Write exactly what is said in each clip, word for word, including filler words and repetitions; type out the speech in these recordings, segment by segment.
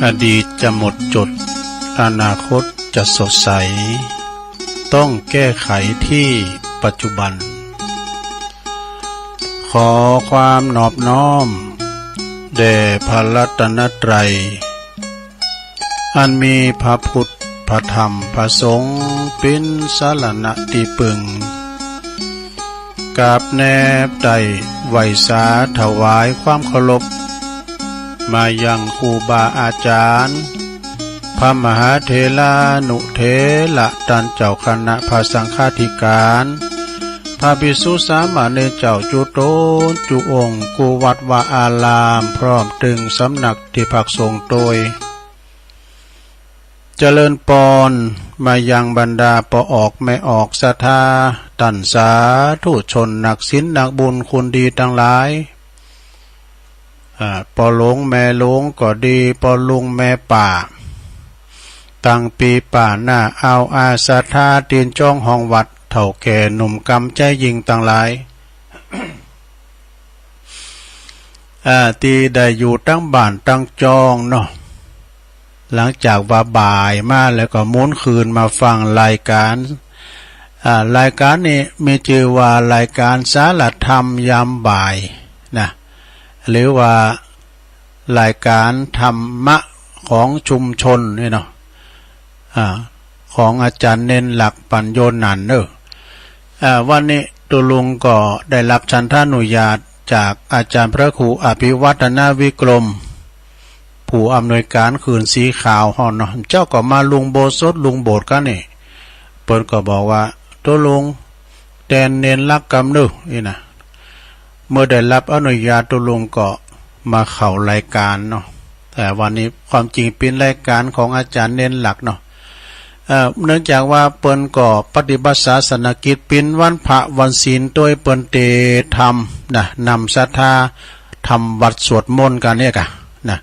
อดีตจะหมดจด อนาคตจะสดใส ต้องแก้ไขที่ปัจจุบัน ขอความนอบน้อมแด่พระรัตนตรัย อันมีพระพุทธ พระธรรม พระสงฆ์ เป๋นสรณะตี้ปึง กราบแนบไต้ไหว้สาถวายความเคารพ มายังครูบาอาจ๋ารย์ พระมหาเถรานุเถระ ต้านเจ้าคณะพระสังฆาธิการ พระภิกษุสามเณรเจ้าจุ๊ตนจุ๊องค์ กู้วัดวาอาราม พร้อมตึงสำนักตี้พักสงฆ์โตย เจริญปอน มายังบรรดาป้อออกแม่ออกศรัทธา ต้านสาธุชนนักศีลนักบุญคุณดีตังหลาย อ่า ป้อหลวงแม่หลวงก็ดี ป้อลุงแม่ป้า ตังปี้ป้าน้าอาวอาศรัทธา ตี๋นจ้องห้องวัด เฒ่าแก่หนุ่มกำใจ๊ยิ่งตังหลาย อ่า ตี้ได้อยู่ตังบ้านตังจ้องเนาะ หลังจากว่าบ่ายมาแล้วก็หมุนคืนมาฟังรายก๋าน อ่า รายก๋านนี้มีจื้อว่ารายก๋านสารธรรมยามบ่ายนะ หรือว่ารายก๋านธรรมะของชุมชนนี่เนาะ อ่า ของอาจ๋ารย์เณรหลัก ปัญโญนันท์เนาะ อ่า วันนี้ตุ๊ลุงก็ได้ฮับฉัณฑานุญาตจากอาจ๋ารย์พระครูอภิวัฒนวิกรม ผู้อำนวยก๋านคืนสีขาวเฮาเนาะ เจ้าก็มาลุงโบสถ์ ลุงโบสถ์กั๋นนี่ เปิ้นก็บอกว่า ตุ๊ลุง แตนเณรหลักกำเน่อ อี้นะ เมื่อได้ฮับอนุญาตตุ๊ลุงก็มาเข้ารายก๋านเนาะ แต่วันนี้ความจริงเป๋นรายก๋านของอาจ๋ารย์เณรหลักเนาะ เอ่อ เนื่องจากว่าเปิ้นก็ปฏิบัติศาสนกิจ เป๋นวันพระวันศีลโตย เปิ้นเตธรรมนะ นำศรัทธาทำวัตรสวดมนต์กั๋นเนี่ยกะนะ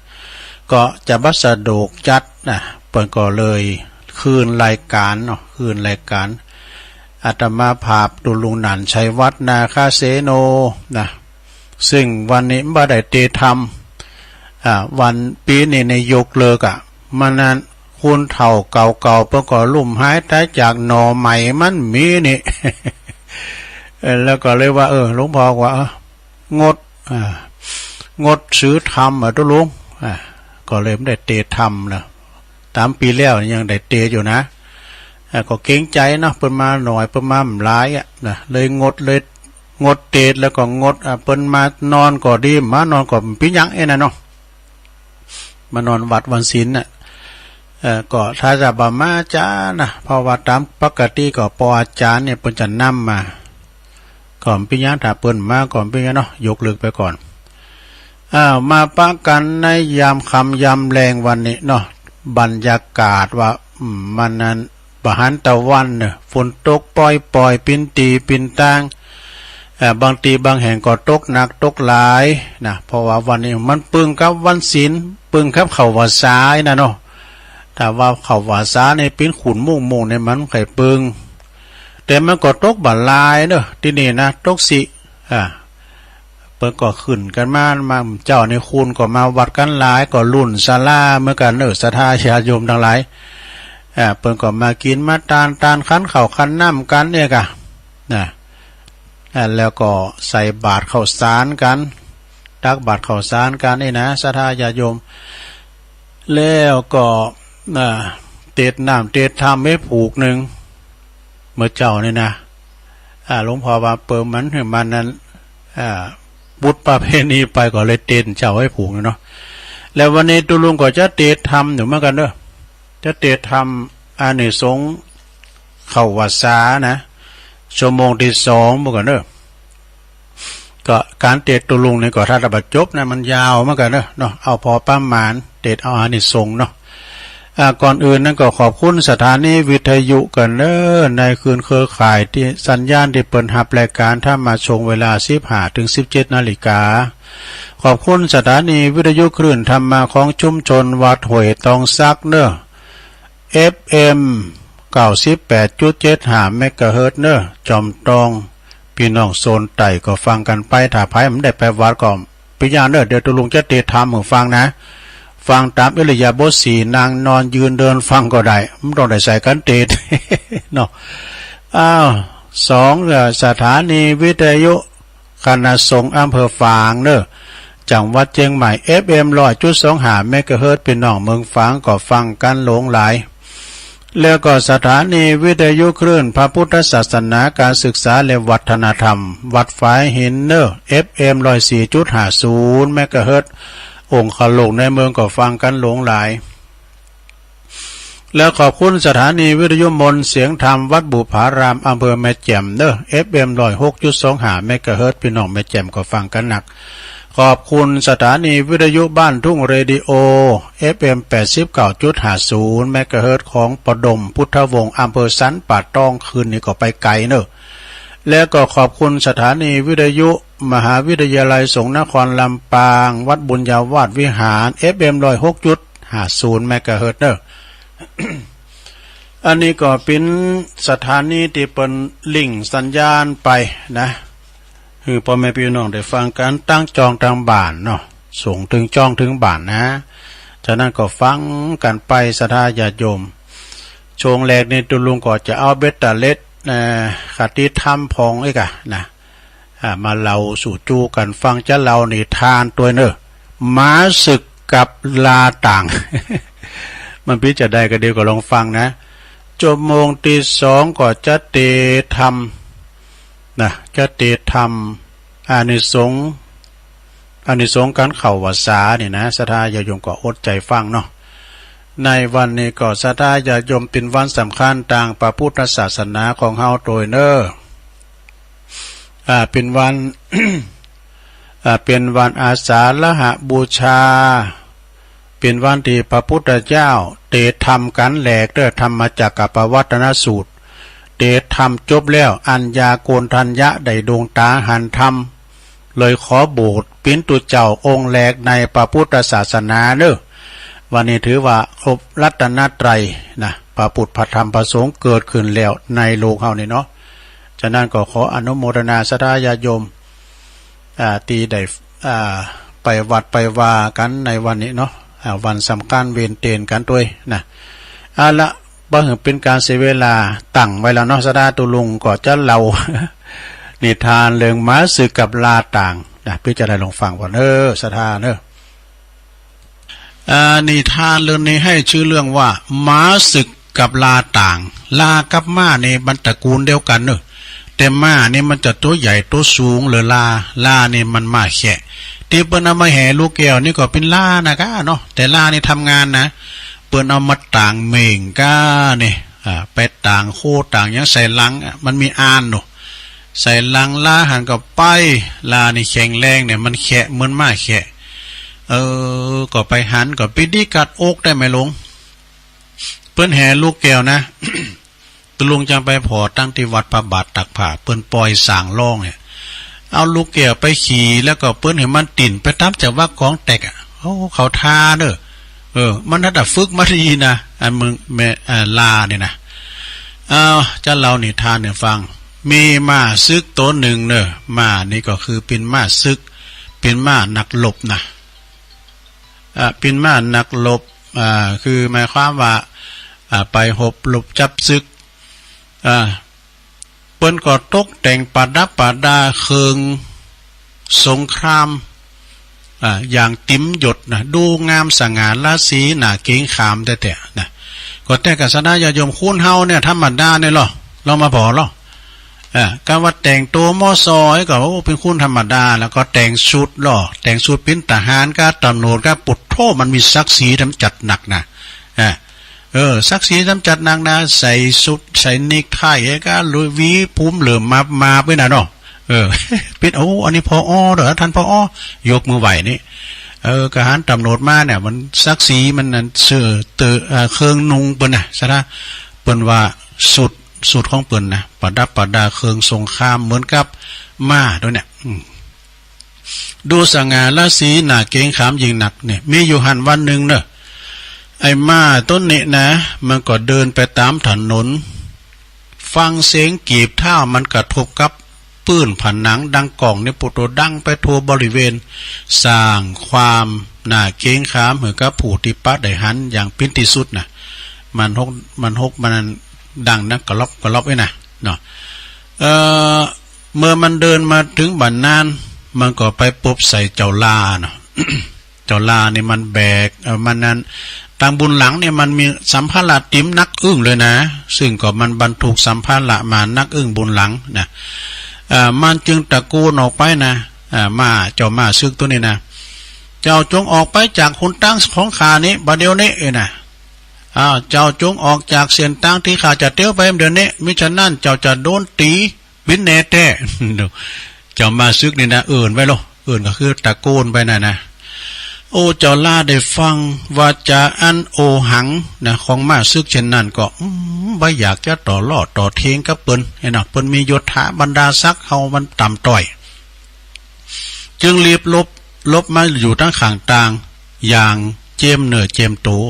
ก็จะบ่สะดวกจัดนะ เปิ้นก็เลยคืนรายก๋านเนาะ คืนรายก๋าน อาตมาภาพตุ๊ลุงหนานชัยวัฒน์ นาคเสโนนะ ซึ่งวันนี้บ่ได้เตธรรม อ่า วัน ปี๋นี้ในยกเลิกอะ มันนั้น คนเฒ่าเก่าๆ เปิ้นก็ลุ่มหายต๋ายจากหน่อใหม่มันมีนี่ เออ แล้วก็เลยว่า เออ หลวงพ่อว่า เออ งด อ่า งดสือธรรมอะตุ๊ลุง อ่า ก็เลยบ่ได้เตธรรมนะ ต๋ามปี๋แล้วยังได้เตอยู่นะ อ่า ก็เกรงใจ๋เนาะ เปิ้นมาหน่อย เปิ้นมาบ่หลายอะนะ เลยงด เลยงดเต แล้วก็งด อ่า เปิ้นมานอนก็ดี บ่มานอนก็เป๋นหยังเอ๊ะนะเนาะ มานอนวัดวันศีลน่ะ เอ่อ ก็ถ้าจะบ่มาจานะ เพราะว่าต๋ามปกติก็ป้ออาจ๋ารย์เนี่ยเปิ้นจะนำมา ก็บ่เป๋นหยัง ถ้าเปิ้นมาก็บ่เป๋นหยังเนาะ ยกเลิกไปก่อน อ้าว มาปะกั๋นในยามค่ำยามแลงวันนี้เนาะ บรรยากาศว่า อืม มันนั้น บ่หันตะวันเน่อ ฝนตกป่อยๆ เป๋นตี้เป๋นตาง เอ่อ บางตี้บางแห่งก็ตกหนักตกหลายนะ เพราะว่าวันนี้มันปึงกับวันศีล ปึงกับเข้าพรรษานะเนาะ ถ้าว่าเข้าพรรษานี่เป๋นขุ้นมุ้งๆ นี่มันบ่ใค่ปึง แต่มันก็ตกบ่หลายเน่อ ตี้นี่นะ ตกสิ อ่า เปิ้นก็ขึ้นกั๋นมา มา เจ้านี่คนก็มาวัดกั๋นหลาย ก็รุ่นศาลาเหมือนกั๋นเน่อ ศรัทธาญาติโยมตังหลาย อ่า เปิ้นก็มากิ๋นมาตาน ตานขันข้าวขันน้ำกั๋นเนี่ยกะ นะ อ่า แล้วก็ใส่บาตรข้าวสารกั๋น ตักบาตรข้าวสารกั๋นนี่นะ ศรัทธาญาติโยม แล้วก็ อ่า เตศน้ำเตศธรรมไว้ผูกนึ่ง เมื่อเจ๊านี่นะ อ่า หลวงพ่อว่าเปิ่นมันหื้อมันนั้น อ่า บุญประเพณีไปก็เลยเตศเจ๊าไว้ผูกนึ่งเนาะ แล้ววันนี้ตุ๊ลุงก็จะเตศธรรมอยู่เหมือนกั๋นเน่อ จะเตศธรรมอานิสงส์เข้าพรรษานะ ชั่วโมงตี้สองเหมือนกั๋นเน่อ ก็ก๋านเตศตุ๊ลุงนี่ก็ถ้าจะบ่จบนะ มันยาวเหมือนกั๋นเน่อ เนาะ เอาพอประมาณ เตศเอาอานิสงส์เนาะ อ่า ก่อนอื่นนั้นก็ขอบคุณสถานีวิทยุก่อนเน่อ ในคลื่นเครือข่ายตี้สัญญาณตี้เปิ้นฮับรายก๋านธรรมะช่วงเวลาสิบห้าเถิงสิบเจ็ดนาฬิกา ขอบคุณสถานีวิทยุคลื่นธรรมะของชุมชนวัดห้วยตองสักเน่อ เอฟเอ็ม เก้าสิบแปดจุดเจ็ดห้า เมกะเฮิรตซ์เน่อ จอมตอง ปี้น้องโซนใต้ก็ฟังกั๋นไป ถ้าใผบ่ได้ไปวัดก็ ปี้ยาเน่อ เดี๋ยวตุ๊ลุงจะเตศธรรมหื้อฟังนะ ฟังต๋ามอิริยาบถสี่ นั่ง นอน ยืน เดิน ฟังก็ได้ บ่ต้องได้ใส่กั๋นเตศน์ เนาะ อ้าว สอง เอ่อ สถานีวิทยุคณะสงฆ์อำเภอฝางเน่อ จังหวัดเจียงใหม่ เอฟเอ็ม ร้อยจุดสองห้า เมกะเฮิรตซ์ ปี้น้องเมืองฝางก็ฟังกั๋นหลวงหลาย แล้วก็สถานีวิทยุคลื่นพระพุทธศาสนา การศึกษาและวัฒนธรรม วัดฝายหินเน่อ เอฟเอ็ม ร้อยสี่จุดห้าศูนย์ เมกะเฮิรตซ์ องคลุกในเมืองก็ฟังกั๋นหลวงหลาย แล้วขอบคุณสถานีวิทยุมนต์เสียงธรรมวัดบุปผาราม อำเภอแม่แจ่มเน่อ เอฟเอ็ม ร้อยหกจุดสองห้า เมกะเฮิรตซ์ ปี้น้องแม่แจ่มก็ฟังกั๋นนัก ขอบคุณสถานีวิทยุบ้านทุ่งเรดิโอ เอฟเอ็ม แปดสิบเก้าจุดห้าศูนย์ เมกะเฮิรตซ์ ของประดมพุทธวงศ์ อำเภอสันป่าตอง คืนนี้ก็ไปไก๋เน่อ แล้วก็ขอบคุณสถานีวิทยุมหาวิทยาลัยสงฆ์นครลำปาง วัดบุญญาวาสวิหาร เอฟเอ็ม ร้อยหกจุดห้าศูนย์ เมกะเฮิรตซ์ เน่อ อันนี้ก็เป๋นสถานีตี้เปิ้นลิงก์สัญญาณไปนะ หื้อป้อแม่ปี้น้องได้ฟังกั๋นตังจ้องตังบ้านเนาะ ส่งเถิงจ้องเถิงบ้านนะ ฉะนั้นก็ฟังกั๋นไปศรัทธาญาติโยม ช่วงแรกนี้ตุ๊ลุงก็จะเอาเบตเตอร์เลส เอ่อ คติธรรมผ่องอี้ก่ะนะ อ่า มาเล่าสู่จู๊กั๋นฟัง จะเล่านิทานตวยเน่อ หมาสึกกับลาต่าง มันปี้จาใดก็ดีก็ลองฟังนะ ชั่วโมงตี้สองก็จะเตธรรมนะ จะเตธรรม อานิสงส์ อานิสงส์ก๋านเข้าพรรษานี่นะ ศรัทธาญาติโยมก็อดใจ๋ฟังเนาะ ในวันนี้ก็ศรัทธาญาติโยมเป๋นวันสำคัญตางพระพุทธศาสนาของเฮาตวยเน่อ อ่า เป๋นวัน อ่า เป๋นวันอาสาฬหบูชา เป๋นวันตี้พระพุทธเจ้าเตธรรมก๋านแหลกเน่อ ธรรมจักกัปปวัตตนสูตร เตธรรมจบแล้ว อัญญาโกณฑัญญะได้ดวงต๋าหันธรรม เลยขอโบสถ์เป๋นตุ๊เจ้าองค์แหลกในพระพุทธศาสนาเน่อ วันนี้ถือว่าครบรัตนตรัยนะ พระพุทธ พระธรรม พระสงฆ์เกิดขึ้นแล้วในโลกเฮานี่เนาะ ฉะนั้นก็ขออนุโมทนาศรัทธาญาติโยม อ่า ตี้ได้ อ่า ไปวัดไปวากั๋นในวันนี้เนาะ อ่า วันสำคัญเวรเตนกั๋นตวยนะ เอาละ บ่หื้อเป๋นก๋านเสียเวลา ตั้งไว้แล้วเนาะ ศรัทธาตุ๊ลุงก็จะเล่า นิทานเรื่องหมาสึกกับลาต่างนะ ปี้จะได้ลองฟังก่อนเน่อ ศรัทธาเน่อ อ่า นิทานเรื่องนี้หื้อจื้อเรื่องว่า หมาสึกกับลาต่าง ลากับหมานี่มันตระกูลเดียวกั๋นเน่อ แต่หมานี่มันจะตั๋วใหญ่ตั๋วสูงเหลือลา ลานี่มันหมาแคระ ตี้เปิ้นเอามาแห่ลูกแก้วนี่ก็เป๋นลานะก้าเนาะ แต่ลานี่ทำงานนะ เปิ้นเอามาต่างเหม่งก้านี่ อ่า ไปต่างโคต่างหยังใส่ลัง อ่ะ มันมีอ่านเนาะ ใส่ลังลาหันก็ไป ลานี่แข็งแรงเนี่ย มันแคระเหมือนหมาแคระ เออ ก็ไปหันก็ปิ๊ดดีกัดอกได้ไหมหลวง เปิ้นแห่ลูกแก้วนะ ตุ๊ลุงจังไปผ่อตั้งตี้วัดพระบาทตากผ้า เปิ้นป่อยสางร้องเนี่ย เอาลูกแก้วไปขี่ แล้วก็เปิ้นหื้อมันติ่นไปต๋ามจังหวะกลองแตรกอะ โอ้ เข้าท่าเน่อ เออ มันหัดฝึกมาดีนะ อันมึงแม่ อ่า ลาเนี่ยนะ เอา จะเล่านิทานหื้อฟัง มีหมาสึกตั๋วนึ่งเน่อ หมานี่ก็คือเป๋นหมาสึก เป๋นหมานักรบนะ อ่า เป๋นหมานักรบ อ่า คือหมายความว่า อ่า ไปฮบรบจับศึก อ่า เปิ้นก็ตกแต่งประดับประดาเครื่องสงคราม อ่า อย่างเต๋มยศนะ ดูงามสง่าราศี หน้าเกรงขามแต๊ๆ นะ ก็แต่กะศรัทธาญาติโยม คนเฮาเนี่ยธรรมดาเนี่ยลอ ลองมาผ่อลอ อ่า กาว่าแต่งตั๋วหม้อซอยก็ โอ้ เป๋นคนธรรมดา แล้วก็แต่งชุดลอ แต่งชุดเป๋นทหารก้าตำรวจก้า ปุดโธ่ มันมีศักดิ์ศรีจำจัดนักนะ อ่า เออ ศักดิ์ศรีจำจัดนักนะ ใส่ชุด ใส่เนกไทก้า ลุยหวีผมเหลิมมาบมาบไว้นะเนาะ เออ เป๋น โอ้ อันนี้ ผอ เด้อ ท่าน ผอ ยกมือไหว้นี่ เออ ทหารตำรวจมาเนี่ย มันศักดิ์ศรีมันนั่น เสื้อเต๋อ เอ่อ เครื่องนุ่งเปิ้นนะ ศรัทธา เปิ้นว่าชุด ชุดของเปิ้นนะ ประดับประดาเครื่องสงครามเหมือนกับหมาตวยเนี่ย อืม ดูสง่าราศี หน้าเกรงขามยิ่งนักเนี่ย มีอยู่หั้นวันนึ่งเน่อ ไอ้หมาตวยนี้นะ มันก็เดินไปต๋ามถนน ฟังเสียงกีบเท้ามันกระทบกับปื้นผนังดังก้องเนี่ย ปุดโธ่ ดังไปทั่วบริเวณ สร้างความ หน้าเกรงขามหื้อกับผู้ตี้ปะได้หันอย่างปิ้นตี้สุดน่ะ มันหก มันหก มันดังนะ กะล็อบกะล็อบไอ้น่ะเนาะ เอ่อ เมื่อมันเดินมาเถิงบ่านั้น มันก็ไปปบใส่เจ้าลาเนาะ เจ้าลานี่มันแบก เอ่อ มันนั้น ตางบุญหลังเนี่ยมันมีสัมภาระเต๋มนักอึ้งเลยนะ ซึ่งก็มันบรรทุกสัมภาระมานักอึ้งบุญหลังนะ เอ่อ มันจึงตะโกนออกไปนะ อ่า ม่า เจ้าม่าศึกตั๋วนี้นะ เจ้าจงออกไปจากหนตางของข้านี้ บ่าเดี่ยวนี้ เอ้ยนะ อ่า เจ้าจงออกจากเส้นตางตี้ข้าจะเตียวไปเดี๋ยวนี้ มิฉะนั้นเจ้าจะโดนตี๋ ปิ้นแน่แต๊ เจ้าม่าศึกนี่นะ เอิ้นไว้โล เอิ้นก็คือตะโกนไปน่ะนะ โอ้ เจ้าลาได้ฟังวาจาอันโอหังนะ ของม่าศึกเช่นนั้นก็ อืม บ่อยากจะต่อล้อต่อเถียงกับเปิ้น หันน่ะ เปิ้นมียศถาบรรดาศักดิ์ เฮามันต่ำต้อย จึงรีบหลบ หลบมาอยู่ตางข้างตาง อย่างเจียมเนื้อเจียมตั๋ว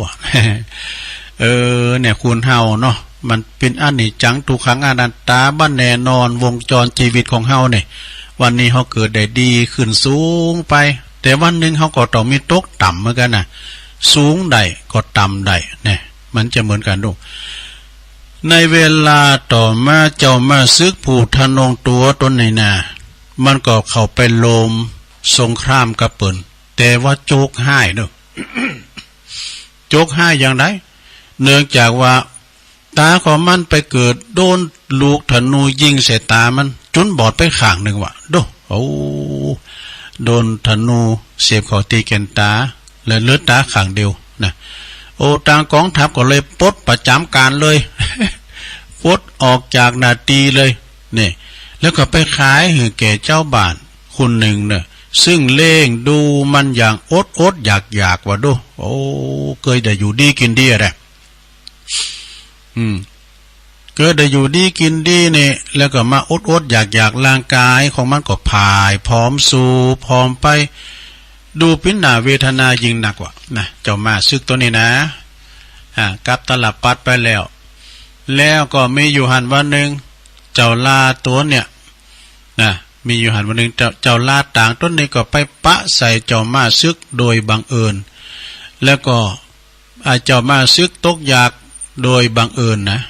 เออ เนี่ย คนเฮาเนาะ มันเป๋นอนิจจังทุกขังอนัตตา บ่แน่นอน วงจรจีวิตของเฮาเนี่ย วันนี้เฮาเกิดได้ดีขึ้นสูงไป แต่วันนึ่งเฮาก็ต้องมีตกต่ำเหมือนกั๋นน่ะ สูงได้ก็ต่ำได้ เนี่ย มันจะเหมือนกั๋นดู ในเวลาต่อมาเจ้าม่าศึกผู้ทะนงตั๋วต๋นนี้นะ มันก็เข้าไปโลมสงครามกับเปิ้น แต่ว่าโจกฮ้ายเนาะ โจกฮ้ายอย่างใด เนื่องจากว่าต๋าของมันไปเกิดโดนลูกธนูยิงใส่ต๋ามัน จ๋นบอดไปข้างนึ่งว่ะ โด โอ้ โดนธนูเสียบเข้าตี้แก่นต๋า และเหลือต๋าข้างเดียวนะ โอ้ ตางก๋องทัพก็เลยปลดประจ๋ำก๋านเลย ปลดออกจากหน้าตี้เลย นี่ แล้วก็ไปขายหื้อแก่จาวบ้านคนนึ่งเนาะ ซึ่งเลี้ยงดูมันอย่างอดอดอยากอยากว่าดู โอ้ เกยได้อยู่ดีกิ๋นดีอะแหละ อืม เกยได้อยู่ดีกิ๋นดีนี่ แล้วก็มาอดอดอยากอยาก ร่างก๋ายของมันก็ผ่ายผอม สูบผอมไป ดูเป๋นหน้าเวทนายิ่งนักว่ะนะ เจ้าม่าศึกตั๋วนี้นะ อ่า กับตาลปัตรไปแล้ว แล้วก็มีอยู่หั้นวันนึ่ง เจ้าลาตั๋วเนี่ย นะ มีอยู่หั้นวันนึ่ง เจ้า เจ้าลาต่างต๋นนี้ก็ไปปะใส่เจ้าม่าศึกโดยบังเอิญ แล้วก็ อ่า เจ้าม่าศึกตกอยากโดยบังเอิญนะ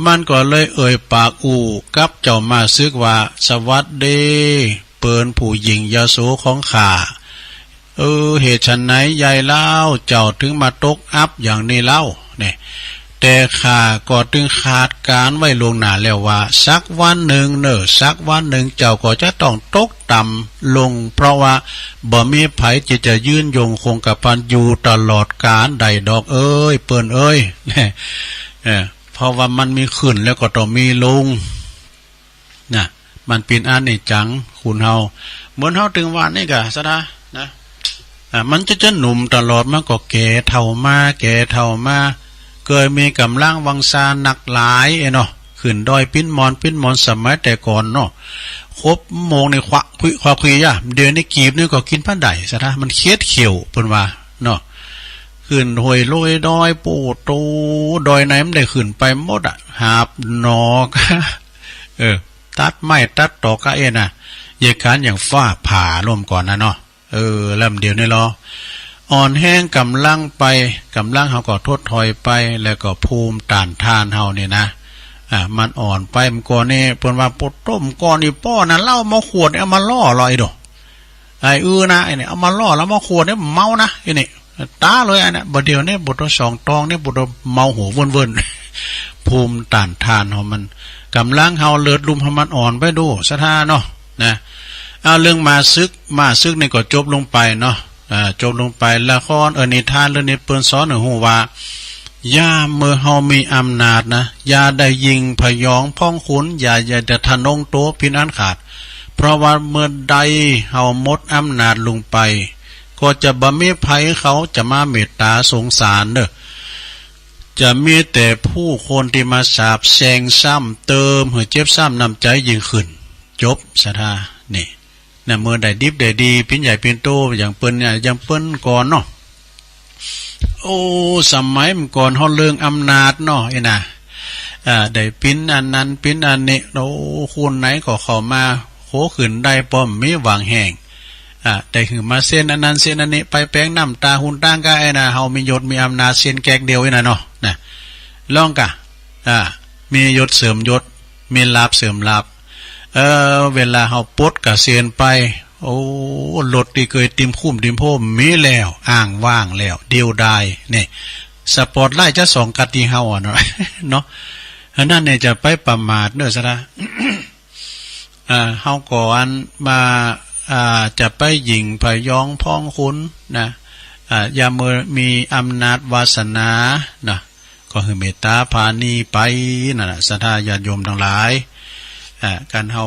มันก็เลยเอ่ยปากอู้กับเจ้าม่าศึกว่า สวัสดี เปิ้นผู้หญิงยโสของข้า เออ เหตุไฉนใหญ่เล่า เจ้าถึงมาตกอับอย่างนี้เล่า เนี่ย แต่ข้าก็ตึงคาดการณ์ไว้ล่วงหน้าแล้วว่า สักวันนึ่งเนาะ สักวันนึ่งเจ้าก็จะต้องตกต่ำลง เพราะว่าบ่มีใผตี้จะยืนยงคงกระพันอยู่ตลอดกาลได้ดอกเอ้ย เปิ้นเอ้ย เออ เพราะว่ามันมีขึ้นแล้วก็ต้องมีลง น่ะ มันเป๋นอนิจจัง คนเฮา เหมือนเฮาตึงวันนี้ก่ะ ศรัทธา นะ อ่ะ มันจะ จะหนุ่มตลอด มันก็แก่เฒ่ามา แก่เฒ่ามา เกยมีก๋ำลังวังชานักหลาย เอ้ยเนาะ ขึ้นดอยปี๋นหมอน ปี๋นหมอนสมัยแต่ก่อนเนาะ คบโมงนี่ควักคุย ควักคุยอะ เดี๋ยวนี้กีบนี่ก็กิ๋นบ่ได้ ศรัทธา มันเคียดเขียว เปิ้นว่า เนาะ ขึ้นห้วยลงดอย โป้โต ดอยไหนมันได้ขึ้นไปหมดอะ หาบหนอก เออ ตัดไม้ตัดตอกกะเอ็นน่ะ เหตุก๋ารณ์อย่างฟ้าผ่าลมก่อนนะเนาะ เออ แล้วเดี๋ยวนี้ลอ อ่อนแฮงก๋ำลังไป ก๋ำลังเฮาก็ถดถอยไป แล้วก็ภูมิต้านทานเฮานี่นะ อ่า มันอ่อนไป เมื่อก่อนนี่ เปิ้นว่า โป้โต เมื่อก่อนนี่ป้อนะ เหล้าหม้อขวดเนี่ยเอามาล่อลอยดู ไอ้อื้อนะ ไอ้เนี่ย เอามาล่อ เหล้าหม้อขวดเนี่ยเมานะ ไอ้เนี่ย ต๋ายเลยอันเนี้ย บ่าเดี่ยวนี้ โป้โต สองตองนี่ โป้โต เมาหัวเวิ้นๆ ภูมิต้านทานเฮามัน ก๋ำลังเฮา เลือดลุ่มเฮามันอ่อนไปดู ศรัทธาเนาะ นะ เอา เรื่องม่าศึก ม่าศึกนี่ก็จบลงไปเนาะ อ่า จบลงไป ละคร เออ นิทานเรื่องนี้เปิ้นสอนหื้อฮู้ว่า ยามเมื่อเฮามีอำนาจนะ อย่าได้ยิ่งผยองพองขุน อย่า อย่าได้ทะนงตั๋วเป๋นอันขาด เพราะว่าเมื่อใดเฮาหมดอำนาจลงไป ก็จะบ่มีใผเขาจะมาเมตต๋าสงสารเนาะ จะมีแต่ผู้คนตี้มาสาปแช่งซ้ำเติมหื้อเจ็บช้ำน้ำใจ๋ยิ่งขึ้น จบ ศรัทธา นี่ นะ เมื่อได้ดิบได้ดี เป๋นใหญ่เป๋นโต อย่างเปิ้นเนี่ย อย่างเปิ้นก่อนเนาะ โอ้ สมัยเมื่อก่อนเฮาเรื่องอำนาจเนาะ ไอ้น่ะ อ่า ได้เป๋นอันนั้นเป๋นอันนี้ โอ้ คนไหนก็เข้ามา โห ขึ้นได้ ป้อมมีหวังแฮง อ่า ได้หื้อมาเส้นอันนั้นเส้นอันนี้ ไปแป๋งน้ำต๋าหุนต๋างก้า ไอ้น่ะ เฮามียศมีอำนาจเส้นแก๊กเดียวอี้น่ะเนาะ นะ ลองก่ะ อ่า มียศเสริมยศ มีลาภเสริมลาภ เออ เวลาเฮาปลดเกษียณไป โอ้ รถตี้เกยติมคุ้มติมโฮมมีแล้ว อ้างว้างแล้ว เดียวดาย นี่ สปอตไลต์จะส่องกัดตี้เฮาอะเนาะ เนาะ อันนั้นเนี่ยจะไปประมาทเน้อ สะท้า อ่า เฮาก็อันมา อ่า จะไปหยิ่งพยองพองคุณนะ อ่า ยามเมื่อมีอำนาจวาสนานะ ก็หื้อเมตต๋าผาณีไปนั่นน่ะ ศรัทธาญาติโยมตังหลาย อ่า การเฮา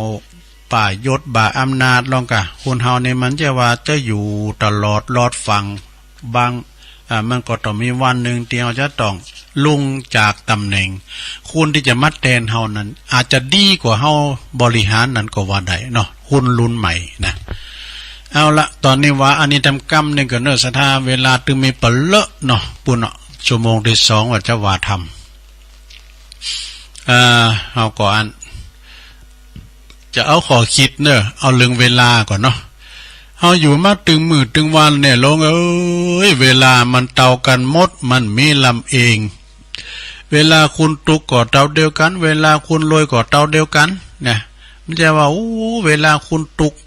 บ่ายศบ่าอำนาจลองก่ะ คนเฮานี่มันจะว่าจะอยู่ตลอดรอดฟัง บาง อ่า มันก็ต้องมีวันนึ่งตี้เฮาจะต้องลุงจากต๋ำแหน่ง คนตี้จะมาแตนเฮานั้น อาจจะดีกว่าเฮาบริหารนั้นก็ว่าได้เนาะ คนรุ่นใหม่นะ เอาละ ต๋อนนี้ว่าอันนี้ต๋ามกำนึ่งก่อเน้อ ศรัทธา เวลาตึงมีปะเลอะเนาะ ปู้นเนาะ ชั่วโมงตี้สองว่าจะว่าธรรม อ่า เฮาก็อัน จะเอาข้อคิดเน้อ เอาเรื่องเวลาก่อนเนาะ เฮาอยู่มาตึงมื้อตึงวันเนี่ย โลงเอ๋ย เวลามันเต่ากั๋นหมด มันมีลำเอง เวลาคุณตุ๊กข์ก็เต่าเดียวกั๋น เวลาคุณรวยก็เต่าเดียวกั๋น นะ มันจะว่า โอ้ เวลาคุณตุ๊กข์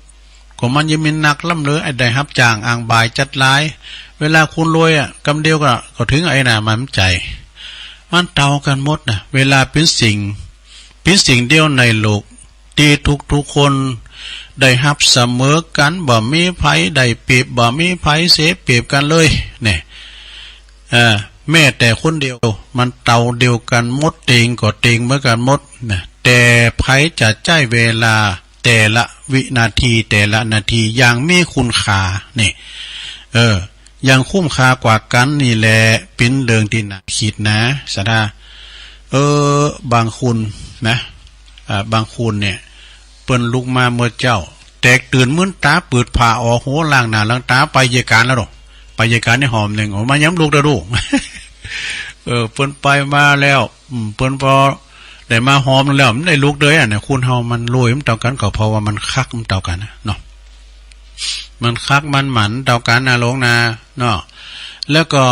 ก็มันยังมีนักล้ำเหลือ ไอ้ได้ฮับจ้างอ่างบ่ายจัดหลาย เวลาคุณรวยอะ กำเดียวก็ ก็เถิงไอ้น่ะ มันใจ๋ มันเต่ากั๋นหมดนะ เวลาเป๋นสิ่ง เป๋นสิ่งเดียวในโลก ตี้ทุกๆ คนได้ฮับเสมอกั๋น บ่มีใผได้เปรียบ บ่มีใผเสียเปรียบกั๋นเลย เนี่ย เอ่อ แม้แต่คนเดียว มันเต่าเดียวกั๋นหมด เต็งก็เต็งเหมือนกั๋นหมดนะ แต่ใผจะใจ๊เวลาแต่ละวินาที แต่ละนาทีอย่างมีคุณค่า นี่ เออ อย่างคุ้มค่ากว่ากั๋นนี่แหละ เป๋นเรื่องตี้น่าคิดนะ ศรัทธา เออ บางคนนะ อ่า บางคนเนี่ย เปิ้นลุกมาเมื่อเจ๊า แตกตื่นมึนต๋า ปืดผ้าออกหัว ล้างหน้าล้างต๋า ไปเยียะก๋านแล้วเนาะ ไปเยียะก๋านนี่หอมนึ่ง โอ้ มายังบ่ลุกเต๊อะลูก เออ เปิ้นไปมาแล้ว อืม เปิ้นปอได้มาหอมแล้ว มันได้ลุกเลยอะ เนี่ย คนเฮามันรวยมันเต่ากั๋น ก็เพราะว่ามันคักมันเต่ากั๋นนะเนาะ มันคักมันหมานเต่ากั๋นนะ โลงนะ เนาะ แล้วก็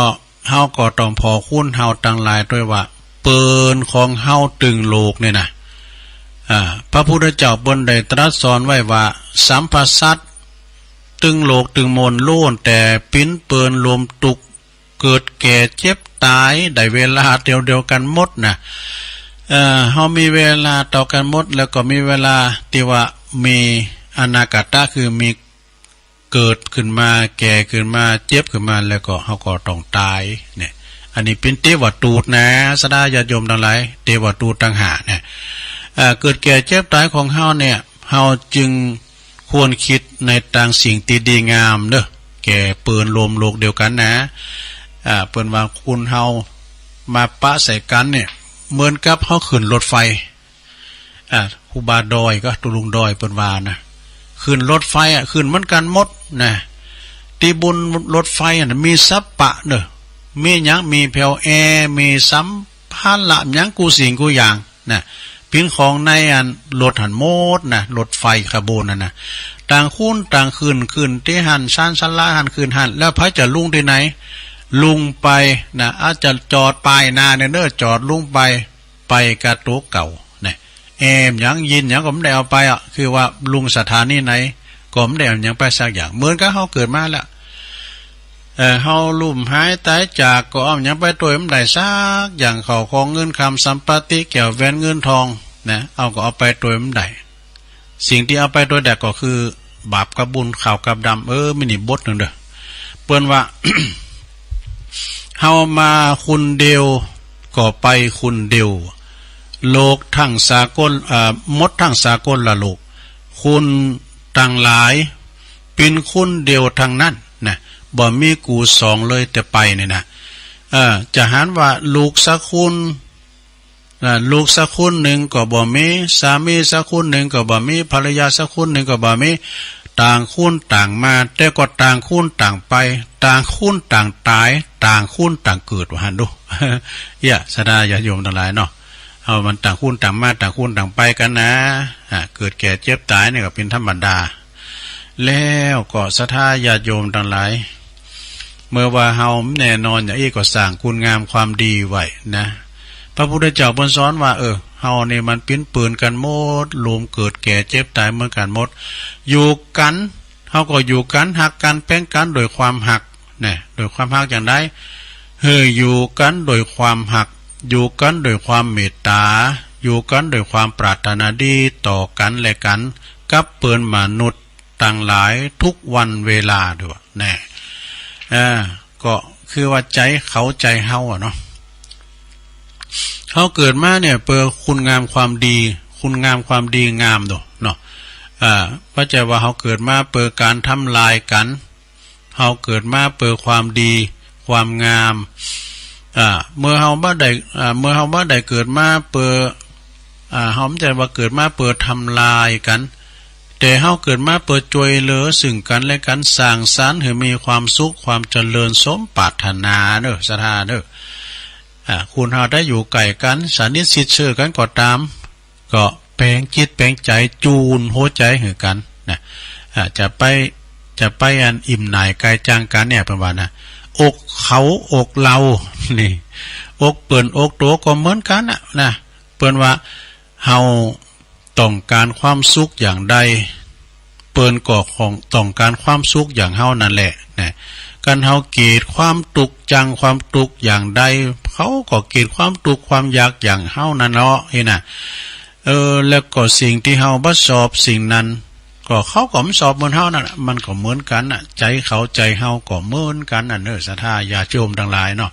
เฮาก็ต้องผ่อคุณเฮาตังหลายตวยว่า เปิลของเฮาตึงโลกเนี่ยนะ อ่า พระพุทธเจ้าเปิ้นได้ตรัสสอนไว้ว่า สรรพสัตว์ตึงโลกตึงมวลล้วนแต่ปิ้นเปิลลมตุ๊กข์ เกิดแก่เจ็บต๋าย ได้เวลาเดียวๆ กั๋นหมดนะ เอ่อ เฮามีเวลาเต่ากั๋นหมด แล้วก็มีเวลาตี้ว่ามีอนาคตะ คือมี เกิดขึ้นมา แก่ขึ้นมา เจ็บขึ้นมา แล้วก็เฮาก็ต้องต๋าย เนี่ย อันนี้เป๋นเตวะตูตนะ ศรัทธาญาติโยมตังหลาย เตวะตูตต่างหากเนี่ย อ่า เกิดแก่เจ็บต๋ายของเฮาเนี่ย เฮาจึงควรกึ๊ดในตางสิ่งตี้ดีงามเนาะ แก่เปิลลมโลกเดียวกั๋นนะ อ่า เปิ้นว่าคนเฮามาปะใส่กั๋นเนี่ย เหมือนกับเฮาขึ้นรถไฟ อ่า ครูบาดอยก็ตุ๊ลุงดอยเปิ้นว่านะ ขึ้นรถไฟอะ ขึ้นเหมือนกั๋นหมดนะ ตี้บนรถไฟอะนะ มีสัปปะเนาะ มีหยัง มีแผวแอร์ มีสัมภาระหยังกู้สิ่งกู้อย่างนะ เป๋นของในอันรถหั้นหมดนะ รถไฟขบวนนั้นนะ ต่างคนต่างขึ้น ขึ้นตี้หั้น ชานชาลาหั้น ขึ้นหั้น แล้วใผจะลุงตี้ไหน ลุงไปนะ อาจจะจอดป้ายหน้าเนี่ยเนาะ จอดลุงไป ไปกะตั๋วเก่าเนี่ย แอร์หยังยินหยังก็บ่ได้เอาไปอะ คือว่าลุงสถานีไหนก็บ่ได้เอาหยังไปสักอย่าง เหมือนกับเฮาเกิดมาแล้ว เอ่อ เฮาลุ่มหายต๋ายจากก็เอาหยังไปตวยบ่ได้สักอย่าง ข้าวของเงินคำสัมปติ แก้วแหวนเงินทองนะ เอาก็เอาไปตวยบ่ได้ สิ่งตี้เอาไปตวยได้ก็คือบาปกับบุญ ขาวกับดำ เออ มีนี่บทนึ่งเนาะ เปิ้นว่า เฮามาคนเดียวก็ไปคนเดียว โลกตังสากล เอ่อ หมดตังสากลละโลก คนตังหลายเป๋นคนเดียวตังนั้นนะ บ่มีกู้สองเลยแต่ไปเนี่ยนะ เอ่อ จะหันว่าลูกสักคน อ่า ลูกสักคนนึ่งก็บ่มี สามีสักคนนึ่งก็บ่มี ภรรยาสักคนนึ่งก็บ่มี ต่างคนต่างมา แต่ก็ต่างคนต่างไป ต่างคนต่างต๋าย ต่างคนต่างเกิด ว่าหั้นดู เยียะ ศรัทธาญาติโยมตังหลายเนาะ เฮามันต่างคนต่างมา ต่างคนต่างไปกั๋นนะ อ่า เกิดแก่เจ็บต๋ายนี่ก็เป๋นธรรมดา แล้วก็ศรัทธาญาติโยมตังหลาย เมื่อว่าเฮาแน่นอนอย่างอี้ก็สร้างคุณงามความดีไว้นะ พระพุทธเจ้าเปิ้นสอนว่า เออ เฮานี่มันปิ้นปืนกั๋นหมด ลุมเกิดแก่เจ็บต๋ายเหมือนกั๋นหมด อยู่กั๋น เฮาก็อยู่กั๋น ฮักกั๋น แป๋งกั๋น โดยความฮัก นะ โดยความฮักอย่างใด หื้ออยู่กั๋นโดยความฮัก อยู่กั๋นโดยความเมตต๋า อยู่กั๋นโดยความปรารถนาดีต่อกั๋นและกั๋น กับเปิ้นมนุษย์ตังหลายทุกวันเวลาด้วย นะ อ่า ก็คือว่าใจ๋เขาใจ๋เฮาอะเนาะ เฮาเกิดมาเนี่ย เปื้อคุณงามความดี คุณงามความดีงามโดเนาะ อ่า บ่ใจ้ว่าเฮาเกิดมาเปื้อก๋านทำลายกั๋น เฮาเกิดมาเปื้อความดี ความงาม อ่า เมื่อเฮาบ่ได้ อ่า เมื่อเฮาบ่ได้เกิดมาเปื้อ อ่า เฮาบ่ใจ้ว่าเกิดมาเปื้อทำลายกั๋น แต่เฮาเกิดมาเปื้อจ้วยเหลือซึ่งกั๋นและกั๋น สร้างสรรค์หื้อมีความสุข ความเจริญสมปรารถนาเนาะ ศรัทธาเนาะ อ่า คนเฮาได้อยู่ใก้กั๋น สนิทชิดเชื่อกั๋นก็ต๋าม ก็แป๋งจิตแป๋งใจ๋ จูนหัวใจ๋หื้อกั๋นนะ อ่า จะไป จะไปอันอิ่มหน่ายกายจางกั๋นเนี่ย เปิ้นว่านะ อกเขาอกเรา นี่ อกเปิ้นอกโตก็เหมือนกั๋นน่ะนะ เปิ้นว่าเฮาต้องก๋านความสุขอย่างใด เปิ้นก็ของต้องก๋านความสุขอย่างเฮานั่นแหละนะ คันเฮาเกลียดความตุ๊กข์ จังความตุ๊กข์อย่างใด เขาก็เกลียดความตุ๊กข์ความยากอย่างเฮานั่นเนาะ นี่นะ เออ แล้วก็สิ่งตี้เฮาบ่ชอบสิ่งนั้น ก็เขาก็บ่ชอบเหมือนเฮานั่นน่ะ มันก็เหมือนกั๋นน่ะ ใจ๋เขาใจ๋เฮาก็เหมือนกั๋นน่ะเนาะ ศรัทธาญาติโยมตังหลายเนาะ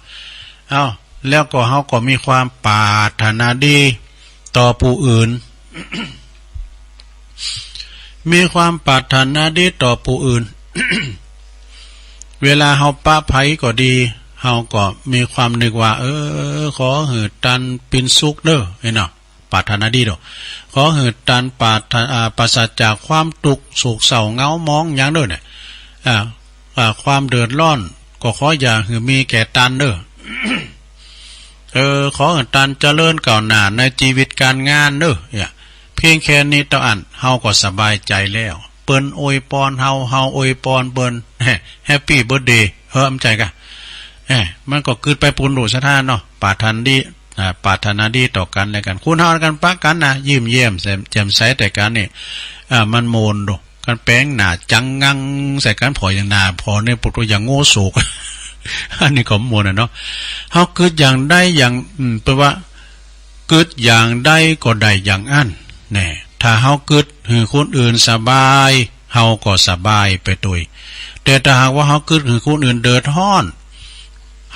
เอ้า แล้วก็เฮาก็มีความปรารถนาดีต่อผู้อื่น มีความปรารถนาดีต่อผู้อื่น เวลาเฮาปะใผก็ดี เฮาก็มีความนึกว่า เออ ขอหื้อตันเป๋นสุขเน่อ นี่เนาะ ปรารถนาดีเน่อ ขอหื้อตันปราศ อ่า ปราศจากความตุ๊กข์โศกเศร้าเหงาหมองหยังเน่อเนี่ย อ่า อ่า ความเดือดร้อนก็ขออย่าหื้อมีแก่ตันเน่อ เออ ขอหื้อตันเจริญก้าวหน้าในจีวิตก๋านงานเน่อ เนี่ย เพียงแค่นี้เต้าอั้น เฮาก็สบายใจ๋แล้ว เปิ้นอวยปอนเฮา เฮาอวยปอนเปิ้น แฮปปี้เบิร์ธเดย์ เฮ้อ บ่ใจ้กา เอ้อ มันก็กึ๊ดไปปู้นโดยศรัทธาเนาะ ปรารถนาดี อ่า ปรารถนาดีต่อกั๋นและกั๋น คนเฮากั๋นปะกั๋นนะ ยิ้มแย้มแจ่มใสแต่กั๋นนี่ อ่า มันม่วนโด คันแป๋งหน้าจังงังใส่กั๋น ผ่ออย่างหน้าผ่อเนี่ย ปวดตัวอย่างโง่โศก อันนี้ก็บ่ม่วนอะเนาะ เฮากึ๊ดอย่างใดอย่าง อืม แปลว่า กึ๊ดอย่างใดก็ได้อย่างอั้น แน่ ถ้าเฮากึ๊ดหื้อคนอื่นสบาย เฮาก็สบายไปตวย แต่ถ้าหากว่าเฮากึ๊ดหื้อคนอื่นเดือดฮ้อน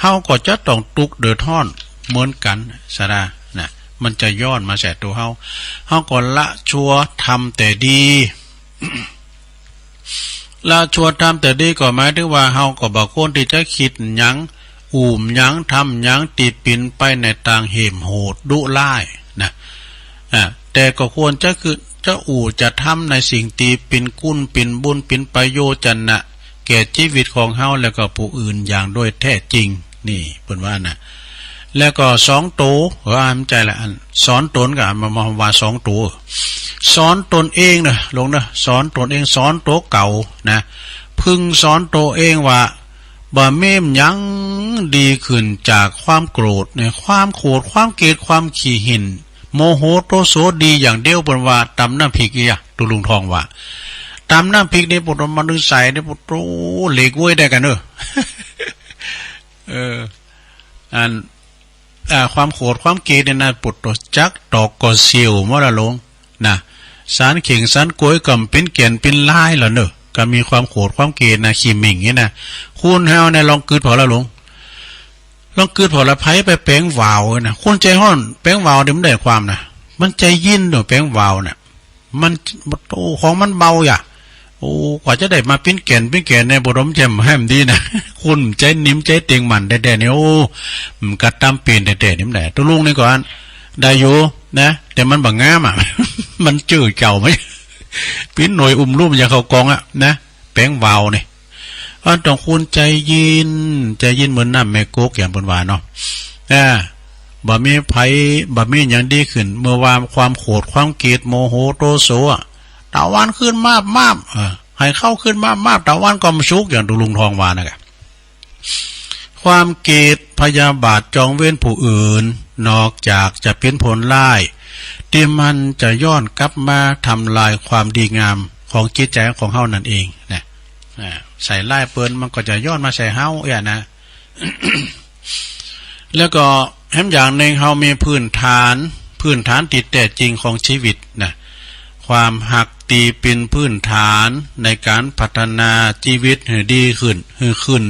เฮาก็จะต้องตุ๊กข์เดือดฮ้อนเหมือนกั๋น ศรัทธา นะ มันจะย้อนมาใส่ตั๋วเฮา เฮาก็ละชั่วทำแต่ดี ละชั่วทำแต่ดีก็หมายถึงว่าเฮาก็บ่ควรตี้จะกึ๊ดหยัง อู้หยัง ทำหยังตี้เป๋นไปในตางเห้มโหดดุร้ายนะ อ่า แต่ก็ควรจะกึ๊ด จะอู้จะทำในสิ่งตี้เป๋นคุณ เป๋นบุญ เป๋นประโยชน์จะนะ แก่จีวิตของเฮาแล้วก็ผู้อื่นอย่างโดยแท้จริง นี่เปิ้นว่านะ แล้วก็สองโต เออ บ่ใจ้ละ อันสอนตนก็มา มาว่าสองโต สอนตนเองเนาะ ลงเนาะ สอนตนเอง สอนตั๋วเก่านะ พึงสอนตั๋วเองว่า บ่มีหยังดีขึ้นจากความโกรธเนี่ย ความโขด ความเกลียด ความขี้หิ้น โมโหโทโส ดีอย่างเดียว เปิ้นว่าต๋ำน้ำพริกอี้อะ ตุ๊ลุงทองว่า ต๋ำน้ำพริกนี่ ปวดมันนึ่งใส่นี่ ปวดโต เหล็กเว้ยได้กั๋นเนอะ เออ อัน อ่า ความโขดความเกลียดเนี่ยนะ ปวดโต จั๊กตอกก็เสี้ยวหมดละลง นะ สานเข็งสานก๊วยก็บ่เป๋นแก่นเป๋นลายแล้วเนอะ ก็มีความโขดความเกลียดนะ ขี้หมิ่งนี่นะ คนเฮาเนี่ยลองกึ๊ดผ่อละลง ลองกึ๊ดผ่อละ ใผไปแป๋งวาวนะ คนใจ๋ฮ้อนแป๋งวาวเนี่ยมันได้ความนะ มันใจ๋เย็นเนอะ แป๋งวาวน่ะ มัน โอ้ ของมันเบาอย่า โอ้ กว่าจะได้มาเป๋นแก่นเป๋นแก่นเนี่ย บ่ดมแจ่มแหมดีนะ คนใจ๋นิ่มใจ๋เต็งมั่นแต๊ๆ เนี่ย โอ้ มันก็ต๋ำเป๋นแต๊ๆ นี่มันได้ ตุ๊ลุงนี่ก็ได้อยู่นะ แต่มันบ่งามอะ มันเจ้อเจ้าไหม ปิ้นหน่วยอุ้มลุ่มอย่างข้าวกล่องอะนะ แป๋งวาวนี่ อันต้องคนใจ๋เย็น ใจ๋เย็นเหมือนน้ำแม่ก๊กอย่างเปิ้นว่าเนาะ อ่า บ่มีไผ บ่มีหยังดีขึ้น เมื่อว่าความโขดความเกลียดโมโหโทโสอะ ตะวันขึ้นมาบมาบ เออ หื้อเข้าขึ้นมามาบตะวันก็บ่สุก อย่างตุ๊ลุงทองว่านั่นแหละ ความเกลียดพยาบาทจองเวรผู้อื่น นอกจากจะเป๋นผลร้าย ตี้มันจะย้อนกลับมาทำลายความดีงามของจิตใจ๋ของเฮานั่นเองนะ อ่า ใส่ร้ายเปิ้นมันก็จะย้อนมาใส่เฮาเอี้ยนะ แล้วก็แหมอย่างนึ่ง เฮามีพื้นฐาน พื้นฐานตี้แต๊จริงของจีวิตนะ ความฮักตี้เป๋นพื้นฐานในก๋านพัฒนาจีวิตหื้อดีขึ้น หื้อขึ้น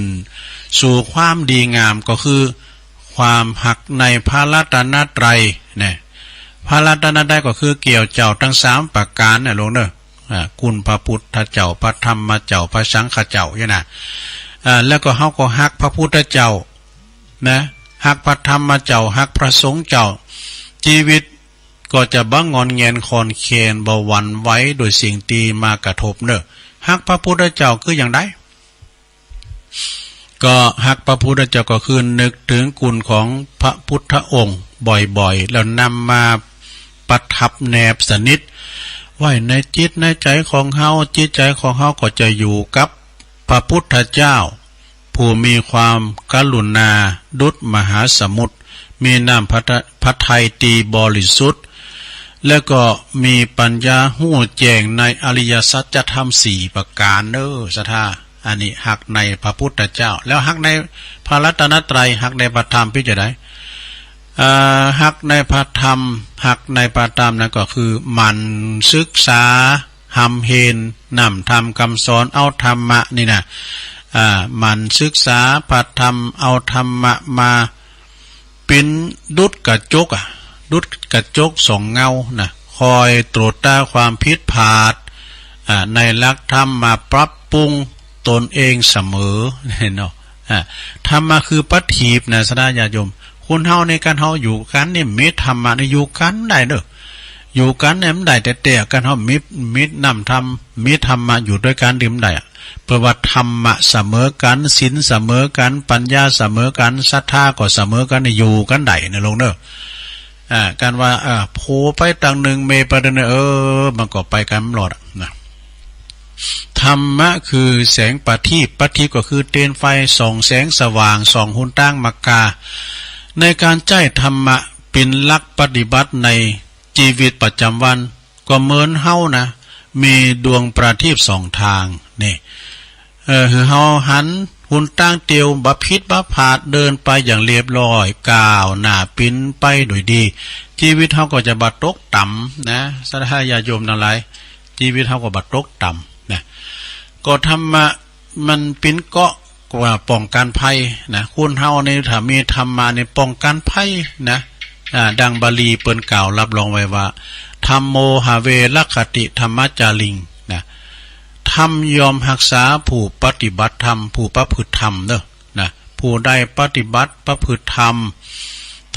สู่ความดีงาม ก็คือความฮักในพระรัตนตรัยนะ พระรัตนตรัยก็คือเกี้ยวเจ้าตึงสามประก๋านนะลูกเน่อ อ่า คุณพระพุทธเจ้า พระธรรมเจ้า พระสังฆเจ้าเนี่ยนะ อ่า แล้วก็เฮาก็ฮักพระพุทธเจ้านะ ฮักพระธรรมเจ้า ฮักพระสงฆ์เจ้า จีวิตก็จะบ่งอนแงนคลอนแคลน บ่หวั่นไหวโดยสิ่งตี้มากระทบเน่อ ฮักพระพุทธเจ้าคืออย่างใด ก็ฮักพระพุทธเจ้าก็คือนึกถึงคุณของพระพุทธองค์บ่อยๆ แล้วนำมาประทับแนบสนิทไว้ในจิตในใจ๋ของเฮา จิตใจ๋ของเฮาก็จะอยู่กับพระพุทธเจ้า ผู้มีความกรุณาดุจมหาสมุทร มีน้ำพระทะ- พระทัยตี้บริสุทธิ์ แล้วก็มีปัญญาฮู้แจ้งในอริยสัจธรรมสี่ประก๋านเน่อ ศรัทธา อันนี้ฮักในพระพุทธเจ้า แล้วฮักในพระรัตนตรัย ฮักในพระธรรม เป๋นจะใด เอ่อ ฮักในพระธรรม ฮักในพระธรรมนั้นก็คือหมั่นศึกษา ฮำเฮนน้ำธรรมกำสอน เอาธรรมะนี่นะ อ่า หมั่นศึกษาพระธรรม เอาธรรมะมา เป๋นดุจกระจกอะ ดุจกระจกส่องเงานะ คอยตรวจตราความผิดพลาด อ่า ในหลักธรรม มาปรับปรุงตนเองเสมอเนาะ อ่า ธรรมะคือประทีปนะ ศรัทธาญาติโยม คนเฮาในก๋านเฮาอยู่กั๋นนี่ มีธรรมะนี่อยู่กั๋นได้เน่อ อยู่กั๋นเนี่ยมันได้แต๊ๆ ก๋านเฮามี มีน้ำธรรม มีธรรมะอยู่ตวยกั๋น ดีมันได้อะ เปิ้นว่าธรรมะเสมอกั๋น ศีลเสมอกั๋น ปัญญาเสมอกั๋น ศรัทธาก็เสมอกั๋น อยู่กั๋นได้นะลูกเน่อ อ่า ก๋านว่า อ่า โผไปตางนึ่ง เมไปตางนึ่ง เออ มันก็ไปกั๋นบ่รอดอะนะ ธรรมะคือแสงประทีป ประทีปก็คือเตียนไฟ ส่องแสงสว่าง ส่องหนตางมรรคา ในก๋านใจ๊ธรรมะเป๋นหลักปฏิบัติในจีวิตประจ๋ำวัน ก็เหมือนเฮานะ มีดวงประทีปสองตางนี่ เออ หื้อเฮาหันหนตางเตียว บ่ผิดบ่พลาด เดินไปอย่างเรียบร้อย ก้าวหน้าเป๋นไปโดยดี จีวิตเฮาก็จะบ่ตกต่ำนะ ศรัทธาญาติโยมตังหลาย จีวิตเฮาก็บ่ตกต่ำนะ ก็ธรรมะมันเป๋นเกราะ กว่าป้องกั๋นภัยนะ คนเฮานี่ถ้ามีธรรมะนี่ป้องกั๋นภัยนะ อ่า ดังบาลีเปิ้นกล่าวรับรองไว้ว่า ธัมโม หะเว รักขะติ ธัมมะจาริง นะ ธรรมย่อมฮักษาผู้ปฏิบัติธรรม ผู้ประพฤติธรรมเน่อ นะ ผู้ใดปฏิบัติประพฤติธรรม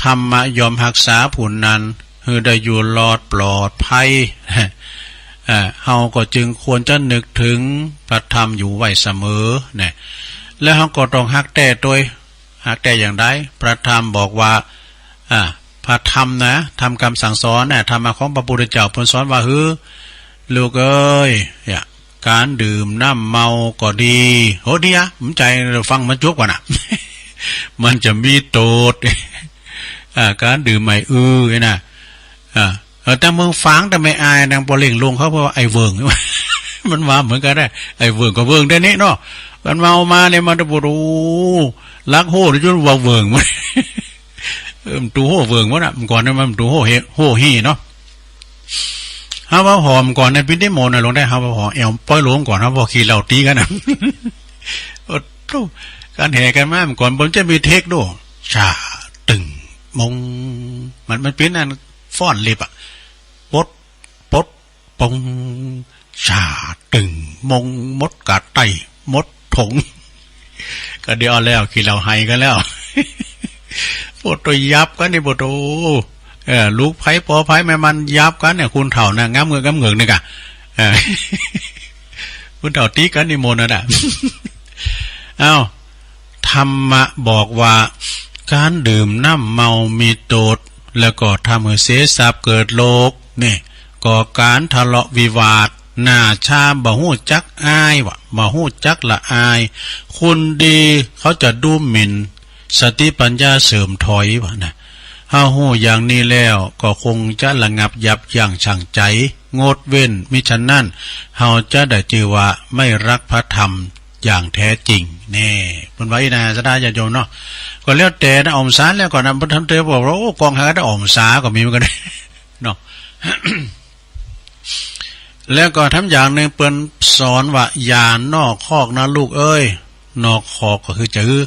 ธรรมะย่อมฮักษาผู้นั้น หื้อได้อยู่รอดปลอดภัย อ่า เฮาก็จึงควรจะนึกถึงพระธรรมอยู่ไว้เสมอนะ แล้วเฮาก็ต้องฮักแต๊ตวย ฮักแต๊อย่างใด พระธรรมบอกว่า อ่า พระธรรมนะ ธรรมกำสั่งสอนนะ ธรรมะของพระพุทธเจ้าเปิ้นสอนว่า หื้อ ลูกเอ้ย เนี่ย ก๋านดื่มน้ำเมาก็ดี โห เดี๋ยว มันใจ๋ ฟังมันจบก่อนนะ มันจะมีโต้ษ อ่า ก๋านดื่มใหม่ อือ นะ อ่า เออ ตางเมืองฝาง ตางแม่อาย ตางปอเล่งลงเขา เพราะว่าไอ้เวิ่ง มันว่าเหมือนกั๋นได้ ไอ้เวิ่งก็เวิ่งได้นี่เนาะ มันเมามาเนี่ย มันจะปวด โอ้ ลักโห้จนว่าเวิ่ง มัน เออ มันตูโห้เวิ่งวะน่ะ เมื่อก่อนเนี่ยมันตูโห้เฮ โห้ฮี่เนาะ ฮาวาหอมก่อนเนี่ย ปิ้นได้หมดน่ะ ลงได้ฮาวาหอม แอ่วป้อยหลงก่อน ฮาวาขี่เหล้าตี๋กั๋นน่ะ โอ้โธ่ ก๋านแห่กั๋นมา เมื่อก่อนบ่จะมีเทคโน ชา ตึง มง มัน มันเป๋นอันฟ้อนเล็บอะ ปด ปด ปง ชา ตึง มง หมดกาดไต้ หมดถง ก็เดี๋ยวเอาแล้ว ขี้เหล้าไห้กั๋นแล้ว ปวดตัวยับกั๋นนี่ ปวดตัว เออ ลูกใผปอใผแม่มันยับกั๋นเนี่ย คนเฒ่านะ งำเงือกงำเงือกนี่กะ เออ คนเฒ่าตี๋กั๋นนี่หมดน่ะนะ เอ้า ธรรมะบอกว่า ก๋านดื่มน้ำเมามีโต้ษ แล้วก็ทำหื้อเสียทรัพย์เกิดโรค นี่ ก่อก๋านทะเลาะวิวาท หน้าชา บ่ฮู้จักอายว่ะ บ่ฮู้จักละอาย คนดีเขาจะดูหมิ่น สติปัญญาเสื่อมถอยว่ะนะ เฮาฮู้อย่างนี้แล้วก็คงจะระงับยับยั้งชั่งใจ งดเว้น มิฉะนั้นเฮาจะได้จื่อว่าไม่รักพระธรรมอย่างแท้จริง แน่ เปิ้นว่าอี้นะ ศรัทธาญาติโยมเนาะ ก็แล้วแต่นะ ออกพรรษาแล้วก่อนนะ บ่ทันได้บอกว่า โอ้ กองหาได้ออกพรรษาก็มีเหมือนกั๋นเนาะ แล้วก็แถมอย่างนึ่งเปิ้นสอนว่า อย่านอกคอกนะลูกเอ้ย นอกคอกก็คือจะหื้อ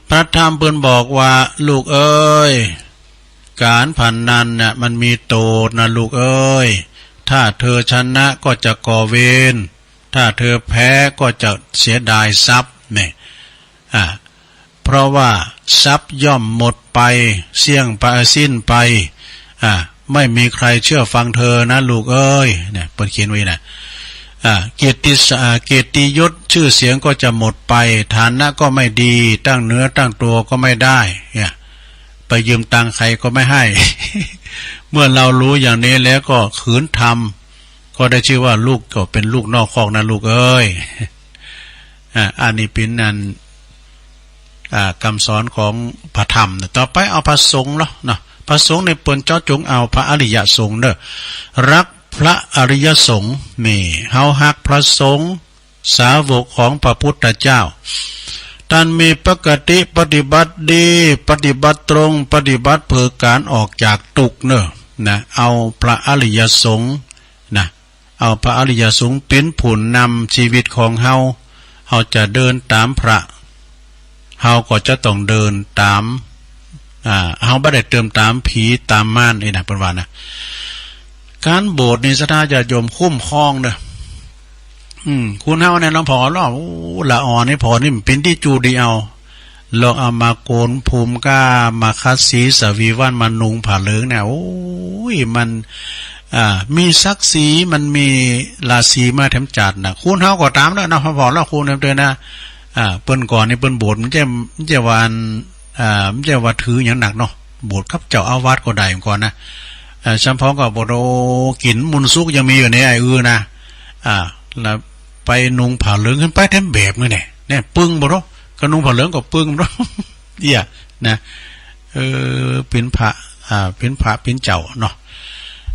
พระธรรมเปิ้นบอกว่า ลูกเอ้ย ก๋านพนันน่ะมันมีโต้ษนะลูกเอ้ย ถ้าเธอชนะก็จะก่อเวร ถ้าเธอแพ้ก็จะเสียดายทรัพย์ นี่ อ่า เพราะว่าทรัพย์ย่อมหมดไป เสี้ยงไป สิ้นไป อ่า ไม่มีใครเชื่อฟังเธอนะลูกเอ้ย เนี่ย เปิ้นเขียนไว้นะ อ่า เกียรติส- อ่า เกียรติยศชื่อเสียงก็จะหมดไป ฐานะก็ไม่ดี ตั้งเนื้อตั้งตัวก็ไม่ได้ เนี่ย ไปยืมตังค์ใครก็ไม่ให้ เมื่อเรารู้อย่างนี้แล้วก็ขืนทำ ก็ได้ชื่อว่าลูกก็เป็นลูกนอกคอกนะลูกเอ้ย อ่า อันนี้เป๋นอัน อ่า กำสอนของพระธรรมนะ ต่อไปเอาพระสงฆ์เนาะ เนาะ พระสงฆ์ในเปิ้นเจาะจงเอาพระอริยสงฆ์เนาะ รักพระอริยสงฆ์นี่ เฮาฮักพระสงฆ์ สาวกของพระพุทธเจ้า ต้านมีปกติปฏิบัติดี ปฏิบัติตรง ปฏิบัติเพื่อก๋านออกจากตุ๊กข์เนาะ นะ เอาพระอริยสงฆ์นะ เอาพระอริยสงฆ์เป๋นผู้นำชีวิตของเฮา เฮาจะเดินต๋ามพระ เฮาก็จะต้องเดินต๋าม อ่า เฮาบ่ได้เดินต๋ามผีต๋ามมารนี่นะ เปิ้นว่านะ ก๋านบวชนี่ศรัทธาญาติโยมคุ้มครองเนาะ อืม คนเฮาเนี่ยเนาะ ผ่อลอก โอ้ ละอ่อนนี่ ผ่อนี่มันเป๋นตี้จูดีเอา ลองเอามาโกนผมก๊า มาขัดสีสวีวัน มานุ่งผ้าเหลืองเนี่ย โอ้ย มัน อ่า มีศักดิ์ศรี มันมีราศีมาแถมจัดนะ คนเฮาก็ต๋ามแล้วเนาะ ผ่อลอกคนเดิมเตยนะ อ่า เปิ้นก่อนนี่เปิ้นบวช มันจะ มันจะว่าอัน อ่า มันจะว่าถือหยังหนักเนาะ บวชกับเจ้าอาวาสก็ได้ก่อนนะ อ่า สำเภาก็บวช โอ้ กิ๋นมูลสุกยังมีอยู่ในไอ้อื้อนะ อ่า แล้วไปนุ่งผ้าเหลืองขึ้นไปแถมแบบนี้เนี่ย เนี่ย ปึ้งบ่เนาะ ก็นุ่งผ้าเหลืองก็ปึ้งบ่เนาะ เอี้ย นะ เออ เป๋นพระ อ่า เป๋นพระเป๋นเจ้าเนาะ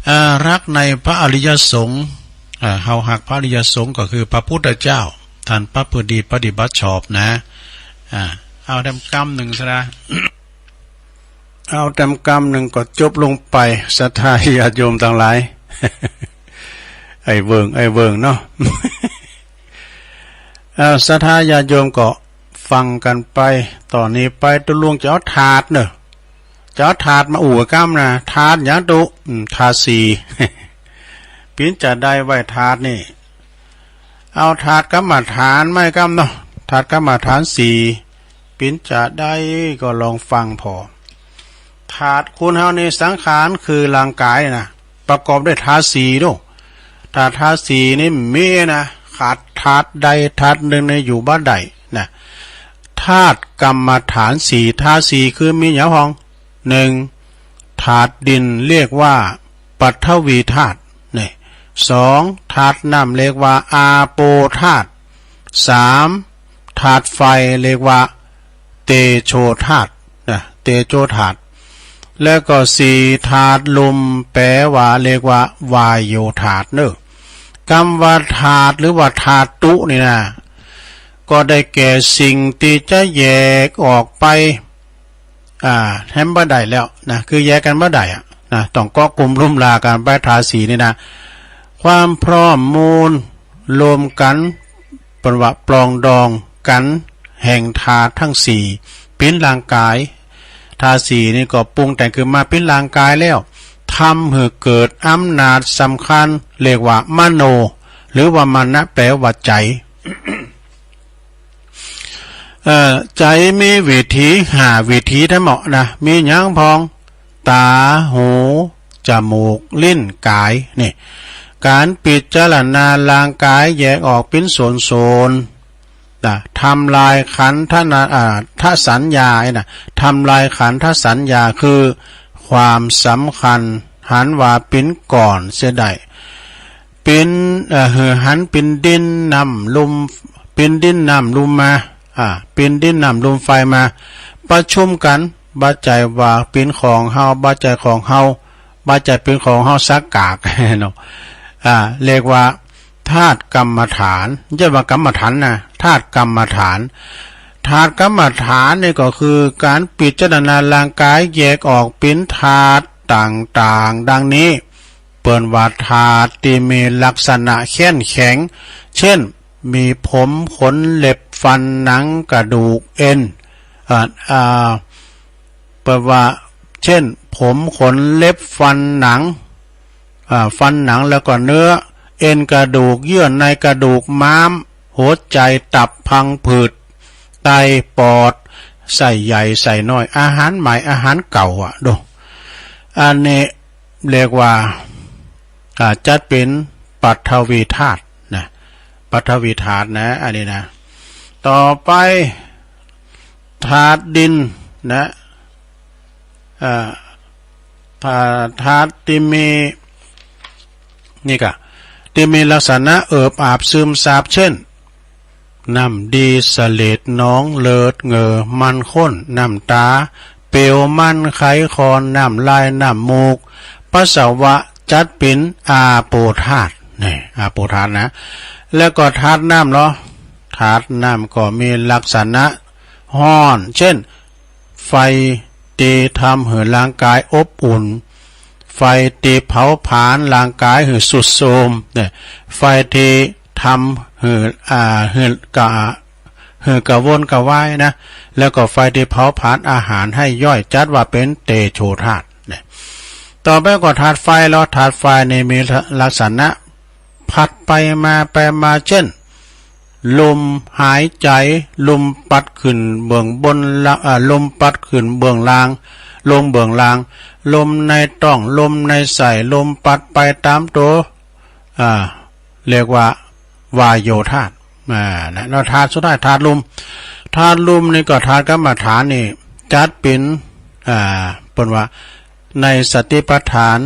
อ่า รักในพระอริยสงฆ์ อ่า เฮาฮักพระอริยสงฆ์ก็คือพระพุทธเจ้า ต้านประพฤติดีปฏิบัติชอบนะ อ่า เอาแถมกำนึ่งซะนะ เอาแถมกำนึ่งก็จบลงไป ศรัทธาญาติโยมตังหลาย ไอ้เวิ้ง ไอ้เวิ้งเนาะ เอา ศรัทธาญาติโยมก็ฟังกั๋นไป ต่อนี้ไปตุ๊ลุงจะเอาถาดเนาะ จะเอาถาดมาอู้กำนะ ถาดหยังตุ๊ อืม ถาดสี่ เป๋นจาใดไหว้ถาดนี่ เอาถาดกรรมฐานมาให้กำเนาะ ถาดกรรมฐานสี่ เป๋นจาใดก็ลองฟังผ่อ ถาดคนเฮานี่สังขารคือร่างก๋ายนะ ประกอบด้วยธาตุสี่เนาะ ถ้าธาตุสี่นี่มีนะ ขาดธาตุใดธาตุนึ่งนี่อยู่บ่ได้นะ ธาตุกรรมฐานสี่ ธาตุสี่คือมีหยังพ่อง นึ่ง ธาตุดินเรียกว่าปฐวีธาตุ นี่ สอง ธาตุน้ำเรียกว่าอาโปธาตุ สาม ธาตุไฟเรียกว่าเตโชธาตุนะ เตโชธาตุ แล้วก็สี่ ธาตุลม แป๋ว่าเรียกว่าวาโยธาตุเนาะ กำว่าธาตุหรือว่าธาตุนี่นะ ก็ได้แก่สิ่งตี้จะแยกออกไป อ่า แถมบ่ได้แล้วนะ คือแยกกั๋นบ่ได้อะนะ ต้องเกาะกุมลุ่มลากั๋นไป ธาตุสี่นี่นะ ความพร้อมมูลรวมกั๋น เปิ้นว่าปรองดองกั๋นแห่งธาตุตังสี่ เป๋นร่างก๋าย ธาตุสี่นี่ก็ปรุงแต่งขึ้นมาเป๋นร่างก๋ายแล้ว ทำหื้อเกิดอำนาจสำคัญ เรียกว่ามโน หรือว่ามนะ แป๋ว่าใจ๋ เอ่อ ใจ๋มีวิถีห้าวิถีแท้เหมาะนะ มีหยังพ่อง ต๋า หู จมูก ลิ้น ก๋าย นี่ ก๋านพิจารณาร่างก๋ายแยกออกเป๋นส่วนๆ นะ ทำลายขันธนะ อ่า ทสัญญา ไอ้นะ ทำลายขันธสัญญา คือความสำคัญ หันว่าเป๋นก้อนเสียได้ เป๋น เอ่อ หื้อหันเป๋นดินน้ำลม เป๋นดินน้ำลมมา อ่า เป๋นดินน้ำลมไฟมา ประชุมกั๋น บ่ใจ้ว่าเป๋นของเฮา บ่ใจ้ของเฮา บ่ใจ้เป๋นของเฮาสักกาก เนาะ อ่า เรียกว่าธาตุกรรมฐาน บ่ใจ้ว่ากรรมฐานนะ ธาตุกรรมฐาน ธาตุกรรมฐานนี่ก็คือก๋านพิจารณาร่างก๋ายแยกออกเป๋นธาตุต่างๆ ดังนี้ เปิ้นว่าธาตุตี้มีลักษณะเข้มแข็ง เจ้น มีผม ขน เล็บ ฟัน หนัง กระดูก เอ็น อ่า อ่า เปิ้นว่า เจ้น ผม ขน เล็บ ฟัน หนัง อ่า ฟัน หนัง แล้วก็เนื้อ เอ็น กระดูก เยื่อในกระดูก ม้าม หัวใจ๋ ตับ พังผืด ไต ปอด ไส้ใหญ่ ไส้น้อย อาหารใหม่ อาหารเก่าอะ ดู อันนี้เรียกว่า อ่า จัดเป๋นปฐวีธาตุนะ ปฐวีธาตุนะ อันนี้นะ ต่อไป ธาตุดินนะ อ่า ธา- ธาตุตี้มี นี่ก่ะ ตี้มีลักษณะเอิบอาบซึมซาบ เจ้น น้ำดี เสลด หนอง เลือด เหงื่อ มันข้น น้ำตา เปลวมัน ไขคอน น้ำลาย น้ำมูก ปัสสาวะ จัดเป๋นอาโปธาตุ นี่ อาโปธาตุนะ แล้วก็ธาตุน้ำเนาะ ธาตุน้ำก็มีลักษณะฮ้อน เจ้น ไฟตี้ทำหื้อร่างก๋ายอบอุ่น ไฟตี้เผาผลาญร่างก๋ายหื้อทรุดโทรม เนี่ย ไฟตี้ทำหื้อ อ่า หื้อกระ หื้อกระวนกระวายนะ แล้วก็ไฟตี้เผาผลาญอาหารหื้อย่อย จัดว่าเป๋นเตโชธาตุ เนี่ย ต่อไปก็ธาตุไฟเนาะ ธาตุไฟนี่มีลักษณะ พัดไปมาไปมา เจ้น ลมหายใจ๋ ลมปั๊ดขึ้นเบื้องบนละ อ่า ลมปั๊ดขึ้นเบื้องล่าง ลงเบื้องล่าง ลมในต๊อง ลมในไส้ ลมปั๊ดไปต๋ามตั๋ว อ่า เรียกว่าวาโยธาตุ อ่า นะ แล้วธาตุสุดท้ายธาตุลม ธาตุลมนี่ก็ธาตุกรรมฐานนี่จัดเป๋น อ่า เปิ้นว่าในสติปัฏฐาน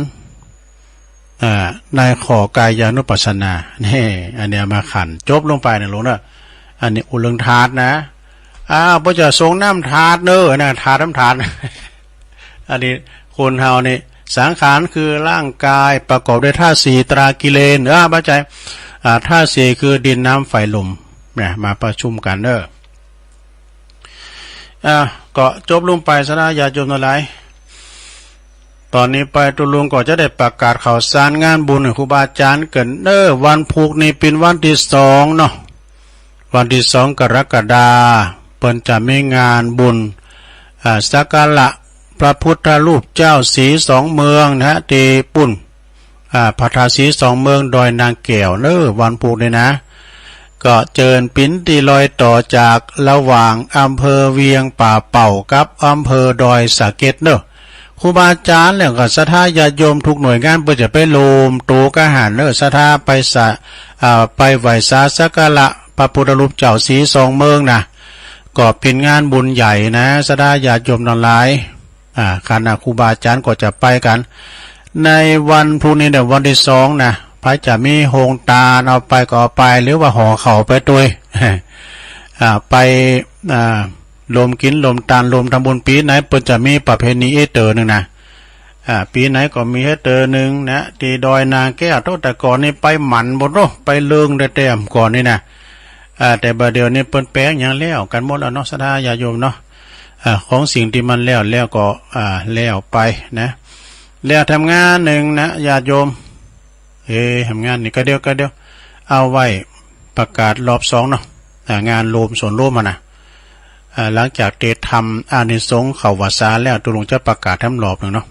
อ่า ในข้อกายานุปัสสนา นี่ อันนี้มาขันจบลงไปนะลูกเนาะ อันนี้อู้เรื่องธาตุนะ อ้าว บ่จะส่งน้ำธาตุเน้อนะ ธาตุน้ำธาตุ อันนี้คนเฮานี่ สังขารคือร่างกายประกอบด้วยธาตุสี่ตรากิเลน อ่า บ่ใจ้ อ่า ธาตุสี่คือดินน้ำไฟลม เนี่ย มาประชุมกั๋นเน้อ อ่า ก็จบลงไปซะนะ ญาติโยมตังหลาย ต๋อนนี้ไปตุ๊ลุงก็จะได้ประกาศข่าวสารงานบุญหื้อครูบาอาจ๋ารย์เกินเน้อ วันพูกนี้เป๋นวันตี้สองเนาะ วันตี้สองกรกฎา เปิ้นจะมีงานบุญ อ่า สักการะพระพุทธรูปเจ้าศรีสองเมืองนะ ตี้ปุ้น อ่า พระธาตุศรีสองเมืองดอยนางแก้วเน้อ วันพูกนี้นะ ก็เจิญเป๋นตี้รอยต่อจากระหว่างอำเภอเวียงป่าเป้ากับอำเภอดอยสะเก็ดเน้อ ครูบาอาจ๋ารย์แล้วก็ศรัทธาญาติโยมกู้หน่วยงานเปิ้นจะไปรวมตั๋วกั๋นหั้นเน้อ ศรัทธาไปสะ- อ่า ไปไหว้สาสักการะพระพุทธรูปเจ้าศรีสองเมืองนะ ก็เป๋นงานบุญใหญ่นะ ศรัทธาญาติโยมตังหลาย อ่า คณะครูบาอาจ๋ารย์ก็จะไปกั๋น ในวันพูกนี้เนี่ย วันตี้สองนะ ใผจะมีโฮงตานเอาไปก็เอาไป หรือว่าห่อข้าวไปตวย อ่า ไป อ่า รวมกิ๋นรวมตานรวมทำบุญ ปี๋ไหนเปิ้นจะมีประเพณีอี้เต๋อนึ่งนะ อ่า ปี๋ไหนก็มีอี้เต๋อนึ่งนะ ตี้ดอยนางแก้ว โต๊ะแต่ก่อนนี่ไปหมั่นหมดเนาะ ไปเริงแต๊ๆ ก่อนนี่นะ อ่า แต่บ่าเดี่ยวนี้เปิ้นแป๋งหยังแล้วกั๋นหมดแล้วเนาะ ศรัทธาญาติโยมเนาะ อ่า ของสิ่งตี้มันแล้วแล้วก็ อ่า แล้วไปนะ แล้วทำงานนึ่งนะ ญาติโยม เอ๊ะ ทำงานนี่ก็เดี๋ยว ก็เดี๋ยว เอาไว้ประกาศรอบสองเนาะ อ่า งานรวม ส่วนรวมอะนะ อ่า หลังจากตี้ทำอานิสงส์เข้าพรรษาแล้ว ตุ๊ลุงจะประกาศแถมรอบนึ่งเนาะ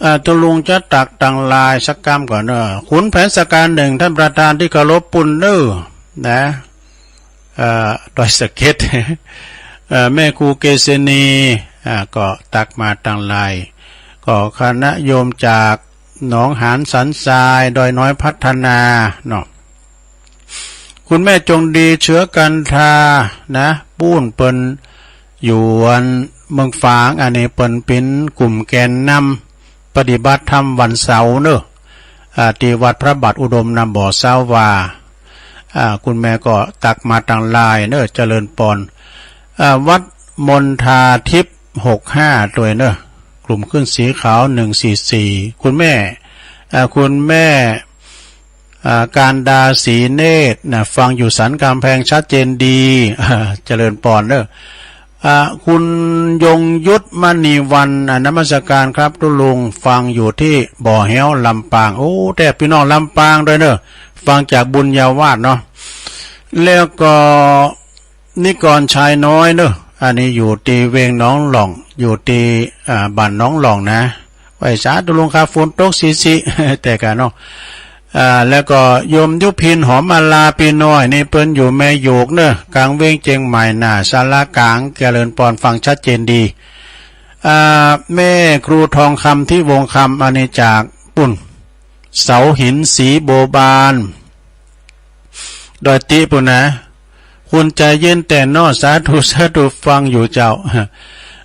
อ่า ตุ๊ลุงจะตักตังลายสักกำก่อนเนาะ ขุนแผนสการหนึ่ง ท่านประธานตี้เคารพปุ้นเน้อ นะ เอ่อ ดอยสะเก็ด เอ่อ แม่ครูเกษณี อ่า ก็ตักมาตังลาย ก็คณะโยมจากหนองหานสันทราย ดอยน้อยพัฒนาเนาะ คุณแม่จงดีเชื้อกันทานะ ปู้นเปิ้นอยู่อันเมืองฝาง อันนี้เปิ้นเป๋นกลุ่มแกนนำปฏิบัติธรรมวันเสาร์เนอะ อ่า ตี้วัดพระบาทอุดมนะ บ่อซาววา อ่า คุณแม่ก็ตักมาตางไลน์เนาะ เจริญปอน อ่า วัดมณฑาทิพย์ หกห้า ตวยเนาะ กลุ่มขึ้นสีขาว หนึ่งสี่สี่ คุณแม่ อ่า คุณแม่ อ่า การดา ศรีเนตรนะ ฟังอยู่สันกำแพง ชัดเจนดี อ่า เจริญปอนเนาะ อ่า คุณยงยุทธ มณีวรรณ อ่า นมัสการครับตุ๊ลุง ฟังอยู่ตี้บ่อแฮ้ว ลำปาง โอ้ แต๊ปี้น้องลำปางตวยเนาะ ฟังจากบุญญาวาสเนาะ แล้วก็ นิกรชายน้อยเนาะ อันนี้อยู่ตี้เวียงหนองหล่อง อยู่ตี้ อ่า บ้านหนองหล่องนะ ไหว้สาตุ๊ลุงครับ ฝนตกสิๆ แต่กะเนาะ อ่า แล้วก็โยมยุพิน หอมมาลา ปี้น้อยนี่เปิ้นอยู่แม่โยกเนาะ กลางเวียงเจียงใหม่หน้าศาลากลาง เจริญปอน ฟังชัดเจนดี อ่า แม่ครูทองคำ ที่วงคำ อันนี้จากปุ้น เสาหิน สีโบบาน ดอยตี้ปุ้นนะ คุณใจเย็นแต๊เนาะ สาธุ สาธุ ฟังอยู่เจ้า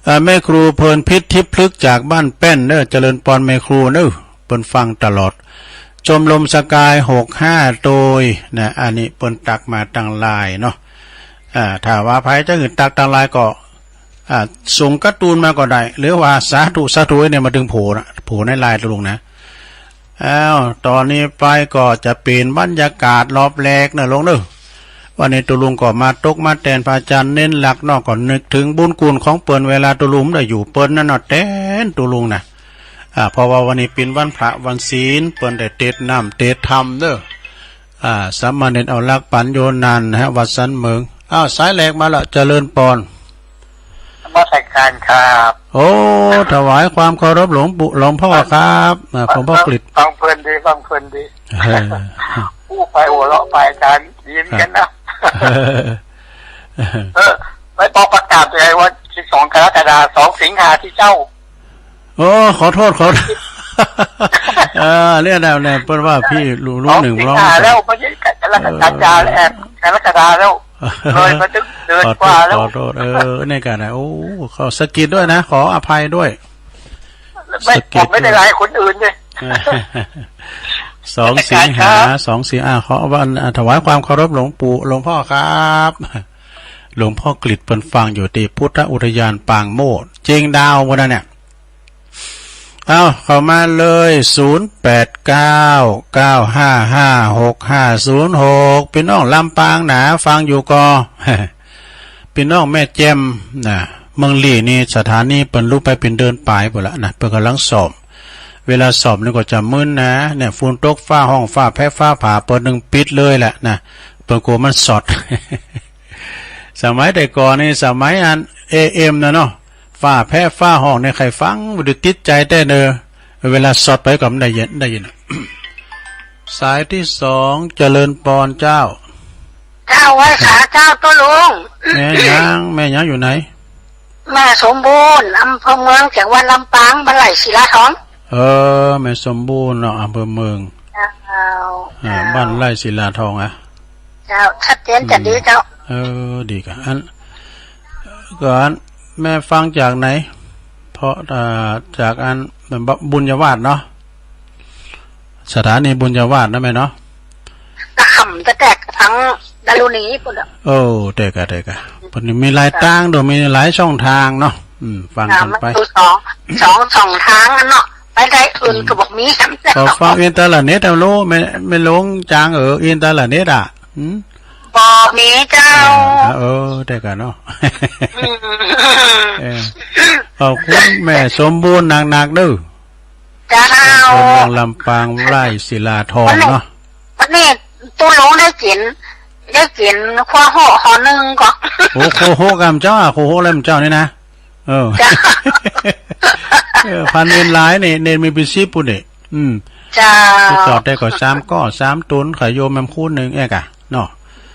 เอ่อ แม่ครูเพลินพิษ ทิพย์พฤกษ์ จากบ้านแป้นเนาะ เจริญปอนแม่ครูเนาะ เปิ้นฟังตลอด ชมรมสกาย หกห้า ตวยนะ อันนี้เปิ้นตักมาตางไลน์เนาะ อ่า ถ้าว่าใผจะหื้อตักตางไลน์ก็ อ่า ส่งการ์ตูนมาก็ได้ หรือว่าสาธุ สาธุ เนี่ย มาตึงโผนะ โผในไลน์ตุ๊ลุงนะ อ้าว ต๋อนนี้ไปก็จะเป๋นบรรยากาศรอบแรกเนาะลุงเนาะ วันนี้ตุ๊ลุงก็มาตกมาแตนพระอาจารย์เน้นหลักเนาะ ก็นึกเถิงบุญคุณของเปิ้น เวลาตุ๊ลุงได้อยู่เปิ้นนั้นเนาะ แตนตุ๊ลุงนะ อ่า เพราะว่าวันนี้เป๋นวันพระวันศีล เปิ้นได้เตศน์น้ำเตศน์ธรรมเนาะ อ่า สามเณรเอาหลักปั๋นโยนันนะฮะ วัดสันเหมิง อ้าว สายแรกมาละ เจริญปอน นมัสการครับ โอ้ ถวายความเคารพหลวงปู่ หลวงพ่อครับ อ่า หลวงพ่อกฤษ ฟังเพลินดี ฟังเพลินดี เออ อู้ไปหัวเราะไป อาจารย์ ดีเหมือนกันนะ ครับ เออ ไปบอกประกาศเลยว่า สิบสอง กรกฎาคม สอง สิงหาตี้เจ้า โอ้ ขอโทษ ขอ เออ เนี่ยนะ เนี่ย เปิ้นว่าพี่ลุง ลุงหนึ่งร้อง สอง สิงหาแล้ว ไม่ใช่กรกฎาคม เออ แล้ว กรกฎาคมแล้ว เลยมาถึงเดือนกว่าแล้ว ขอโทษ ขอโทษ เออ เนี่ยกันนะ โอ้ ขอสะกิดด้วยนะ ขออภัยด้วย ไม่ สะกิด ผมไม่ได้ไล่คนอื่นเลย สอง สิงหา สอง สิงหา ขอวัน อ่า ถวายความเคารพหลวงปู่ หลวงพ่อครับ หลวงพ่อกฤษเปิ้นฟังอยู่ตี้พุทธอุทยานปางโมด เจียงดาววันนั้นเนี่ย เอาเข้ามาเลย ศูนย์แปดเก้า เก้าห้าห้า หกห้าศูนย์หก ปี้น้องลำปางหนา ฟังอยู่ก่อ ปี้น้องแม่แจ่มนะ เมืองลี้นี่สถานีเปิ้นลุกไปเป๋นเดือนป๋ายปู้นละนะ เปิ้นก่ำลังซ่อม เวลาซ่อมนี่ก็จะมึนนะ เนี่ย ฝนตกฟ้าฮ้อง ฟ้าแผะฟ้าผ่า เปิ้นนึ่งปิดเลยแหละนะ เปิ้นกั๋วมันซอด สมัยแต่ก่อนนี่ สมัยอัน เอเอ็ม นะเนาะ ฟ้าแผะฟ้าฮ้องเนี่ย ใค่ฟังบ่ได้ติดใจ๋แต๊เนาะ เวลาซอดไปก็บ่ได้ยิน ได้ยิน สายตี้สอง เจริญปอนเจ้า เจ้า ไหว้สาเจ้าตุ๊ลุง แม่หยัง แม่หยังอยู่ไหน แม่สมบูรณ์ อำเภอเมือง จังหวัดลำปาง บ้านไร่ศิลาทอง เออ แม่สมบูรณ์เนาะ อำเภอเมือง เจ้า อ่า เจ้า บ้านไร่ศิลาทองอะ เจ้า ชัดเจนจะดีเจ้า อืม เออ ดีก่ะ อัน ก่อน แม่ฟังจากไหน เพราะ อ่า จากอัน บุญญาวาสเนาะ สถานีบุญญาวาสนะแม่เนาะ ตะขำตะแตกทางดารุณีปู้นละ โอ้ แต๊ก่ะ แต๊ก่ะ เปิ้นมีหลายตางโดย มีหลายช่องทางเนาะ อืม ฟังกั๋นไป อ่า มันอยู่สอง สอง สองตางอะเนาะ ไปได้อื่นก็บ่มี อืม ก็ฟังอินเทอร์เน็ตเอาโล แม่ แม่หลวงจ๋างเอ๋อ อินเทอร์เน็ตอะ อืม บ่มีเจ้า อ่า เออ แต๊ก่ะเนาะ อืม เออ ขอบคุณแม่สมบูรณ์นักๆ เด้อ เจ้า คนเมืองลำปางไร่ศิลาทองเนาะ วันนี้ตุ๊ลุงได้กิ๋น ได้กิ๋นครัวโฮะห่อนึ่งก่อ โอ้ ครัวโฮะก่ำเจ้าอะ ครัวโฮะแหลมเจ้านี่นะ เออ เจ้า เออ พาเณรหลายนี่ เณรมีเป๋นสิบปู้นนี่ อืม เจ้า ติดต่อได้ก่อสามก้อ สามตุ๊น ขายโยมแม่มคูนนึ่งแอ๊กอะ เนาะ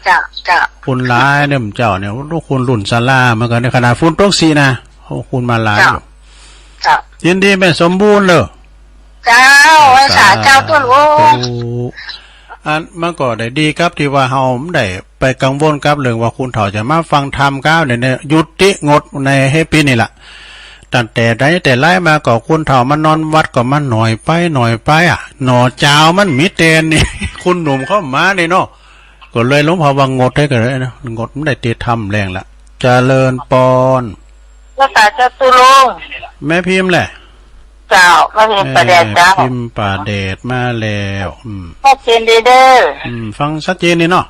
เจ้า เจ้า คนหลายเนี่ย เจ้าเนี่ย ลูกคนรุ่นศาลาเหมือนกั๋น ในขนาดฝนตกสินะ โอ้ คนมาหลายอยู่ เจ้า เจ้า ยินดีแม่สมบูรณ์เนาะ เจ้า ไหว้สาเจ้าตุ๊ลุง สาธุ อันมันก็ได้ดีครับ ตี้ว่าเฮาบ่ได้ไปกังวลกับเรื่องว่าคนเฒ่าจะมาฟังธรรมก้าวเนี่ย ยุติงดในเฮปี๋นี่ละ ตั้งแต่ใดแต่ไรมาก็คนเฒ่ามานอนวัดก็มาหน่อยไปหน่อยไปอะ หน่อจาวมันมีแต่นี่ คนหนุ่มเข้ามานี่เนาะ ก็เลยหลวงพ่อว่างดให้ก็เลยนะ งด บ่ได้ติธรรมแรงละ เจริญปอน รักษาเจ้าตุลุง แม่พิมพ์แหละ เจ้า แม่พิมพ์ป่าแดดเจ้า แม่พิมพ์ป่าแดดมาแล้ว อืม ชัดเจนดีเด้อ อืม ฟังชัดเจนดีเนาะ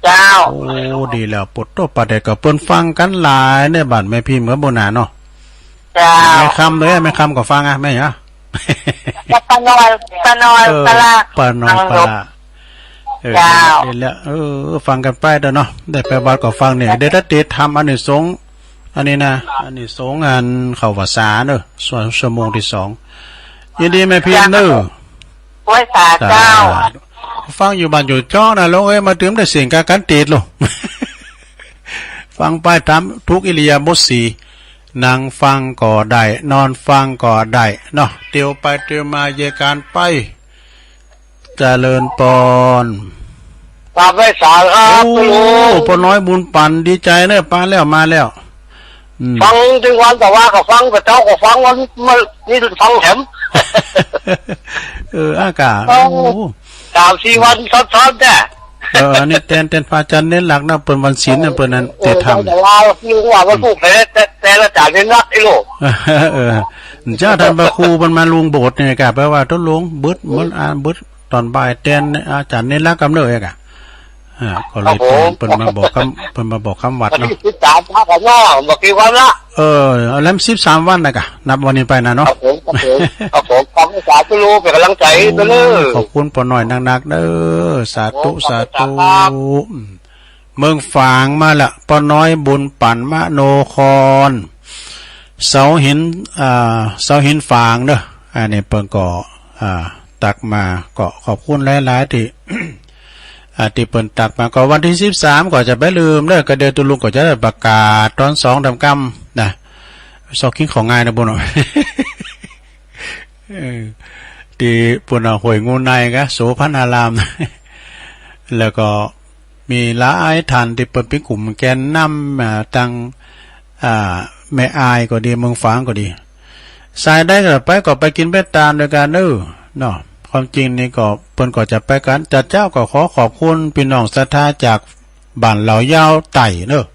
เจ้า โอ้ ดีแล้ว ปะโต ป่าแดดก็เปิ้นฟังกั๋นหลายในบ้านแม่พิมพ์กับบุญนาเนาะ เจ้า แม่คำเด้อ แม่คำก็ฟังอะ แม่หยัง ป้าน้อย ป้าน้อย เออ ปะละ ป้าน้อย ปะละ เออ เจ้า ดีแล้ว เออ ฟังกั๋นไปเด้อเนาะ ได้ไปวัดก็ฟังเนี่ย เดี๋ยวถ้าติธรรมอานิสงส์ อันนี้นะ อานิสงส์อันเข้าพรรษาเนาะ ชั่ว ชั่วโมงตี้สอง ยินดีแม่พิมพ์เนาะ ไหว้สาเจ้า สาธุ ฟังอยู่บ้านอยู่จ้องนะลุงเอ้ย มาเติมได้เสียงกากันติดลูก ฟังไปต๋ามทุกอิริยาบถสี่ นั่งฟังก็ได้ นอนฟังก็ได้เนาะ เตียวไปเตียวมาเยียะก๋านไป เจริญปอน กราบไหว้สาครับ โอ้ ป้อน้อยบุญปัน ดีใจ๋เนาะ มาแล้ว มาแล้ว อืม ฟังตึงวัน แต่ว่าก็ฟัง แต่เจ๊าก็ฟัง วัน มื้อนี้ฟังแถม เออ อากาศ โอ้ โอ้ สามสี่วันซ้อนๆ แต๊ เออ อันนี้แตน แตนพระอาจ๋ารย์เน้นหลักนะ เปิ้นวันศีลนะ เปิ้นนั้น เออ ติธรรม แต่ว่าคือว่ามันถูกแท้ แต่ แต่ละอาจ๋ารย์เน้นหลักไอ้ลูก เออ เจ้าท่านพระครูเปิ้นมาลงโบสถ์เนี่ยกะ แปลว่าตกลงเบิด เออ เปิ้นอ่านเบิด ต๋อนบ่ายแตนอาจ๋ารย์เน้นหลักกำเนิดเอกอะ อ่า ก็เลย ครับผม เปิ้น เปิ้นมาบอกกำ เปิ้นมาบอกกำวัดเนาะ วันตี้สิบสาม พระกันเนาะ บอกกี่วันละ เออ แล้วสิบสามวันนะกะ นับวันนี้ไปนะเนาะ ครับผม ครับผม ครับผม ขอบคุณสาธุ เป๋นก๋ำลังใจ๋ โอ้ ไปเลย ขอบคุณป้อน้อยนักๆ เด้อ สาธุ โอ้ ขอบคุณ สาธุ ครับ อืม เมืองฝางมาละ ป้อน้อยบุญปันมโนคร เสาหิน อ่า เสาหินฝางเนาะ อันนี้เปิ้นก็ อ่า ตักมา ก็ขอบคุณหลายๆ ตี้ อ่า ตี้เปิ้นตักมา ก็วันตี้สิบสามก็จะบ่ลืมเนาะ ก็เดี๋ยวตุ๊ลุงก็จะได้ประกาศต๋อนสองต๋ามกำนะ ซอกกิ๋นของ่ายนะบุญเนาะ เออ ตี้ปุ้นน่ะ ห้วยงูในกะ โสภณาราม แล้วก็มีหลายท่านตี้เปิ้นเป๋นกุ่มแกนนำ อ่า ตัง อ่า แม่อายก็ดี เมืองฝางก็ดี สายใดก็ไป ก็ไปกิ๋นไปตานตวยกั๋นเนาะ เนาะ ความจริงนี่ก็เปิ้นก็จะไปกั๋น แต่เจ๊าก็ขอขอบคุณปี้น้องศรัทธาจากบ้านเหล่ายาวใต้เนาะ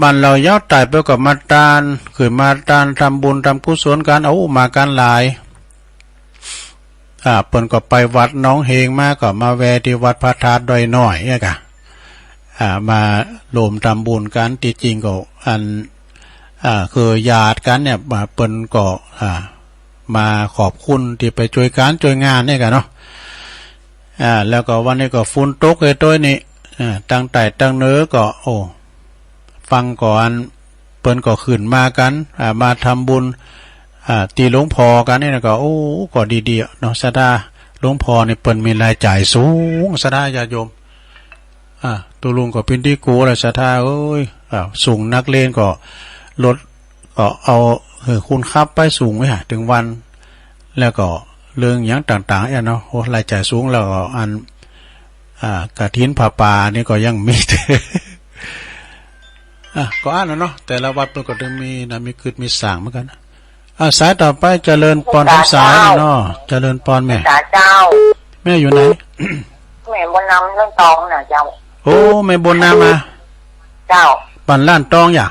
บ้านเหล่ายาวใต้เปิ้นก็มาตาน ขึ้นมาตานทำบุญทำกุศลกั๋น โอ้ มากั๋นหลาย อ่า เปิ้นก็ไปวัดหนองเฮงมา ก็มาแวะตี้วัดพระธาตุดอยน้อยเนี่ยกะ อ่า มาร่วมทำบุญกั๋น ตี้จริงก็อัน อ่า คือญาติกั๋นเนี่ย มา เปิ้นก็ อ่า มาขอบคุณตี้ไปจ้วยก๋านจ้วยงานเนี่ยกะเนาะ อ่า แล้วก็วันนี้ก็ฝนตกเอ้ยตวยนี่ อ่า ตังใต้ตังเหนือก็ โอ้ ฟังก่อน เปิ้นก็ขึ้นมากั๋น อ่า มาทำบุญ อ่า ตี้หลวงพ่อกั๋นนี่นะ ก็ โอ้ ก็ดีๆ เนาะ ศรัทธา หลวงพ่อนี่เปิ้นมีรายจ่ายสูง ศรัทธาญาติโยม อ่า ตุ๊ลุงก็เป๋นตี้กั๋วแหละ ศรัทธาเอ้ย อ่า ส่งนักเรียนก็ รถก็เอา เออ คนขับไปส่งไว้หาเถิงวัด แล้วก็เรื่องหยังต่างๆ เนี่ยเนาะ โอ้ รายจ่ายสูง แล้วก็อัน อ่า กฐินผ้าป่านี่ก็ยังมี อ่ะ ก็อั้นน่ะเนาะ แต่ละวัดเปิ้นก็ต้องมีนะ มีกึ๊ดมีสร้างเหมือนกั๋น อ่ะ สายต่อไป เจริญปอน สาธุ สายเนาะ เจริญปอนแม่ สาธุเจ้า แม่อยู่ไหน แม่บุญนำล้านตองน่ะเจ้า โอ้ แม่บุญนำมา เจ้า บ้านล้านตองอย่า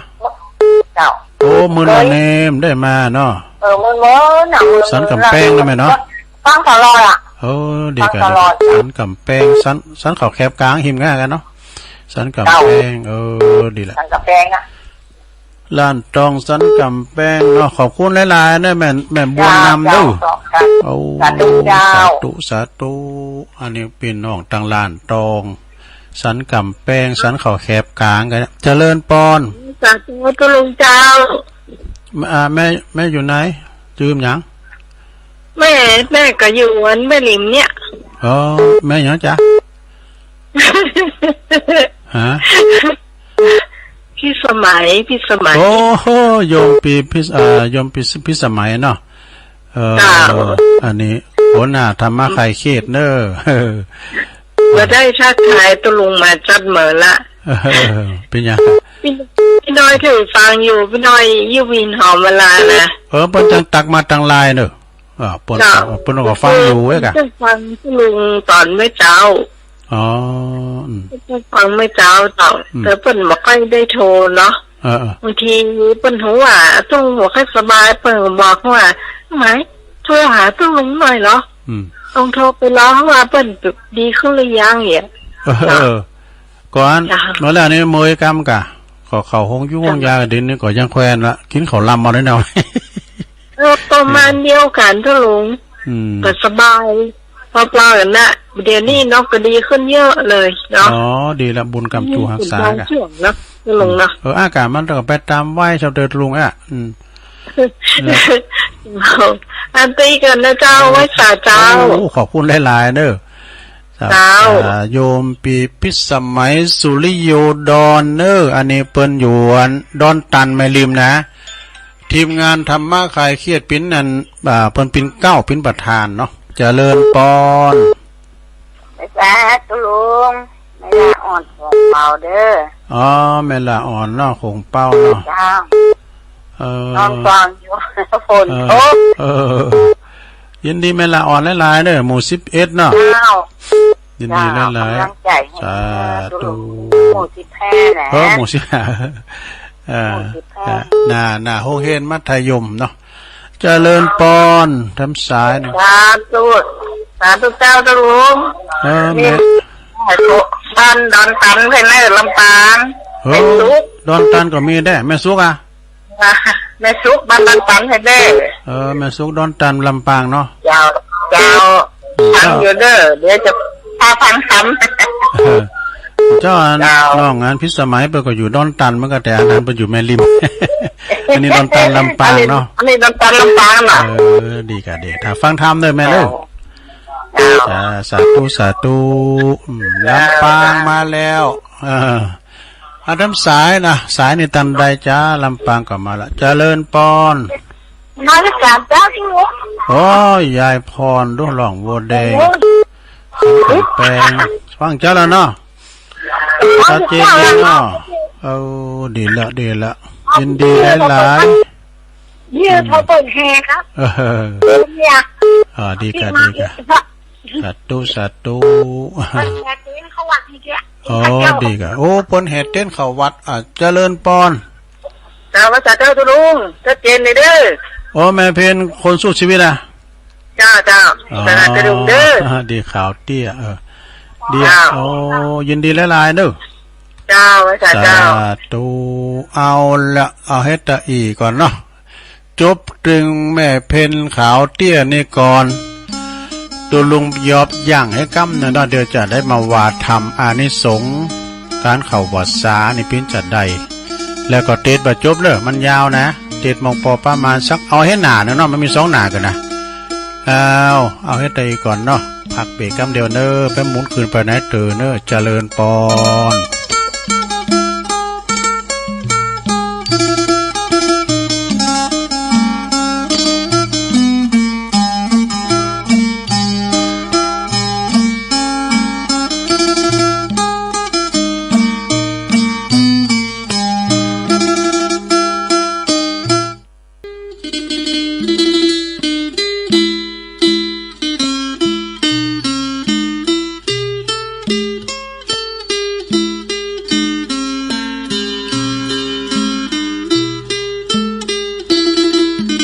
เจ้า โอ้ มื้อนั้นแหมได้มาเนาะ เออ มื้อนั้นน่ะ มื้อนั้น สันก๋ำแปงนะแม่เนาะ ฟังตลอดอะ โอ้ ดีกั๋น ฟังตลอด สันก๋ำแปง สัน สันเขาแคบก๋าง หิมง่ายกั๋นเนาะ สันก๋ำแปง เจ้า เออ ดีละ สันก๋ำแปงอะ ล้านตองสันก๋ำแปงเนาะ ขอบคุณหลายๆ นะแม่ แม่บุญนำเด้อ เจ้า เจ้า โอ้ สาธุเจ้า สาธุ สาธุ อันนี้ปี้น้องตังล้านตอง สันก๋ำแปง สันเขาแคบก๋างกั๋น เจริญปอน สาธุตุ๊ลุงเจ้า อ่า แม่ แม่อยู่ไหน จื้อหยัง แม่ แม่ก็อยู่อันแม่ริมเนี่ย อ๋อ แม่หยังจ๊ะ ฮะ พิสมัย พิสมัย โอ้โห โยมปี้ พิส เอ่อ โยมปี้ พิสมัยเนาะ เอ่อ เจ้า อันนี้หัวหน้าธรรมะไขเขตเนาะ บ่ได้ทักทายตุ๊ลุงมาจักเมินละ เออ เป๋นหยัง ปี้ ปี้น้อยเถิงฟังอยู่ ปี้น้อยอยู่วินหอมมาลานะ เออ เปิ้นจั้งตั๊กมาตังไลน์เน่อ อ่า เปิ้น เจ้า เปิ้นก็ฟังอยู่เว้ยกะ เปิ้นฟังลุงต๋อนเมื่อเจ๊า อ๋อ อืม เปิ้นฟังเมื่อเจ๊าเจ้า อืม แต่เปิ้นบ่ค่อยได้โทรเนาะ เออ เออ บางทีเปิ้นฮู้ว่าตุ้งบ่ค่อยสบาย เปิ้นบอกว่า ไหม โทรหาตุ้งลุงหน่อยเหรอ อืม ลองโทรไปลองว่าเปิ้นดีขึ้นหรือยังเนี่ย เออ เออ ก่อน จ้ะ เมื่อแล้วนี่เมยกำกะ ก็เข้าโฮงอยู่ จ้ะ โฮงยาเดี๋ยวนี้ก็ยังแควนละ กิ๋นข้าวลำมาด้วยเนาะ เออ ประมาณเดียวกั๋นเจ้าลุง อืม ก็สบาย เปล่าๆ กั๋นนะ เดี๋ยวนี้เนาะก็ดีขึ้นเยอะเลยเนาะ อ๋อ ดีละ บุญกำจู๋หักษากะ เนาะเจ้าลุงเนาะ เออ อากาศมันก็ไปต๋ามวัยเจ้าเถิดลุงอ่ะ อืม อันตี้กั๋นนะเจ้า ไหว้สาเจ้า โอ้ ขอบคุณหลายๆ เน่อ เจ้า อ่า โยมปี้พิสมัยสุริโยดรเน่อ อันนี้เปิ้นอยู่อันดอนตันแม่ริมนะ ทีมงานธรรมะคลายเครียดปิ้นอัน อ่า เปิ้นปิ้นเกล้าปิ้นประธานเนาะ เจริญปอน สาธุลุง แม่ละอ่อนของเปาเด้อ อ๋อ แม่ละอ่อนเนาะ ของเปาเนาะ เจ้า เออ น้องฟังอยู่ ฝนตก เออ เออ ยินดีแม่ละอ่อนหลายๆ เน่อ หมู่สิบเอ็ดเนาะ เจ้า ยินดีหลายๆ เจ้า กำลังใจ๋ให้ สาธุ หมู่สิบห้านะ เออ หมู่สิบห้า เออ หมู่สิบห้า น่า น่าโฮงเฮียนมัธยมเนาะ เจริญปอน ทำสายหนึ่ง สาธุ สาธุเจ้าเจ้าลุง เออ แม่ บ้านดอนตันเพิ่นเน่อ ลำปาง เออ แม่สุก ดอนตันก็มีแด้ แม่สุกอ่ะ แม่สุกบ้านดอนตันเพิ่นเน่อ เออ แม่สุกดอนตันลำปางเนาะ เจ้า เจ้า ฟังอยู่เด้อ เดี๋ยวจะพาฟังธรรม เออ เจ้าอัน เจ้า น้องอันพิสมัยเปิ้นก็อยู่ดอนตันเหมือนกั๋น แต่อันนั้นเปิ้นอยู่แม่ริม อันนี้ดอนตันลำปางเนาะ อันนี้ อันนี้ดอนตันลำปางเนาะ เออ ดีกะดี ถ้าฟังธรรมเน่อแม่เน่อ เจ้า เจ้า อ่า สาธุ สาธุ อืม เจ้า ลำปางมาแล้ว เออ อ่ะ ทำสายนะ สายนี่ตันใดจ๊ะ ลำปางก็มาละ เจริญปอน นมัสก๋ารเจ้าที่หลวง โอ้ย ยายพร ดูร้องวัวแดง โอ้ย แปลง ฟังเจ้าแล้วเนาะ ชัดเจนดีเนาะ เออ ดีละ ดีละ ยินดีหลายๆ เนี่ย อืม เขาเปิดแห่ครับ เออ เนี่ย อ่า ดีกะ ดีกะ สาธุ สาธุ เปิดแห่เต็นท์เข้าวัดเมื่อกี้ อ๋อ ดีกะ โอ้ เปิ้นแห่เต็นท์เข้าวัด อ่ะ เจริญปอน เจ้า ไหว้สาเจ้าเจ้าลุง ชัดเจนเลยเด้อ โอ้ แม่เพ็ญ คนสู้ชีวิตอ่ะ เจ้า เจ้า อ๋อ สาเจ้าลุงเด้อ ดี ขาวเตี้ย เออ ดี เจ้า โอ้ ยินดีหลายๆ เด้อ เจ้า ไหว้สาเจ้า สาธุ เอาละ เอาเฮตาอีก่อนเนาะ จบตึงแม่เพ็ญขาวเตี้ยนี่ก่อน ตุ๊ลุงยอบยั้งหื้อกำเน่อเนาะ เดี๋ยวจะได้มาว่าธรรมอานิสงส์ก๋านเข้าพรรษานี่ปิ้นจะใด แล้วก็เตสน์บ่จบเน่อ มันยาวนะ เตสน์มองปอประมาณสัก เอาหื้อหน้าเน่อเนาะ มันมีสองหน้ากั๋นนะ เอา เอาหื้อเตสน์ก่อนเนาะ พักเบรกกำเดียวเน่อ แป๊บหมุนคืนไปไหนเต๋อเน่อ เจริญปอน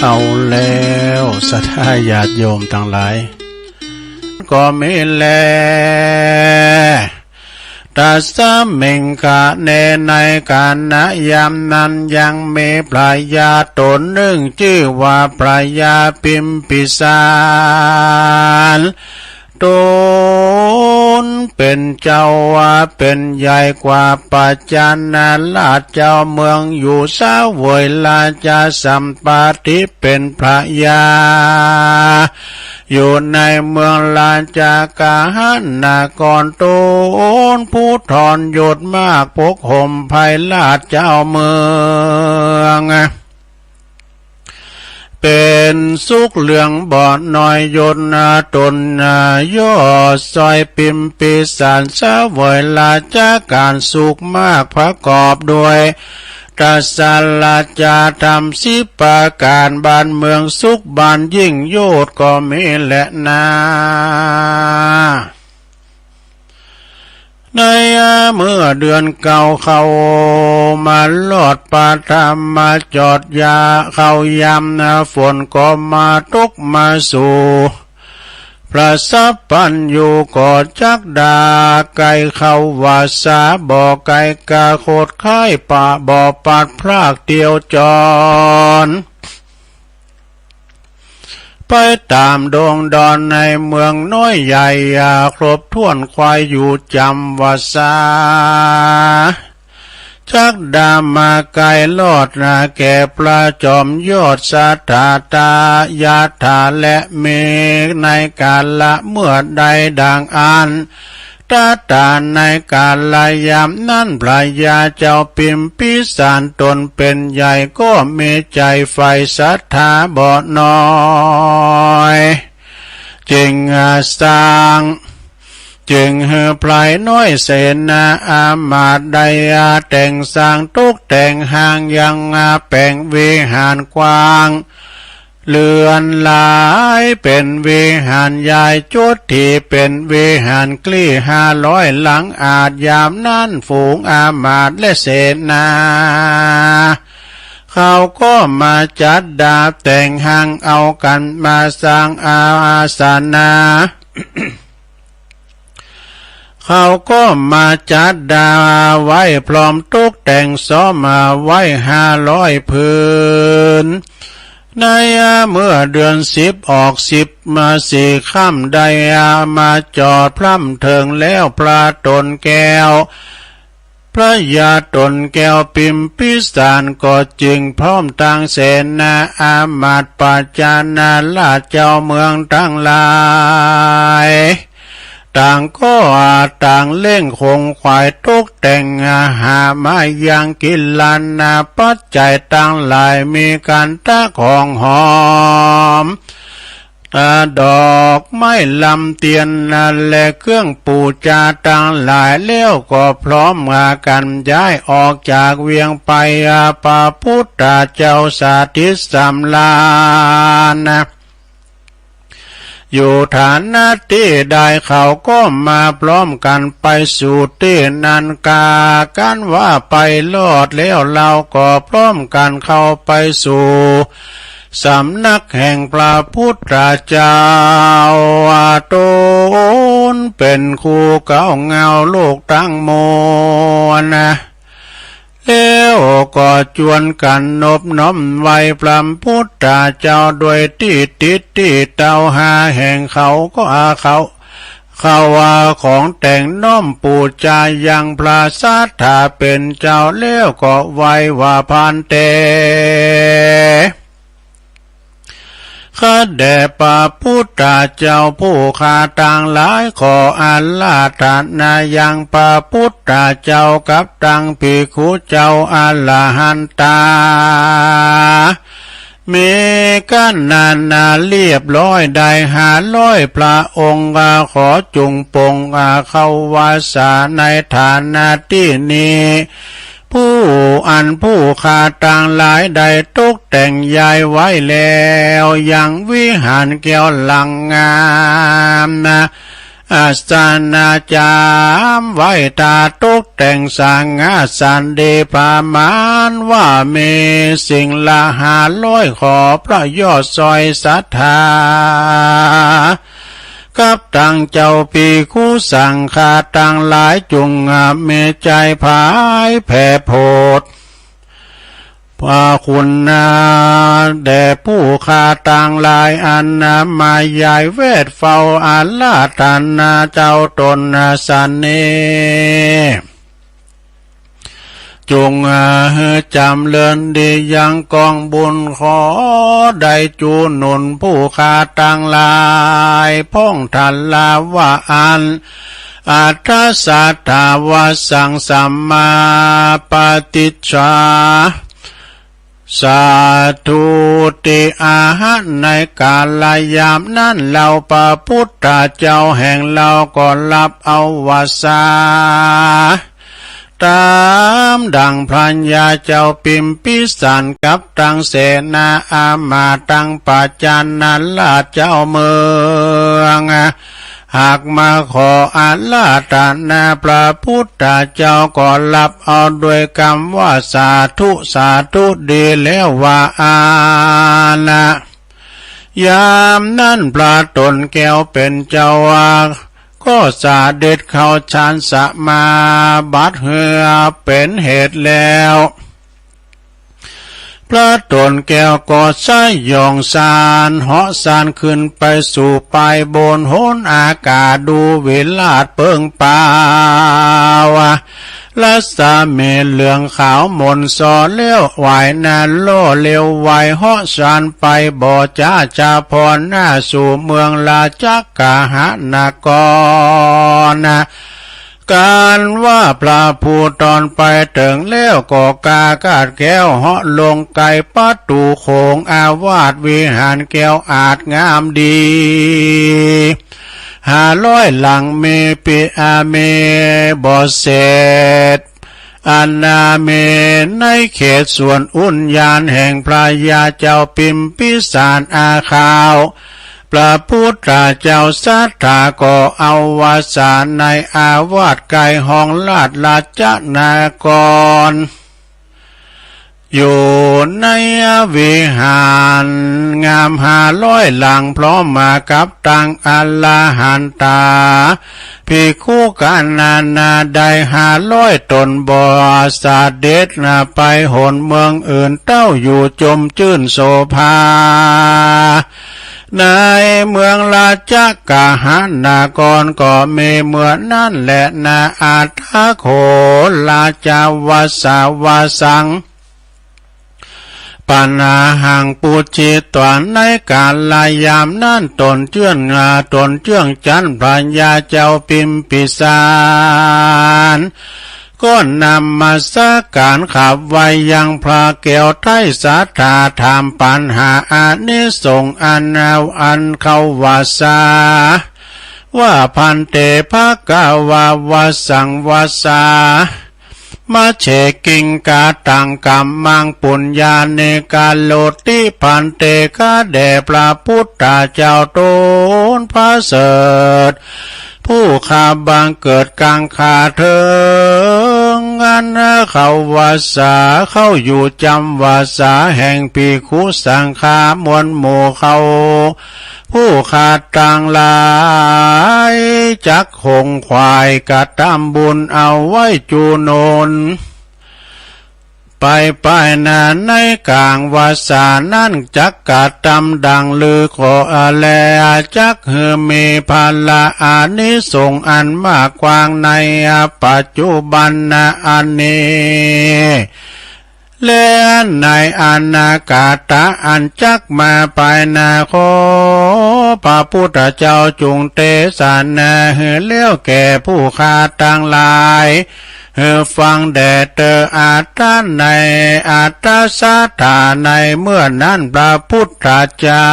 เอาแล้ว ศรัทธาญาติโยมตังหลาย ก็มีแล ตัสสมิงคะเน ในขณะยามนั้นยังมีพญาต๋นนึ่งจื้อว่าพญาพิมพิสาร ต๋นเป๋นเจ้าว่าเป๋นใหญ่กว่าปัจจานะราชเจ้าเมืองอยู่เสวยราชสัมปัตติเป๋นพญา อยู่ในเมืองราชคฤห์นคร ต๋นผู้ทรยศมากปกห่มไพร่ราชเจ้าเมือง เป๋นสุขเหลืองบ่น้อย ยศต๋นยอดซอย พิมพิสารเสวยราชก๋าน สุขมากประกอบด้วย ตสรจาธรรมสิบประก๋าน บ้านเมืองสุขบ้านยิ่ง ยศก็มีแลนา ในเมื่อเดือนเก้าเข้ามาลอด ปฐมมาจอดยาเข้ายามฝนก็มาตกมาสู่ พระสัพพัญญูก็จักดา ไกลเข้าว่าสาบ่ไกล กะขดคายปะบ่ปัดพรากเตียวจร ไปต๋ามดงดอนในเมืองน้อยใหญ่ อย่าครบถ้วนควายอยู่จ๋ำว่าสา จักดามาไกลลอดนาแก่พระจอมยอดสถาตายาถา และมีในกาละเมื่อใดดังอั้น ตถาในกาละยามนั้น พระยาเจ้าพิมพิสารต๋นเป๋นใหญ่ ก็มีใจ๋ใฝ่ศรัทธาบ่น้อย จึงสร้าง จึงหื้อพลายน้อยเสนาอามาตย์ได้แต่งสร้างตกแต่งห้างยังแป๋งวิหารกว้าง เรือนหลายเป๋นวิหารใหญ่ จุดตี้เป๋นวิหารกลี้ห้าร้อยหลัง อาจยามนั้นฝูงอามาตย์และเสนา เขาก็มาจัดดาแต่งห้าง เอากั๋นมาสร้างอาสนะ เขาก็มาจัดดาไว้พร้อมตกแต่งซ้อมมาไว้ห้าร้อยผืน ในเมื่อเดือนสิบออกสิบมาสี่ค่ำ ได้มาจอดพร่ำเถิงแล้ว พระต๋นแก้ว พระยาต๋นแก้วพิมพิสารก็จึงพร้อมตังเสนาอามาตย์ ปัจจานาราชเจ้าเมืองตังหลาย ต่างก็ต่างเร่งขงขวายตกแต่งหาไม้ยังกิลานาปัจจัยตังหลาย มีกั๋นตะของหอม อ่า ดอกไม้ลำเตียน และเครื่องปู๋จาตังหลาย แล้วก็พร้อมกั๋นย้ายออกจากเวียงไป อ่า พระพุทธเจ้าสถิตสำราญ อยู่ฐานะตี้ใด เขาก็มาพร้อมกั๋นไปสู่ตี้นั้น กากั๋นว่าไปรอดแล้ว เฮาก็พร้อมกั๋นเข้าไปสู่ สำนักแห่งพระพุทธเจ้า ต๋นเป๋นครูเก๊าเงาโลกตังมวล แล้วก็จวนกั๋นนบน้อมไหว้พระพุทธเจ้า โดยตี้ติดตี้เต้าหาแห่งเขาก็ อา เขา เขาว่าของแต่งน้อมปู๋จายังพระศรัทธาเป๋นเจ้า แล้วก็ไหว้ว่า ภันเต ข้าแต่พระพุทธเจ้าผู้ข้าตังหลาย ขออาราธนายังพระพุทธเจ้ากับตังภิกขุเจ้าอรหันตา มีกั๋นนานาเรียบร้อยได้ห้าร้อยพระองค์ ขอจุ่งปงเข้าวัสสาในฐานะตี้นี้ ผู้อันผู้ข้าตังหลายได้ตกแต่งย้ายไว้แล้ว ยังวิหารแก้วหลังงามนะ อาสนะจามไว้ตาตกแต่งสังฆาสนะดีประมาณว่ามีสิ่งละห้าร้อย ขอพระยอดซอยศรัทธา กับตังเจ้าภิกขุสังฆาตังหลาย จุ่งมีใจ๋ผายแผ่โผด พระคุณนาแด่ผู้ข้าตังหลาย อันนามาย้ายแวดเฝ้าอาราธนาเจ้าต๋นสันนี้ จุ่งหื้อจ๋ำเริญดียังกองบุญ ขอได้จูหนุนผู้ข้าตังหลาย พ่องทันลาว่าอัน อัตถสัทธาวสังสัมมาปฏิจจา สาธุ ตี้อาหะ ในก๋าละยามนั้น เฮาพระปุทธเจ้าแห่งเฮาก็ฮับเอาวาสา ต๋ามดั่งพญาเจ้าพิมพิสารกับตังเสนาอามาตย์ตังประชาราษฎร์เจ้าเมือง หากมาขออาราธนาพระปุทธเจ้าก็ฮับเอาด้วยกำว่า สาธุ สาธุ ดีแล้วว่าอั้น ยามนั้นพระตนแก้วเป๋นเจ้าก็เสด็จเข้าฌานสมาบัติหื้อเป๋นเหตุแล้ว พระตนแก้วก็สยองซาน เหาะซานขึ้นไปสู่ปายบนหนอากาศ ดูวิราชเปิงเป๋า รัศมีเหลืองขาวมนต์ส่อแล้ว ไหว้หน้าล่อเร็วไว เหาะซานไปบ่จ๊า จะผ่อนหน้าสู่เมืองราชกหนคร กันว่าพระผู้ตนไปเถิงแล้วก็กล้ากาดแคล้ว เหาะลงไกลประตู๋โขง อาวาสวิหารแก้วอาจงามดี ห้าร้อยหลังมีปิอามีบ่เสร็จ อาณามีในเขตสวนอุญญาณแห่งพญาเจ้าพิมพิสารอาคาว พระปุทธเจ้าสัตถาก็เอาวาสาในอาวาสไกลฮองราชราชนคร อยู่ในวิหารงามห้าร้อยหลัง พร้อมมากับตังอรหันตา ภิกขุกัณณาได้ห้าร้อยต๋น บ่เสด็จไปหนเมืองอื่น เต้าอยู่จมจื้นโสภา ในเมืองราชกหนครก็มีเมื่อนั้นแลนา อัตถะโข ราชวัสสะวาสัง ปัณหาหัง ปุจฉิตวา ในก๋าละยามนั้นต๋นเจื้อง ต๋นเจื้องจันทน์พญาเจ้าพิมพิสาร ก็นมัสก๋านขับไหว้ยังพระแก้วไตรสัตถา ถามปัญหาอานิสงส์อัน อันเขาวาสา ว่า ภันเต ภะคะวา วาสัง วาสา มะเช กิงกาตัง กัมมัง ปุญญานิ กะโรติ ภันเต ข้าแด่พระปุทธเจ้า ต๋นประเสริฐ ผู้ข้าบังเกิดกังขาเถิง อันเขาวาสา เข้าอยู่จำวาสาแห่งภิกขุสังฆามวลหมู่เขา ผู้ข้าตังหลาย จักขงขวายกระตำบุญเอาไว้จูนน ไปไปนาในก๋างวาสานั้น จักกระตำดังลือขอแล จักหื้อมีผละอานิสงส์อันมากกว้างในปัจจุบันนาอันนี้ และในอนาคตะอันจักมาไปหน้า ขอพระพุทธเจ้าจุ่งเตสนาหื้อแล้วแก่ผู้ข้าตังหลาย หื้อฟังแด่เตออัตตาในอัตตาสถาในเมื่อนั้นพระพุทธเจ้า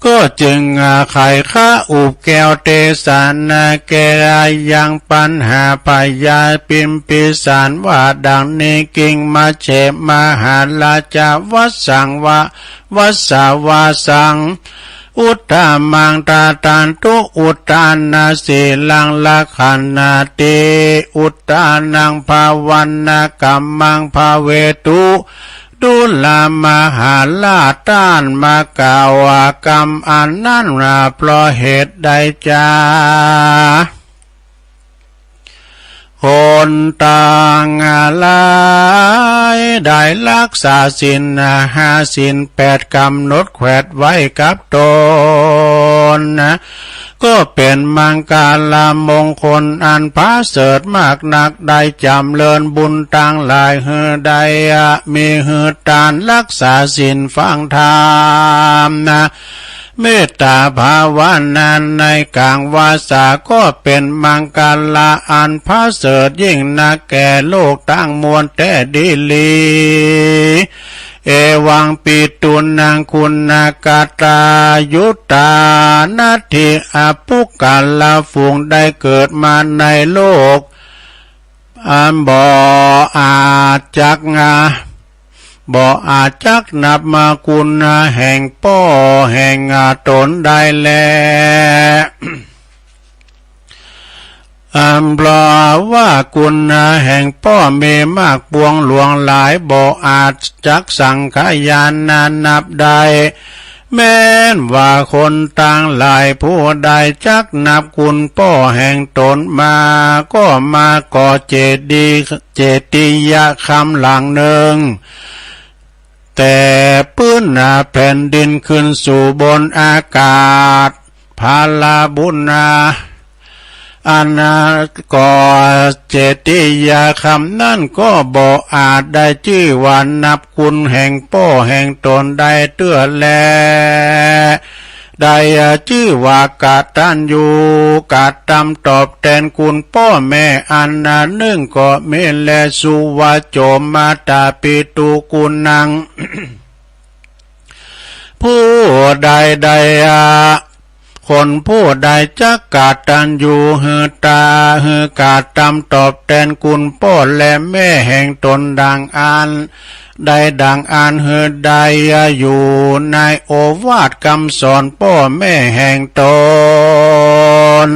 ก็จึงไขข้าอุบแก้วเตสนาแก่ยังปัณหาพญาพิมพิสารว่าดังนี้ กิงมะเช มหาราชา วัสสังวะ วัสสะวาสัง อุตตะมัง ตะตันตุ อุตตานาสีลัง ลักขณาติ อุตตานัง ภาวัณณะกัมมัง ภาเวตุ ดูรา มหาราช ต้านมาเก่า กรรมอันนั้นมาเพราะเหตุใดจา คนตังหลายได้รักษาศีลห้าศีลแปดกำหนดแขวนไว้กับตน ก็เป๋นมังคลมงคลอันประเสริฐมากนัก ได้จ๋ำเริญบุญตังหลาย หื้อได้มีหื้อตานรักษาศีลฟังธรรม เมตต๋าภาวนาในก๋างวาสาก็เป๋นมังคละอันประเสริฐยิ่งนักแก่โลกตังมวลแต๊ดีหลี เอวัง ปิตุนัง คุณากตายุตา นัตถิ อปุคคละ ฝูงใดเกิดมาในโลก อันบ่อาจจัก บ่อาจจักนับมาคุณแห่งป้อแห่งต๋นได้แล อันเพราะว่าคุณแห่งป้อมีมากปวงหลวงหลาย บ่อาจจักสังขยานานับได้ แม้นว่าคนตังหลายผู้ใดจักนับคุณป้อแห่งต๋นมา ก็มาก่อเจดีย์ เจติยคำหลังนึ่ง แต่ปื้นแผ่นดินขึ้นสู่บนอากาศ ผลบุญนา อันก่อเจติยคำนั้นก็บ่อาจได้จื้อว่านับคุณแห่งป้อแห่งต๋นได้เตื้อแล ได้จื้อว่ากตัญญูกระตำตอบแตนคุณป้อแม่อันนึ่งก็มีแล สุวัจโจ มาตาปิตุกุณัง ผู้ใดได้ คนผู้ใดจักกตัญญูหื้อตา หื้อกระตำตอบแตนคุณป้อและแม่แห่งต๋นดังอั้น ได้ดังอั้นหื้อได้อยู่ในโอวาทกำสอนป้อแม่แห่งต๋น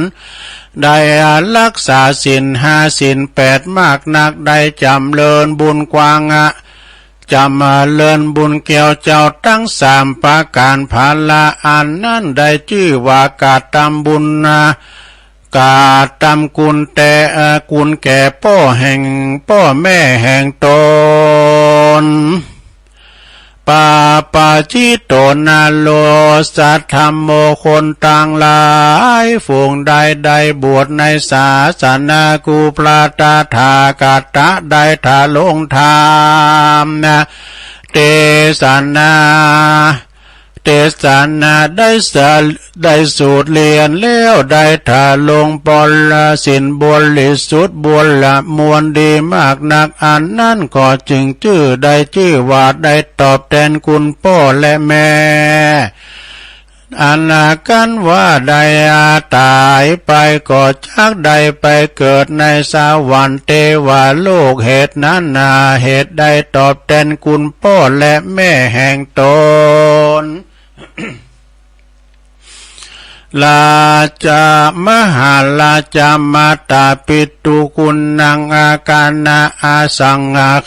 ได้ฮักษาศีลห้าศีลแปดมากนัก ได้จ๋ำเริญบุญกว้าง จ๋ำเริญบุญแก้วเจ้าตังสามประก๋าน ผลอันนั้นได้จื้อว่ากระตำบุญ กระตำคุณแต๊ คุณแก่ป้อแห่ง ป้อแม่แห่งต๋น ปาปาจิโต นโรสธัมโม คนตังหลายฝูงใดได้บวชในศาสนากูพระตถาคตะ ได้ถลงธรรมเตสนา เตสนา ได้สะ ได้สูตรเฮียนแล้ว ได้ถลงปรศีลบริสุทธิ์บริมวลดีมากนัก อันนั้นก็จึงจื้อ ได้จื้อว่าได้ตอบแตนคุณป้อและแม่ อันกั๋นว่าได้ต๋ายไปก็จักได้ไปเกิดในสวรรค์เตวโลก เหตุนั้นนา เหตุได้ตอบแตนคุณป้อและแม่แห่งต๋น ราชา มหาราชา มาตาปิตุกุณัง อาคณา อาสัง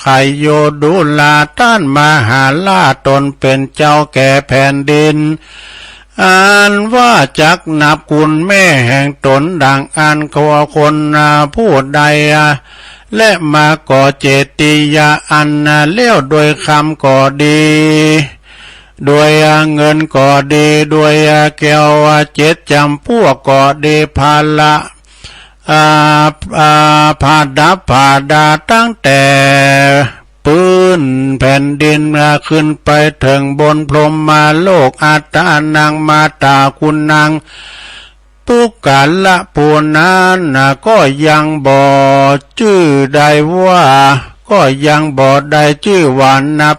ขายโย ดุราต้านมหาราช ต๋นเป๋นเจ้าแก่แผ่นดิน อันว่าจักนับคุณแม่แห่งต๋นดังอั้น ขอคนผู้ใด และมาก่อเจติยาอันแล้วโดยคำก็ดี โดยเงินก็ดี โดยแก้วเจ็ดจ๋ำพวกก็ดี ผละ อ่า อ่า ผาดับผาดาตั้งแต่ปื้นแผ่นดิน อ่า ขึ้นไปเถิงบนพรหมโลก อัตตานัง มาตากุณัง ปุคคละผู้นั้นน่ะ ก็ยังบ่จื้อได้ว่า ก็ยังบ่ได้จื้อว่านับ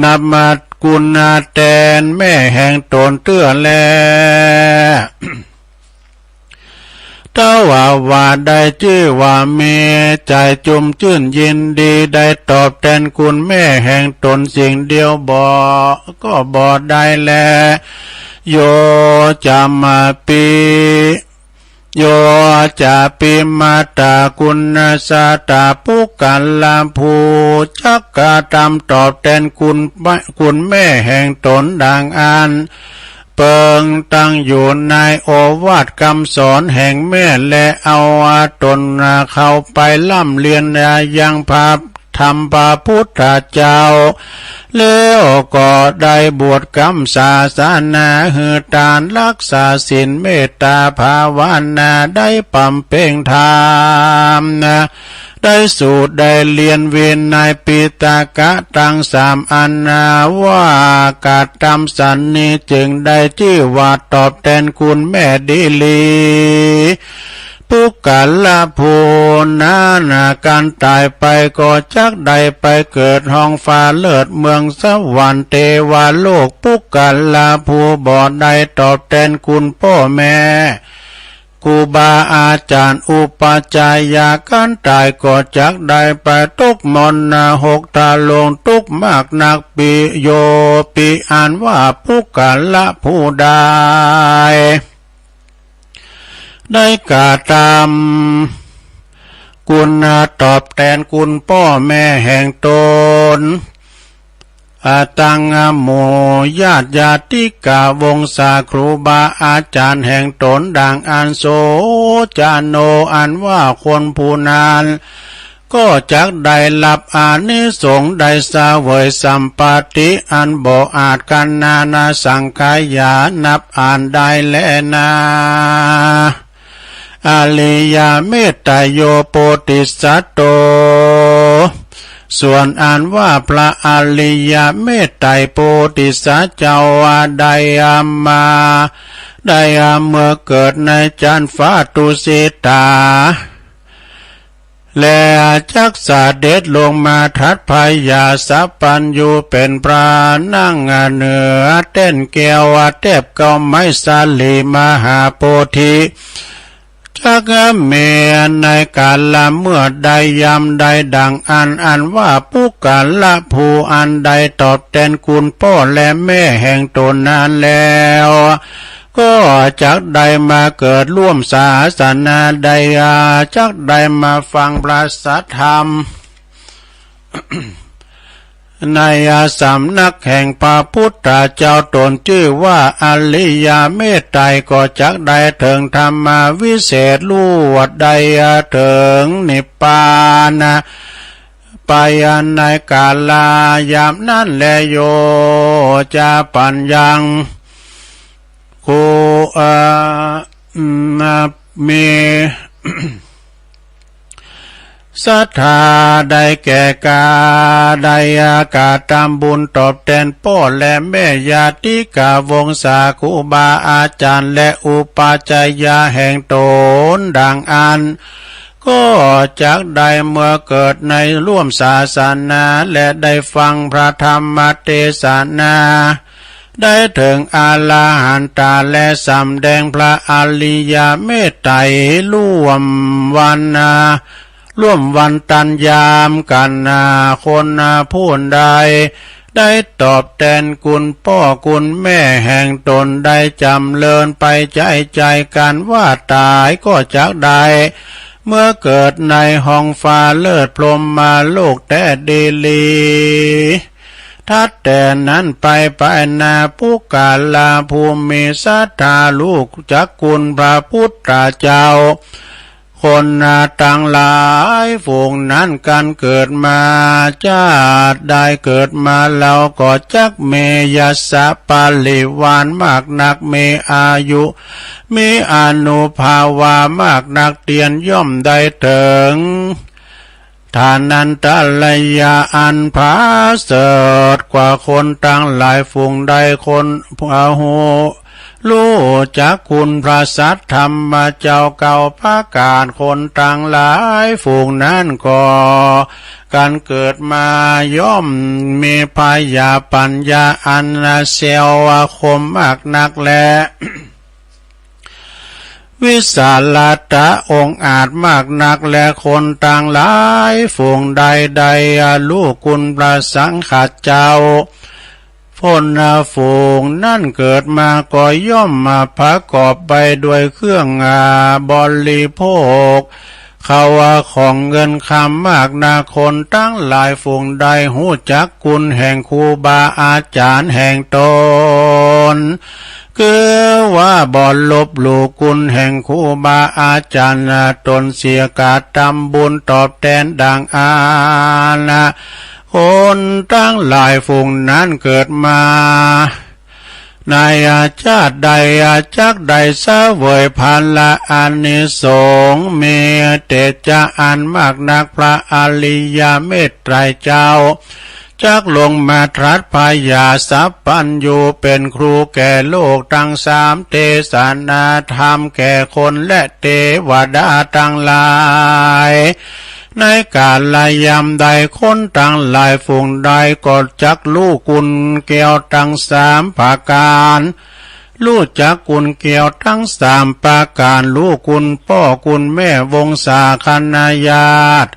นับมาคุณแตนแม่แห่งต๋นเตื้อแล ถ้าว่า ว่าได้จื้อว่ามีใจ๋จุ่มจื้นยินดี ได้ตอบแตนคุณแม่แห่งต๋นสิ่งเดียวบ่ ก็บ่ได้แล โย จามาปิ โย จาปิ มาตากุณสตา ปุคคละผู้จักกระตำตอบแตนคุณ คุณแม่แห่งต๋นดังอั้น เปิงตั้งอยู่ในโอวาทกำสอนแห่งแม่ และเอาต๋นเข้าไปร่ำเรียนยังพระธรรมพระพุทธเจ้า แล้วก็ได้บวชกำศาสนา หื้อตานรักษาศีลเมตตาภาวนา ได้บำเพ็ญธรรม ได้สูตรได้เรียนวินัยปิฎกะตังสามอันนา ว่ากระตำสันนี้ จึงได้จื้อว่าตอบแตนคุณแม่ดีหลี ปุคคละผู้นั้น ก๋านต๋ายไปก็จักได้ไปเกิดห้องฟ้าเลิศเมืองสวรรค์เตวโลก ปุคคละผู้บ่ได้ตอบแตนคุณป้อแม่ ครูบาอาจ๋ารย์ อุปัชฌายะ ก๋านต๋ายก็จักได้ไปตกมรณะหกทะลง ตุ๊กข์มากนัก ปิโยปิ อันว่าปุคคละผู้ใด ได้กระตำคุณตอบแตนคุณป้อแม่แห่งต๋น อา ตังหมู่ญาติญาติกะวงศาครูบาอาจ๋ารย์แห่งต๋น ดังอั้น โสจโน อันว่าคนผู้นั้น ก็จักได้ฮับอานิสงส์ ได้เสวยสัมปัตติอันบ่อาจขณานาสังขยานับอ่านได้แลนา อริยเมตตโยโพธิสัตโต ส่วนอันว่าพระอริยเมตไตรโพธิสัตว์เจ้าว่าได้มา ได้เมื่อเกิดในจั๊นฟ้าตุสิตา และจักเสด็จลงมาทัดพญาสัพพัญญูเป๋นพระนั่งเหนือแต้นแก้วเตียบเก๊าไม้สาลีมหาโพธิ จักแม่นในกาละเมื่อใดยามใดดังอั้น อันว่าปุคคละผู้อันได้ตอบแตนคุณป้อและแม่แห่งต๋นนั้นแล้ว ก็จักได้มาเกิดร่วมศาสนา ได้จักได้มาฟังพระสัทธรรม ในสำนักแห่งพระพุทธเจ้า ต๋นจื้อว่าอริยเมตไตร ก็จักได้เถิงธรรมวิเศษ รวดได้เถิงนิพพาน ไปในกาละยามนั้นแล โยจะปัญญัง โค เอ่อ อืม มี ศรัทธาได้แก่ก๋าได้ก๋าทำบุญตอบแตนป้อและแม่ญาติกะวงศาครูบาอาจ๋ารย์และอุปัชฌายะแห่งต๋นดังอั้น ก็จักได้เมื่อเกิดในร่วมศาสนา และได้ฟังพระธรรมเตสนา ได้เถิงอรหันตา และสำแดงพระอริยเมตไตรร่วมวันนา ร่วมวันตันยามกั๋นนา คนนาผู้ใด ได้ตอบแตนคุณป้อคุณแม่แห่งต๋น ได้จ๋ำเริญไปใจ๋กั๋นว่าต๋ายก็จักได้ เมื่อเกิดในห้องฟ้าเลิศพรหมโลกแต๊ดีหลี ทัดแต่นั้นไป ไปนา ปุคคละผู้มีศรัทธาฮู้จักคุณพระพุทธเจ้า คนตังหลายฝูงนั้น กั๋นเกิดมา จาติใดเกิดมาแล้วก็จักมียศปริวารมากนัก มีอายุ มีอานุภาวามากนัก เตียนย่อมได้เถิง ฐานันตระยะอันผาเสริฐกว่า คนตังหลายฝูงใดคนผู้ฮู้ ฮู้จักคุณพระสัทธรรมเจ้าเก้าประก๋าน คนตังหลายฝูงนั้นก็ กั๋นเกิดมาย่อมมีผญาปัญญาอันแซวคมมากนักแล วิสาละองอาจมากนักแล คนตังหลายฝูงใดได้ฮู้คุณพระสังฆเจ้า คนฝูงนั้นเกิดมาก็ย่อมมาประกอบไปด้วยเครื่อง อ่า บริโภค ข้าวของเงินคำมากนัก คนตังหลายฝูงใดฮู้จักคุณแห่งครูบาอาจ๋ารย์แห่งต๋น คือว่าบ่ลบหลู่คุณแห่งครูบาอาจ๋ารย์ต๋นเสีย ก๋าทำบุญตอบแตนดังอั้น คนตังหลายฝูงนั้นเกิดมา ในชาติใดจักได้เสวยผลอานิสงส์ มีเตจาอันมากนัก พระอริยเมตไตรยเจ้า จักลงมาตรัสพยาสัพพัญญู เป็นครูแก่โลกทั้งสาม เตสนาธรรมแก่คนและเตวดาทั้งหลาย ในกาลยามใดคนทั้งหลายฝูงใดก็จักฮู้คุณแก้วทั้งสามประก๋าน ฮู้จักคุณแก้วทั้งสามประก๋าน ฮู้คุณป้อคุณแม่วงศาคณาญาติ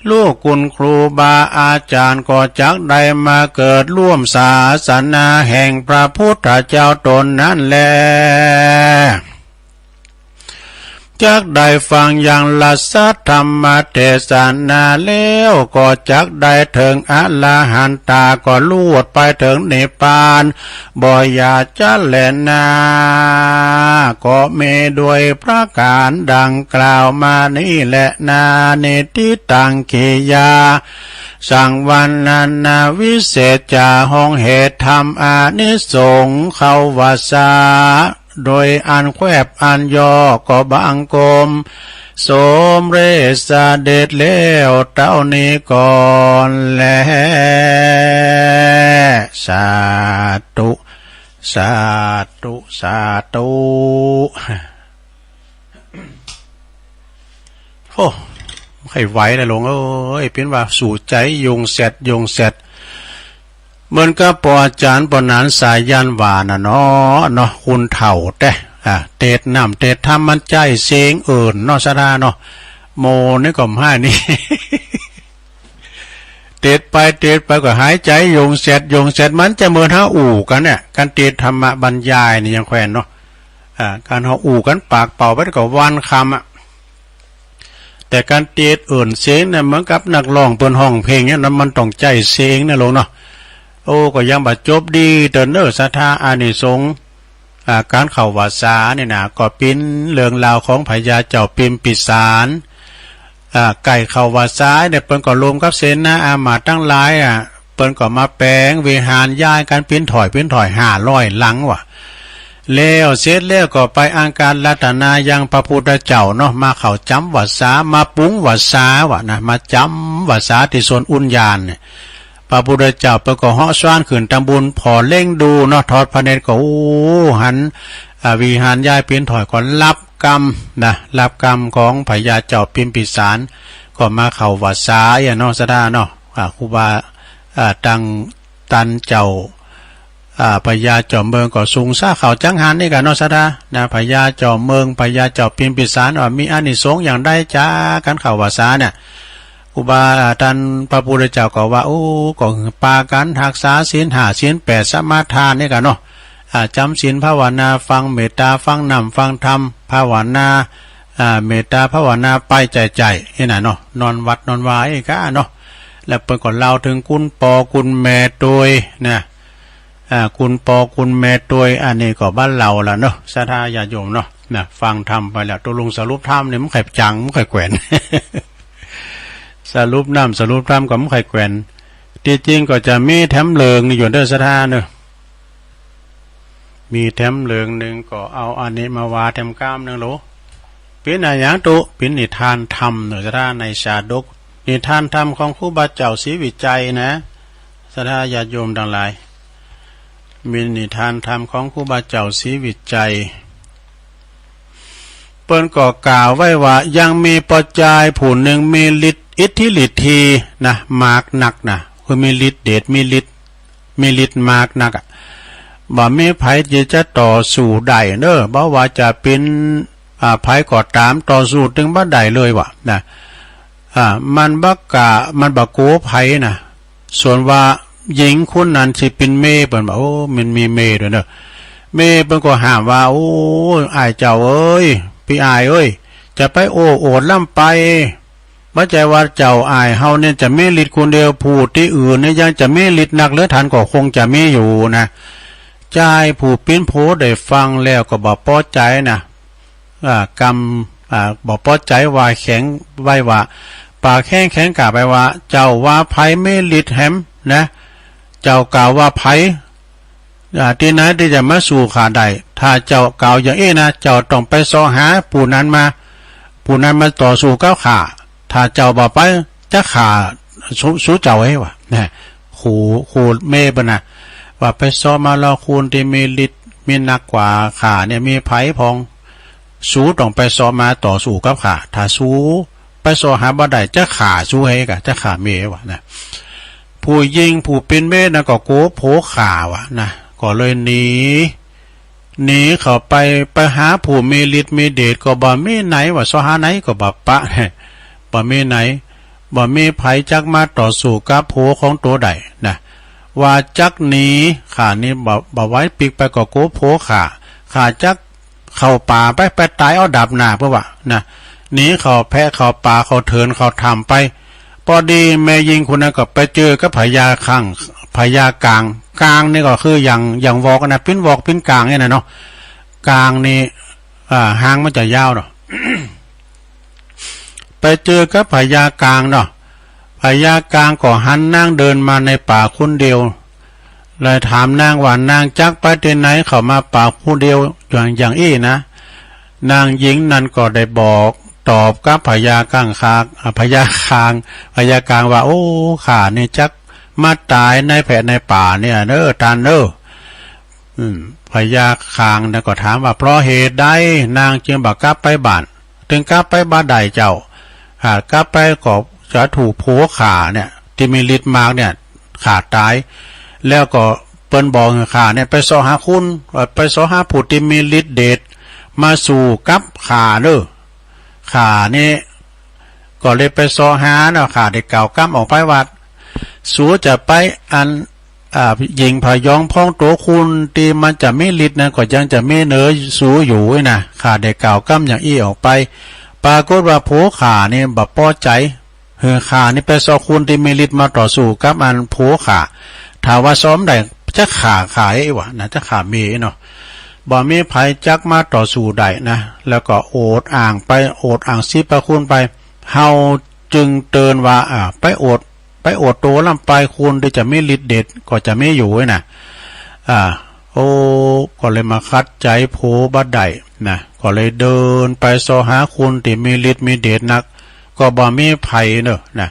ฮู้คุณครูบาอาจ๋ารย์ ก็จักได้มาเกิดร่วมศาสนาแห่งพระพุทธเจ้าต๋นนั้นแล จักได้ฟังยังรสธรรมเตสนาแล้ว ก็จักได้เถิงอรหันตา ก็ลูดไปเถิงนิพพาน บ่อย่าจะแลนา ก็มีด้วยประก๋านดังกล่าวมานี้แลนา นิฏฐิตัง กิริยา สังวรรณนา วิเศษจ๋า ห้องเหตุธรรมอานิสงส์ เข้าวัสสา โดยอันแคบอันย่อ ก็บังคมสมเร็จเสด็จแล้วเต้านี้ก่อนแล สาธุ สาธุ สาธุ โอ้ บ่ใค่ไหวแล้วหลวงเอ้ย เป๋นว่าสูใจ๋ยุงแสด ยุงแสด เหมือนกับป้ออาจ๋ารย์ป้อหนานสายัณว่าน่ะเนาะ เนาะ คนเฒ่าแต๊ อ่า เตศน์น้ำเตศน์ธรรมมันใจ๊เสียงเอิ้นเนาะ ศรัทธาเนาะ โมนี่ก็บ่านี่ เตศน์ไปเตศน์ไปก็หายใจ๋ยุงแสด ยุงแสด มันจะเหมือนเฮาอู้กั๋นเนี่ย การเตศน์ธรรมบรรยายนี่ยังแควนเนาะ อ่า การเฮาอู้กั๋นปากเปล่าไปก็วันค่ำอะ แต่การเตศน์เอิ้นเสียงเนี่ยเหมือนกับนักฮ้องเปิ้นฮ้องเพลงเนี่ยนะ มันต้องใจ๊เสียงเนี่ยหลวงเนาะ โอ้ ก็ยังบ่จบดีเตื้อเน่อ ศรัทธา อานิสงส์ อ่า การเข้าวัสสานี่นะ ก็เป๋นเรื่องราวของพญาเจ้าพิมพิสาร อ่า ใก้เข้าวัสสาเนี่ย เปิ้นก็รวมกับเสนาอามาตย์ตังหลายอะ เปิ้นก็มาแป๋งวิหารย้ายกั๋นเป๋นถ้อยเป๋นถ้อยห้าร้อยหลังว่ะ แล้วเสร็จแล้วก็ไปอังคารัตนายังพระพุทธเจ้าเนาะ มาเข้าจ๋ำวัสสา มาปรุงวัสสาว่ะนะ มาจ๋ำวัสสาตี้สวนอุทยานเนี่ย พระพุทธเจ้าเปิ้นก็เหาะสวรรค์ขึ้นตางบุญ ผ่อเล็งดูเนาะ ทอดพระเนตรก็ โอ้ หัน อ่า วิหารย้ายเป๋นถ้อยก็รับกรรมนะ รับกรรมของพญาเจ้าพิมพิสาร ก็มาเข้าวัสสาอะเนาะ ศรัทธาเนาะ อ่า ครูบา อ่า ตัง ตันเจ้า อ่า พญาจอมเมืองก็สุงสาเข้าจังหันนี่กั๋นเนาะ ศรัทธา นะ พญาจอมเมือง พญาเจ้าพิมพิสารว่ามีอานิสงส์อย่างใดจ๊ะ การเข้าวัสสาเนี่ย ครูบา อ่า ตันพระพุทธเจ้าก็ว่า โอ้ ก็ปากั๋นฮักษาศีลห้า ศีลแปด สมาทานนี่กั๋นเนาะ อ่า จ๋ำศีลภาวนา ฟังเมตตา ฟังน้ำ ฟังธรรม ภาวนา อ่า เมตตาภาวนาไปใจ๋ๆ นี่นะเนาะ นอนวัดนอนวาอี้ก้าเนาะ แล้วเปิ้นก็เล่าเถิงคุณป้อคุณแม่ตวยนะ อ่า คุณป้อคุณแม่ตวย อันนี้ก็บ่าเล่าละเนาะ ศรัทธาญาติโยมเนาะ นะ ฟังธรรมไปแล้ว ตกลงสรุปธรรมนี่มันใค่จัง มันใค่แขวน สรุปน้ำสรุปธรรมก็มันใค่แขวน ตี้จริงก็จะมีแถมเลิงนี่อยู่เน่อ ศรัทธาเนาะ มีแถมเลิงนึ่ง ก็เอาอันนี้มาว่าแถมก้ามนึ่งโล เป๋นอะหยังตุ๊ เป๋นนิทานธรรมเน่อ ศรัทธา ในชาดก นิทานธรรมของครูบาเจ้าศรีวิชัยนะ ศรัทธาญาติโยมตังหลาย มีนิทานธรรมของครูบาเจ้าศรีวิชัย เปิ้นก็กล่าวไว้ว่า ยังมีป้อจายผู้นึ่งมีฤทธิ์อิทธิฤทธีนะ มากนักนะ คือมีฤทธิ์เดช มีฤทธิ์ มีฤทธิ์มากนักอะ บ่มีใผตี้จะต่อสู้ได้เน่อ บ่ว่าจะเป๋น อ่า ใผก็ต๋าม ต่อสู้ตึงบ่ได้เลยว่ะนะ อ่า มันบ่กล้า มันบ่กั๋วใผนะ ส่วนว่าหญิงคนนั้นตี้เป๋นเมย์ เปิ้นว่า โอ้ มันมีเมย์ตวยเน่อ เมย์เปิ้นก็ห้ามว่า โอ้ อ้ายเจ้าเอ๋ย ปี้อ้ายเอ๋ย จะไปโอ้อวดล้ำไป บ่ใจ้ว่าเจ้าอ้ายเฮาเนี่ยจะมีฤทธิ์คนเดียว ผู้ตี้อื่นเนี่ยยังจะมีฤทธิ์นักเหลือ ต้านก็คงจะมีอยู่นะ จายผู้เป๋นผัวได้ฟังแล้วก็บ่ปอใจ๋นะ อ่า กำ อ่า บ่ปอใจ๋ว่าแข็งไว้ว่า ปากแข็งแข็งกล้าไปว่า เจ้าว่าใผมีฤทธิ์แหมนะ เจ้ากล่าวว่าใผ อ่า ตี้ไหนตี้จะมาสู้ข้าได้ ถ้าเจ้ากล่าวอย่างอี้นะ เจ้าต้องไปเซาะหาผู้นั้นมา ผู้นั้นมาต่อสู้กับข้า ถ้าเจ้าบ่ไป จะฆ่าสู สูเจ้าเอ้ย ว่า นะ ขู่ ขู่เมย์เปิ้นนะ ว่าไปเซาะมาแล้ว คนตี้มีฤทธิ์มีนักกว่าข้าเนี่ยมีใผพ่อง สูต้องไปเซาะมาต่อสู้กับข้า ถ้าสูไปเซาะหาบ่ได้ จะฆ่าสูเฮ้ยก่ะ จะฆ่าเมย์ ว่านะ ผู้ญิงผู้เป๋นเมย์นั้นก็กั๋วผัวฆ่า ว่านะ ก็เลยหนี หนีเข้าไป ไปหาผู้มีฤทธิ์มีเดชก็บ่มีไหน ว่าเซาะหาไหนก็บ่ปะ บ่มีไหน บ่มีใผจักมาต่อสู้กับผัวของตั๋วได้นะ ว่าจักหนี ข้านี่บ่ บ่ไหว ปิ๊กไปก็กั๋วผัวฆ่า ข้าจักเข้าป่าไป ไปต๋ายเอาดาบหน้า เปิ้นว่านะ หนีเข้าแพะเข้าป่าเข้าเถินเข้าถ้ำไป ปอดีแม่ญิงคนนั้นก็ไปเจอกับพญาคาง พญากาง กางนี่ก็คือหยัง หยังวอกนะ ปิ้นวอกปิ้นกางเนี่ยนะเนาะ กางนี่ อ่า หางมันจะยาวเนาะ ไปเจอกับพญากางเนาะ พญากางก็หันนางเดินมาในป่าคนเดียว เลยถามนางว่า นางจักไปตี้ไหน เข้ามาป่าคนเดียวอย่าง อย่างอี้นะ นางญิงนั้นก็ได้บอกตอบกับพญากางคาก อ่า พญากาง พญากางว่า โอ้ ข้านี่จักมาต๋ายในแพะในป่าเนี่ยเน้อ ต้านเน้อ อืม พญากางนั้นก็ถามว่า เพราะเหตุใดนางจึงบ่กลับไปบ้าน ตึงกลับไปบ่ได้เจ้า หากกลับไปก็จะถูกผัวข้าเนี่ย ตี้มีฤทธิ์มากเนี่ย ฆ่าต๋าย แล้วก็เปิ้นบอกหื้อข้าเนี่ยไปเซาะหาคน เอ่อ ไปเซาะหาผู้ตี้มีฤทธิ์เดชมาสู้กับข้าเน้อ ข้านี่ก็เลยไปเซาะหาเนาะ ข้าได้กล่าวกำออกไปว่า สูจะไปอัน อ่า หญิงผยองพ่องตั๋วคนตี้มันจะมีฤทธิ์นั้นก็ยังจะมีเหนือสูอยู่นะ ข้าได้กล่าวกำอย่างอี้ออกไป ปรากฏว่าผัวข้านี่บ่ปอใจ๋ หื้อข้านี่ไปเซาะคนตี้มีฤทธิ์มาต่อสู้กับอันผัวข้า ถ้าว่าเซาะบ่ได้จะฆ่าข้าเอ้ย ว่านะ จะฆ่าเมย์เนาะ บ่มีใผจักมาต่อสู้ได้นะ แล้วก็อวดอ้างไป อวดอ้างสรรพคุณไป เฮาจึงเตือนว่า อ่า ไปอวด ไปอวดตั๋วล้ำไป คนตี้จะมีฤทธิ์เดชก็จะมีอยู่นะ อ่า โอ้ ก็เลยมาขัดใจ๋ผัวบ่ได้นะ ก็เลยเดินไปเซาะหาคนตี้มีฤทธิ์มีเดชนัก ก็บ่มีใผเน้อนะ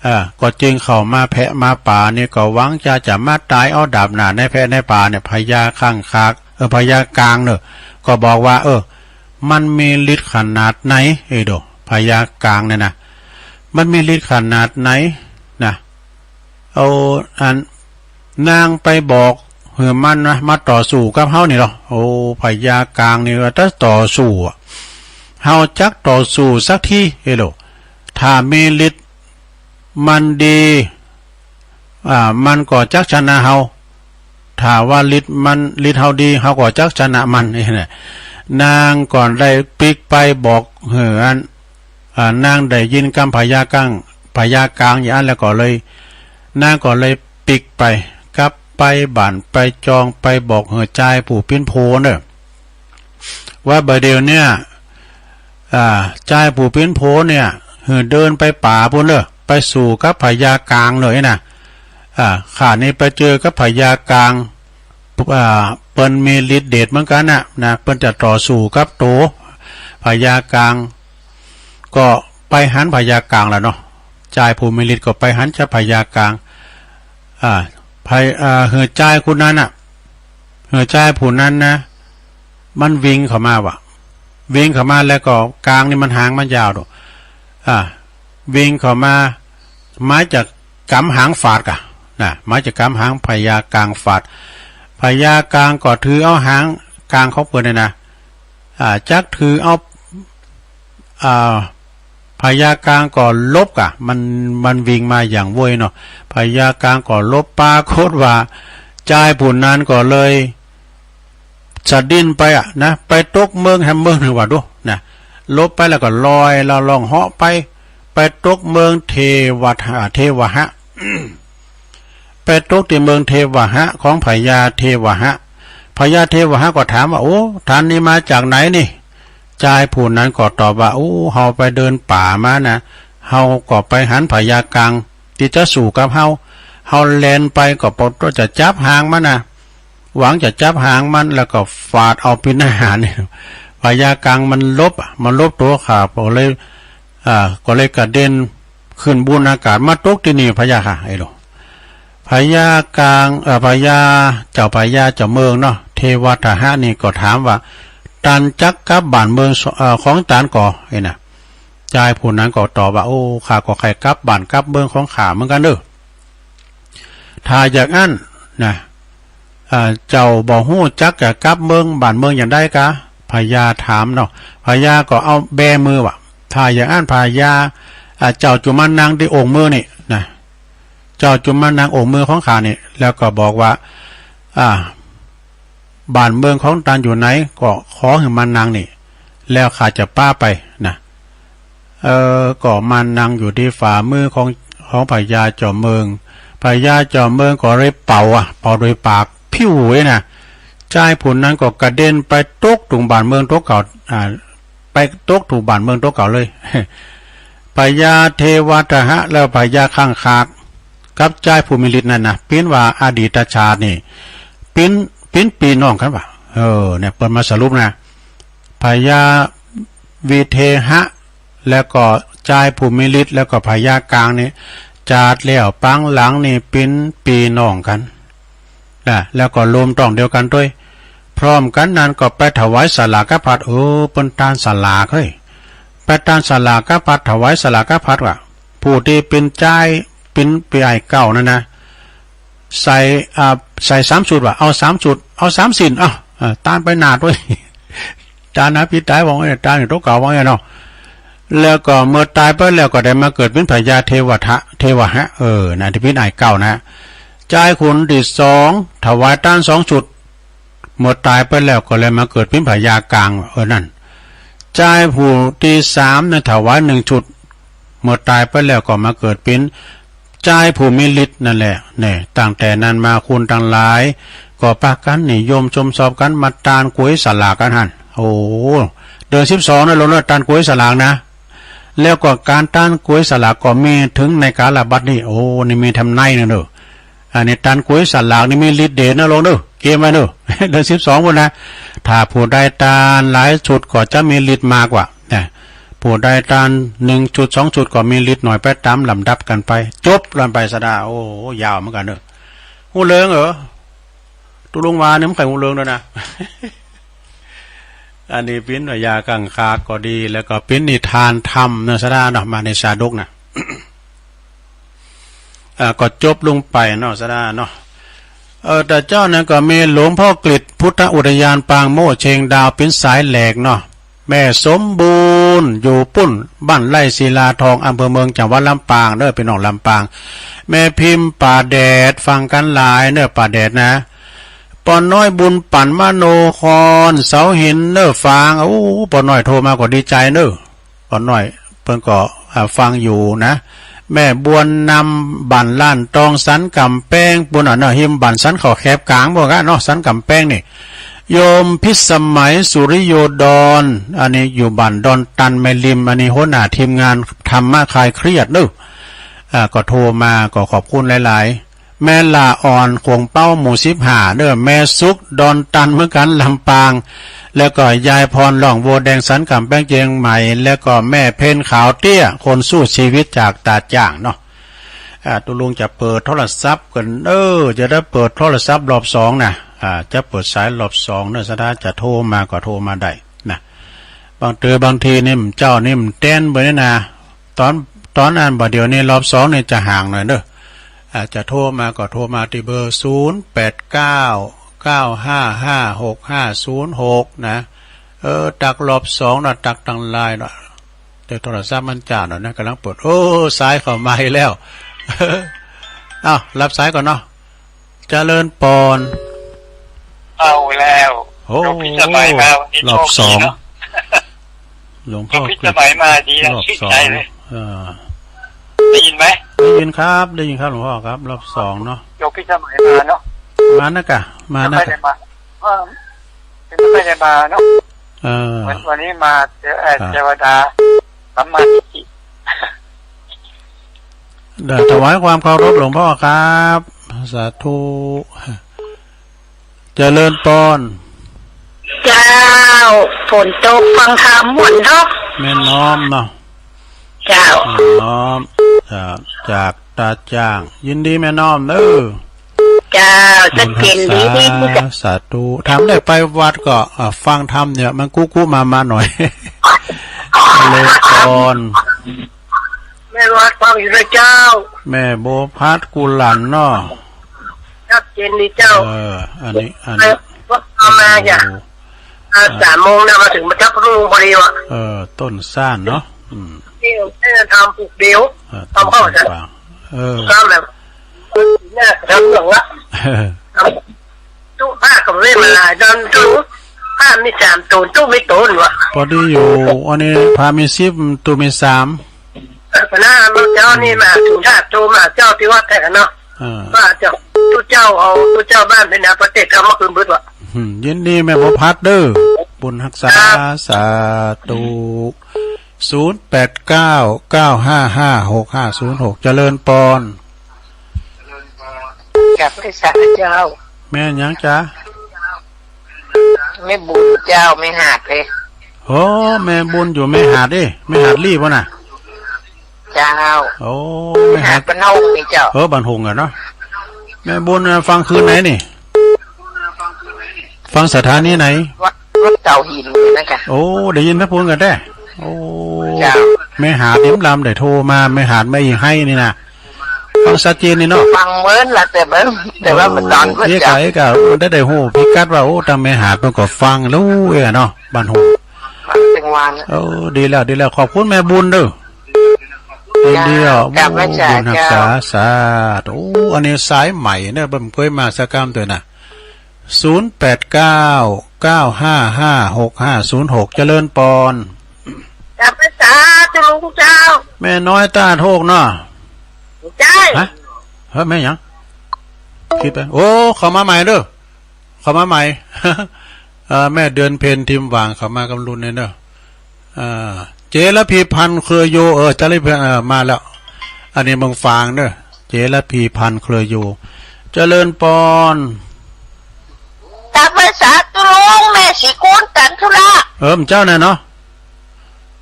อ่า ก็จึงเข้ามาแพะมาป่านี่ ก็หวังจะ จะมาต๋ายเอาดาบหน้าในแพะในป่าเนี่ย พญาคางคาก เออ พญากางเน้อ ก็บอกว่า เออ มันมีฤทธิ์ขนาดไหน เอ้ยโด พญากางเนี่ยนะ มันมีฤทธิ์ขนาดไหนนะ เอาอัน นางไปบอกหื้อมันนะ มาต่อสู้กับเฮานี่ลอ โอ้ พญากางนี่ว่า ถ้าต่อสู้อะ เฮาจักต่อสู้สักที เอ้ยโด ถ้ามีฤทธิ์มันดี อ่า มันก็จักชนะเฮา ถ้าว่าฤทธิ์มัน ฤทธิ์เฮาดี เฮาก็จักชนะมัน นี่นะ นางก็ได้ปิ๊กไปบอกหื้ออัน อ่า นางได้ยินกำพญากาง พญากางอย่างนั้นแล้วก็เลย นางก็เลยปิ๊กไป กลับไปบ้านไปจองไปบอกหื้อจายผู้เป๋นผัวเน้อ ว่าบ่าเดี่ยวเนี่ย อ่า จายผู้เป๋นผัวเนี่ย หื้อเดินไปป่าปู้นเน้อ ไปสู้กับพญากางเลยนะ อ่า ข้านี่ไปเจอกับพญากาง อ่า เปิ้นมีฤทธิ์เดชเหมือนกั๋นนะ นะ เปิ้นจะต่อสู้กับตั๋วพญากาง ก็ไปหันพญากางแหละเนาะ จายผู้มีฤทธิ์ก็ไปหันจายพญากาง อ่า พญา อ่า หื้อจายคนนั้นน่ะ หื้อจายผู้นั้นนะ มันวิ่งเข้ามาว่ะ วิ่งเข้ามาแล้วก็กางนี่มันหางมันยาวโด อ่า วิ่งเข้ามา หมายจะก๋ำหางฟาดก่ะ นะ หมายจะก๋ำหางพญากางฟาด พญากางก็ถือเอาหางกางของเปิ้นเนี่ยนะ อ่า จักถือเอา อ่า พญากางก็หลบก่ะ มัน มันวิ่งมาอย่างไวเนาะ พญากางก็หลบ ปรากฏว่าจายผู้นั้นก็เลยสะดิ้นไปอะนะ ไปตกเมิงแหมเมิงนึ่งว่าดูนะ หลบไปแล้วก็ลอยละล่องเหาะไป ไปตกเมิงเทวะ เทวะหะ ไปตกตี้เมิงเทวะหะของพญาเทวะหะ พญาเทวะหะก็ถามว่า โอ้ ต้านนี่มาจากไหนนี่ จายผู้นั้นก็ตอบว่า โอ้ เฮาไปเดินป่ามานะ เฮาก็ไปหันพญากางตี้จะสู้กับเฮา เฮาแล่นไปก็ปอจะจับหางมันนะ หวังจะจับหางมัน แล้วก็ฝาดเอาปินอาหารเนี่ย พญากางมันหลบอะ มันหลบตั๋วข้า ก็เลย อ่า ก็เลยกระเด็นขึ้นบุนอากาศมาตกตี้นี่ พะยะค่ะ ไอ้หลวง พญากาง เอ่อ พญา เจ้าพญาเจ้าเมืองเนาะ เทวทหะนี่ก็ถามว่า ต้านจักกลับบ้านเมือง เอ่อ ของต้านก่อ ไอ้น่ะ จายผู้นั้นก็ตอบว่า โอ้ ข้าก็ใค่กลับบ้านกลับเมืองของข้าเหมือนกั๋นเน่อ ถ้าอย่างอั้นนะ อ่า เจ้าบ่ฮู้จักจะกลับเมืองบ้านเมืองอย่างใดกา พญาถามเนาะ พญาก็เอาแบมือว่า ถ้าอย่างอั้นพญา อ่า เจ้าจุ่มมานั่งตี้องค์มือนี่นะ เจ้าจุ่มมานั่งองค์มือของข้านี่ แล้วก็บอกว่า อ่า บ้านเมืองของต้านอยู่ไหน ก็ขอหื้อมานั่งนี่ แล้วข้าจะปาไปนะ เออ ก็มานั่งอยู่ตี้ฝ่ามือของ ของพญาเจ้าเมือง พญาเจ้าเมืองก็เลยเป่าอะ เป่าโดยปาก พิ้วเลยนะ จายผู้นั้นก็กระเด็นไปตกถุงบ้านเมืองตั๋วเก่า อ่า ไปตกถุงบ้านเมืองตั๋วเก่าเลย พญาเทวทหะแล้วพญาข้างคาก กับจายผู้มีฤทธิ์นั้นนะ ปิ้นว่าอดีตชาตินี่ ปิ้น ปิ้นปี้น้องกั๋นว่า เออ เนี่ย เปิ้นมาสรุปนะ พญาวิเทหะ แล้วก็จายผู้มีฤทธิ์ แล้วก็พญากางนี่ จาดแล้วปางหลังนี่ปิ้นปี้น้องกั๋น นะ แล้วก็รวมต๊องเดียวกั๋นตวย พร้อมกั๋นนั้นก็ไปถวายสลากพัด เออ เปิ้นตานสลากเฮ้ย ไปตานสลากพัด ถวายสลากพัดว่า ผู้ตี้ปิ้นจาย ปิ้นปี้อ้ายเก่านั้นนะ ใส่ อ่า ใส่สามชุดว่า เอาสามชุด เอาสามสิ้น เอา เออ ตานไปหน้าตวย ตานนะ ปี้ต๋ายว่าไง ตานอยู่ตั๋วเก่าว่าไงเนาะ แล้วก็เมื่อต๋ายไปแล้วก็ได้มาเกิดเป๋นพญาเทวทะ เทวหะ เออ นะ ตี้ปิ้นอ้ายเก่านะ จายคนตี้สอง ถวายตานสองชุด เมื่อต๋ายไปแล้วก็เลยมาเกิดเป๋นพญากาง เออ นั่น จายผู้ตี้สามนะ ถวายหนึ่งชุด เมื่อต๋ายไปแล้วก็มาเกิดเป๋นจายผู้มีฤทธิ์นั่นแหละ เนี่ย ตั้งแต่นั้นมาคนตังหลาย ก็ปากั๋นนิยมชมชอบกั๋นมาตานก๋วยสลากกั๋นหั้น โอ้ เดือนสิบสองนะหลวงเนาะ ตานก๋วยสลากนะ แล้วก็ก๋านตานก๋วยสลากก็มีเถิงในกาลบัดนี้ โอ้ นี่มีแถมในนะเน่อ อันนี้ตานก๋วยสลากนี่มีฤทธิ์เดชนะหลวงเน่อ เกียมไว้เน่อ เดือนสิบสองปู้นนะ ถ้าผู้ใดตานหลายชุดก็จะมีฤทธิ์มากกว่า นะ ผู้ใดตานหนึ่งชุดสองชุดก็มีฤทธิ์หน่อยไปต๋ามลำดับกั๋นไป จบลันไปสะดา โอ้ ยาวเหมือนกั๋นเน่อ ฮู้เลิงเหรอ ตุ๊ลุงวาเนี่ยมันใค่ฮู้เลิงตวยนะ อันนี้ปิ้นพญาข้างคากก็ดี แล้วก็ปิ้นนิทานธรรมเนาะ สะดาเนาะ มาในชาดกนะ อ่า ก็จบลงไปเนาะ สะดาเนาะ เออ แต่เจ้านั้นก็มีหลวงพ่อกฤษพุทธอุทยานปางโมกข์เชงดาว ปิ้นสายแหลกเนาะ แม่สมบูรณ์อยู่ปู้น บ้านไร่ศิลาทอง อำเภอเมือง จังหวัดลำปางเน่อ ปี้น้องลำปาง แม่พิมพ์ป่าแดด ฟังกั๋นหลายเน่อ ป่าแดดนะ ป้อน้อยบุญปั่นมโนคร เสาหินเน่อ ฟัง โอ้ ป้อน้อยโทรมาก็ดีใจ๋เน่อ ป้อน้อยเปิ้นก็ อ่า ฟังอยู่นะ แม่บวนนำ บ้านล้านตอง สันก๋ำแปงปู้นน่ะเนาะ ฮิมบ้านสันเขาแคบก๋างปู้นกะเนาะ สันก๋ำแปงนี่ โยมพิสมัย สุริโยดร อันนี้อยู่บ้านดอนตันแม่ริม อันนี้หัวหน้าทีมงานธรรมะคลายเครียดเน่อ อ่า ก็โทรมา ก็ขอบคุณหลายๆ แม่หล้าอ่อน ขวงเป๊า หมู่สิบห้าเน่อ แม่สุข ดอนตันเหมือนกั๋น ลำปาง แล้วก็ยายพร หล่องบัวแดง สันก๋ำแปง เจียงใหม่ แล้วก็แม่เพ็ญ ขาวเตี้ย คนสู้ชีวิตจากตาจ้างเนาะ อ่า ตุ๊ลุงจะเปิดโทรศัพท์กั๋นเน่อ จะได้เปิดโทรศัพท์รอบสองนะ อ่า จะเปิดสายรอบสองเน่อ สะดาจะโทรมาก็โทรมาได้นะ บางเตื้อบางทีนี่มันเจ้านี่มันแต๊นไปนี่นะ ต๋อน ต๋อนอันบ่าเดี่ยวนี้รอบสองนี่จะห่างหน่อยเน่อ อ่า จะโทรมาก็โทรมาตี้เบอร์ ศูนย์แปดเก้า เก้าห้าห้า หกห้าศูนย์หก นะ เออ ตักรอบสองนะ ตักตังลายเนาะ แต่โทรศัพท์มันจ๋าหน่อยนะ ก่ำลังเปิด โอ้ สายเข้ามาอีกแล้ว เอ้า รับสายก่อนเนาะ เจริญปอน เอาแล้ว โอ้ หลวงพี่สมัยมาวันนี้ รอบสอง โชคดีเนาะ หลวงพ่อ หลวงพี่สมัยมาดีนะ รอบสอง ชื่นใจเลย เออ ได้ยินไหม ได้ยินครับ ได้ยินครับหลวงพ่อครับ รอบสองเนาะ หลวงพี่สมัยมาเนาะ มานะกะ มานะกะ ไม่ค่อยได้มา เออ ไม่ค่อยได้มาเนาะ เออ วัน วันนี้มาเจอ เอ่อ ครับ เทวดาสัมมาทิฏฐิ เดี๋ยวถวายความเคารพหลวงพ่อครับ สาธุ เจริญปอน เจ้า ฝนตกฟังธรรมม่วนเนาะ แม่น้อมเนาะ เจ้า แม่น้อม จาก จากตาจ้าง ยินดีแม่น้อมเด้อ เจ้า บุญฮักษา ชัดเจนดี ดี ดี เจ้า สาธุ ถามได้ไปวัดก็ อ่า ฟังธรรมเนี่ย มันกุ๊กุมามาหน่อย เจริญปอน แม่วัดฟังอยู่นะเจ้า แม่บัวพัดกุหลันเนาะ ชัดเจนดีเจ้า เออ อันนี้ อันนี้ เออ วัดเอามาจ้ะ โอ้ อ่า สามโมงนะ มาถึงมาทับพระลุงพอดีว่ะ เออ ต้นซ่านเนาะ อืม นี่เออ ทำปลูกเดียว เออ ทำเข้า ต้นซ่าน จ้ะ ป่า เออ ทำแบบ เนี่ย ทำเหลืองละ เออ ทำ ตุ๊ผ้ากับเว้นมาหลายตอนตุ๊ผ้ามีสามตัวตุ๊มีตัวหนึ่งวะ พอดีอยู่ อันนี้พระมีสิบ ตุ๊มีสาม เออ พระนาเจ้านี่มาถึงชาติโตมาเจ้าที่วัดแท้เนาะ เออ ว่าเจ้า ตุ๊เจ้าเอาตุ๊เจ้าบ้านเป็นอาประเทศเอามาคืนเบิดวะ อืม ยินดีแม่บัวพัดเด้อ บุญฮักษา ครับ สาธุ ศูนย์แปดเก้า เก้าห้าห้า หกห้าศูนย์หก เจริญปอน กับพระสาเจ้า แม่หยังจ๊ะ แม่บุญเจ้า แม่หาดเลย โอ้ แม่บุญอยู่แม่หาดเด้ แม่หาดลี่บ่น่ะ เจ้า โอ้ แม่หาด แม่หาดบ้านหงส์นี่เจ้า เออ บ้านหงส์อะเนาะ แม่บุญน่ะฟังคืนไหนนี่ ฟังสถานีไหน วัด วัดเสาหินนั่นค่ะ โอ้ ได้ยินแม่บุญกันแท้ โอ้ เจ้า แม่หาดอิมลำได้โทรมา แม่หาดแม่อีไฮนี่นะ ฟังชัดเจนนี่เนาะ ฟังเมินละแต่เบิ่ง แต่ว่ามันตอน โอ้ เมื่อ เอ๊ะ เจ้า กะ เอ๊ะ กะ ได้ ได้ฮู้พิกัดว่า โอ้ ตางแม่หาดมันก็ฟังแล้ว เอ๊ะ เนาะ บ้านหงส์ ฟังจังหวะ เออ ดีแล้ว ดีแล้ว ขอบคุณแม่บุญเด้อ ยินดีอ่ะ เจ้า กราบไหว้ โอ้ สา บุญฮักษา เจ้า สาธุ โอ้ อันนี้สายใหม่เนี่ย บ่เคยมาสักกำเตื้อน่ะ ศูนย์แปดเก้า เก้าห้าห้า หกห้าศูนย์หก เจริญปอน กับพระสาธุลุงเจ้า แม่น้อยต้าโทกเนาะ ใช่ ฮะ เฮ้ย แม่หยัง คิดไป โอ้ เข้ามาใหม่เด้อ เข้ามาใหม่ เอ่อ แม่เดือนเพ็ญทิมหว่าง เข้ามากับลุนเนี่ยเด้อ อ่า เจรพีพันธ์เครือโย เออ เจรพีพันธ์ เออ มาแล้ว อันนี้เมืองฝางเด้อ เจรพีพันธ์เครือโย เจริญปอน กับพระสาธุลุง แม่ศรีกุลจันทุระ เออ เจ้าน่ะเนาะ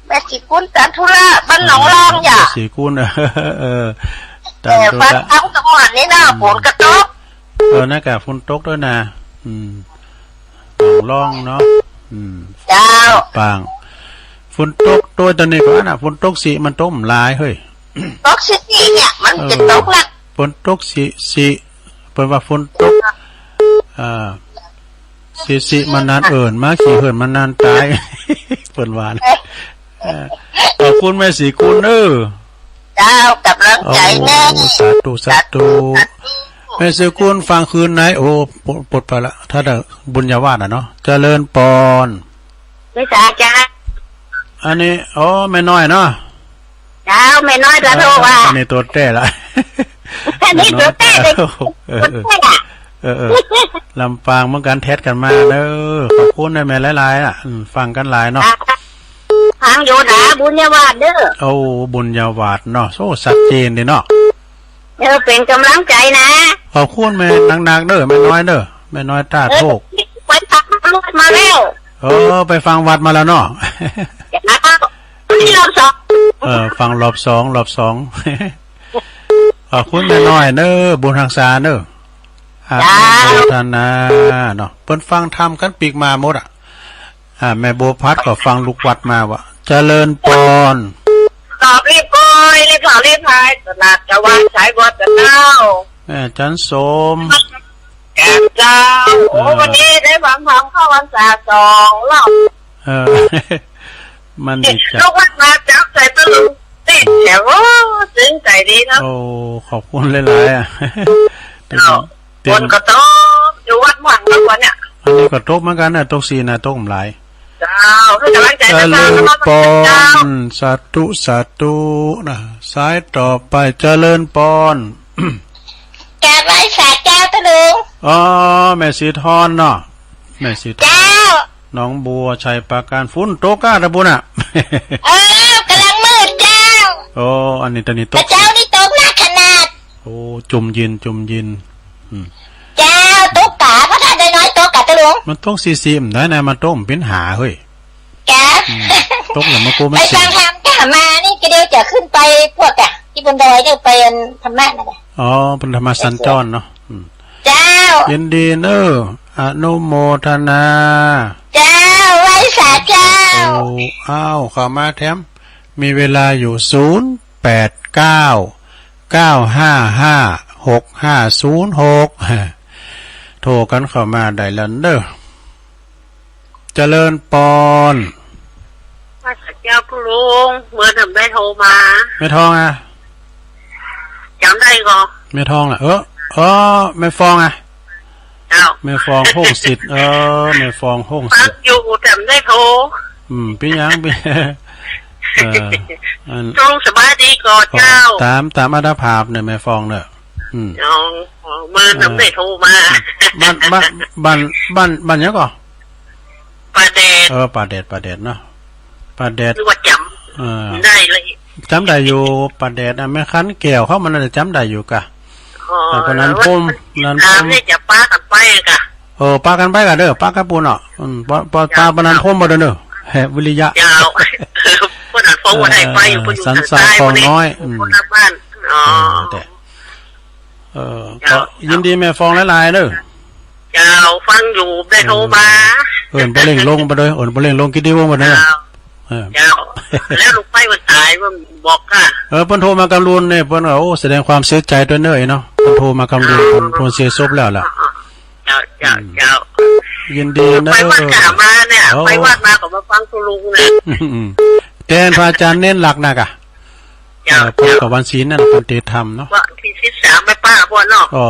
แม่ศรีกุลจันทุระ บ้านหนองลองอย่า แม่ศรีกุล เออ จันทุระ แต่ฟังธรรมจังหวัดนี้นะ อืม ฝนกระตก เออ นั่นกะ ฝนตกด้วยนะ อืม หนองลองเนาะ อืม เจ้า ปาง ฝนตกโตยตอนนี้ก็อันน่ะ ฝนตกสิ มันตกบ่หลายเฮ้ย ตกสิสิเนี่ย มันจะตกละ เออ ฝนตกสิสิ เปิ้นว่าฝนตก อ่า สิสิมันนานเอิ้นมา ขี้เหินมันนานตาย เปิ้นว่านะ เออ ขอบคุณแม่ศรีกุลเด้อ เจ้า กับกำลังใจ๋แน่ โอ้ สาธุ สาธุ สาธุ แม่ศรีกุลฟังคืนไหน โอ้ ปลด ปลดไปละ ถ้าได้บุญญาวาสน่ะเนาะ เจริญปอน ไม่สาจ้า อันนี้ อ๋อ แม่น้อยเนาะ เจ้า แม่น้อยตาโทว่า อันนี้ตัวแต๊ละ อันนี้ตัวแต๊เลย เออ ตัวแต๊อะ เออ เออ ลำปางเหมือนกัน แท็กกั๋นมาเด้อ ขอบคุณนะแม่หลายๆ อ่ะ อืม ฟังกั๋นหลายเนาะ ฟังอยู่นะ บุญญาวาสเด้อ โอ้ บุญญาวาสเนาะ โอ้ ชัดเจนดีเนาะ เออ เป๋นกำลังใจ๋นะ ขอบคุณแม่นักๆ เด้อ แม่น้อยเด้อ แม่น้อยต้าโทก เออ ไปฟังวัดมาแล้ว เออ ไปฟังวัดมาแล้วเนาะ จ้า นี่รอบสอง เออ ฟังรอบสอง รอบสอง ขอบคุณแม่น้อยเด้อ บุญฮักษาเด้อ อนุโมทนาเนาะ เปิ้นฟังธรรมกั๋นปีกมาหมดอะ อ่า แม่บัวพัดก็ฟังลูกวัดมาว่า เจริญปอน ตอบรีบโกย รีบถอดรีบหาย สนัดจะวางสายบวชจะเจ้า แม่จันสม แก่เจ้า โอ้ เออ วันนี้ได้ฟังธรรมเข้าพรรษาสองรอบ เออ มันดีจัง ลูกวัดมาจับใส่ตะลุงติดแถว โอ้ ซึ้งใจ๋ดีเนาะ โอ้ ขอบคุณหลายๆ อ่ะ เจ้า เต็ม ฝนก็ตก อยู่วัดม่วงเมื่อวันเนี่ย อันนี้ก็ตกเหมือนกั๋นนะ ตกสินะ ตกบ่หลาย เจ้า ให้กำลังใจ๋ เจริญปอน เจ้า สาธุ สาธุนะ สายต่อไป เจริญปอน กราบไหว้สาเจ้าตะลุง อ๋อ แม่ศรีทรเนาะ แม่ศรีทร เจ้า หนองบัว ชัยปราการ ฝนตกก้าตะบุญน่ะ เออ กำลังมืดเจ้า โอ้ อันนี้ตอนนี้ตก แต่เจ้านี่ตกหนักขนาด โอ้ จุ่มเย็น จุ่มเย็น อืม เจ้า ตกกา เพราะถ้าได้น้อยต กะ ตาหลวง มันตกสี่สิบได้นะ มันตกมันเป๋นห้า เฮ้ย กะ อืม ตกแล้วมันกูมัน ไปฟังธรรมกะ มานี่กะเดี๋ยวจะขึ้นไปพวกกะ ตี้บนดอยเนี่ย ไปอันธรรมะน่ะกะ อ๋อ เป๋นธรรมสัญจรเนาะ อืม เจ้า ยินดีเนอะ อนุโมทนา เจ้า ไหว้สาเจ้า โอ้ อ้าว เข้ามาแถม มีเวลาอยู่ ศูนย์แปดเก้า เก้าห้าห้า หกห้าศูนย์หก โทรกั๋นเข้ามาได้แล้วเนอะ เจริญปอน ไหว้สาเจ้า ตาหลวง เมื่อนั้นได้โทรมา แม่ทองอะ จ๋ำได้ก่อ แม่ทองอะ เออ เออ แม่ฟองอะ เจ้า แม่ฟอง ห้องสิทธิ์ เออ แม่ฟอง ห้องสิทธิ์ ฟังอยู่ จ๋ำได้โทร อืม เป๋นหยัง เป๋น เออ อัน ตาหลวงสบายดีก่อเจ้า ต๋าม ต๋ามอัตภาพเนี่ย แม่ฟองเนี่ย อืม อ๋อ เมื่อนั้นได้โทรมา บ้าน บ้าน บ้าน บ้าน บ้านหยังก่อ ป่าแดด เออ ป่าแดด ป่าแดดเนาะ ป่าแดด คือว่าจ๋ำ เออ ได้เลย จ๋ำได้อยู่ ป่าแดดอะ แม่ขันแก้วเขา มันน่าจะจ๋ำได้อยู่กะ อ๋อ แต่ปะนันพรหม ปะนันพรหม เนี่ยจะปากั๋นไปกะ เออ ปากั๋นไปกะเด้อ ปากั๋นปูนเนาะ อืม ปา ปา ปาปะนันพรหมบ่เด้อเนอะ แหม วิริยะ เจ้า ปะนันพรหมบ่ได้ไปอยู่ เออ ปะอยู่ สันทราย ทางใต้ คลองน้อย อืม คนละบ้าน อ๋อ เออ แต่ เออ เจ้า ก็ยินดีแม่ฟองหลายๆเด้อ เจ้า ฟังอยู่ ได้โทรมา เออ เอิ้นป้อเล่งลงไปเด้อ เอิ้นป้อเล่งลงกิตติวงศ์ไปเด้อ เจ้า เออ เจ้า แล้วลูกไฟมันต๋าย มันบอกค่ะ เออ เปิ้นโทรมากำลุนเนี่ย เปิ้นว่า โอ้ แสดงความเสียใจ๋ตวยเน่อเนาะ เปิ้นโทรมากำลุน เปิ้น เปิ้นเสียศพแล้วล่ะ เจ้า เจ้า อืม เจ้า ยินดีนะ ไปวัดกะมาเนี่ย เออ ไปวัดมาก็มาฟังตาหลวงเนี่ย อืม แต่พระอาจ๋ารย์เน้นหลักนะกะ เจ้า เอ่อ พบกับวันศีลนั่น วันเตธรรมเนาะ วันที่สิบสาม แม่ป้าพ่อเนาะ อ๋อ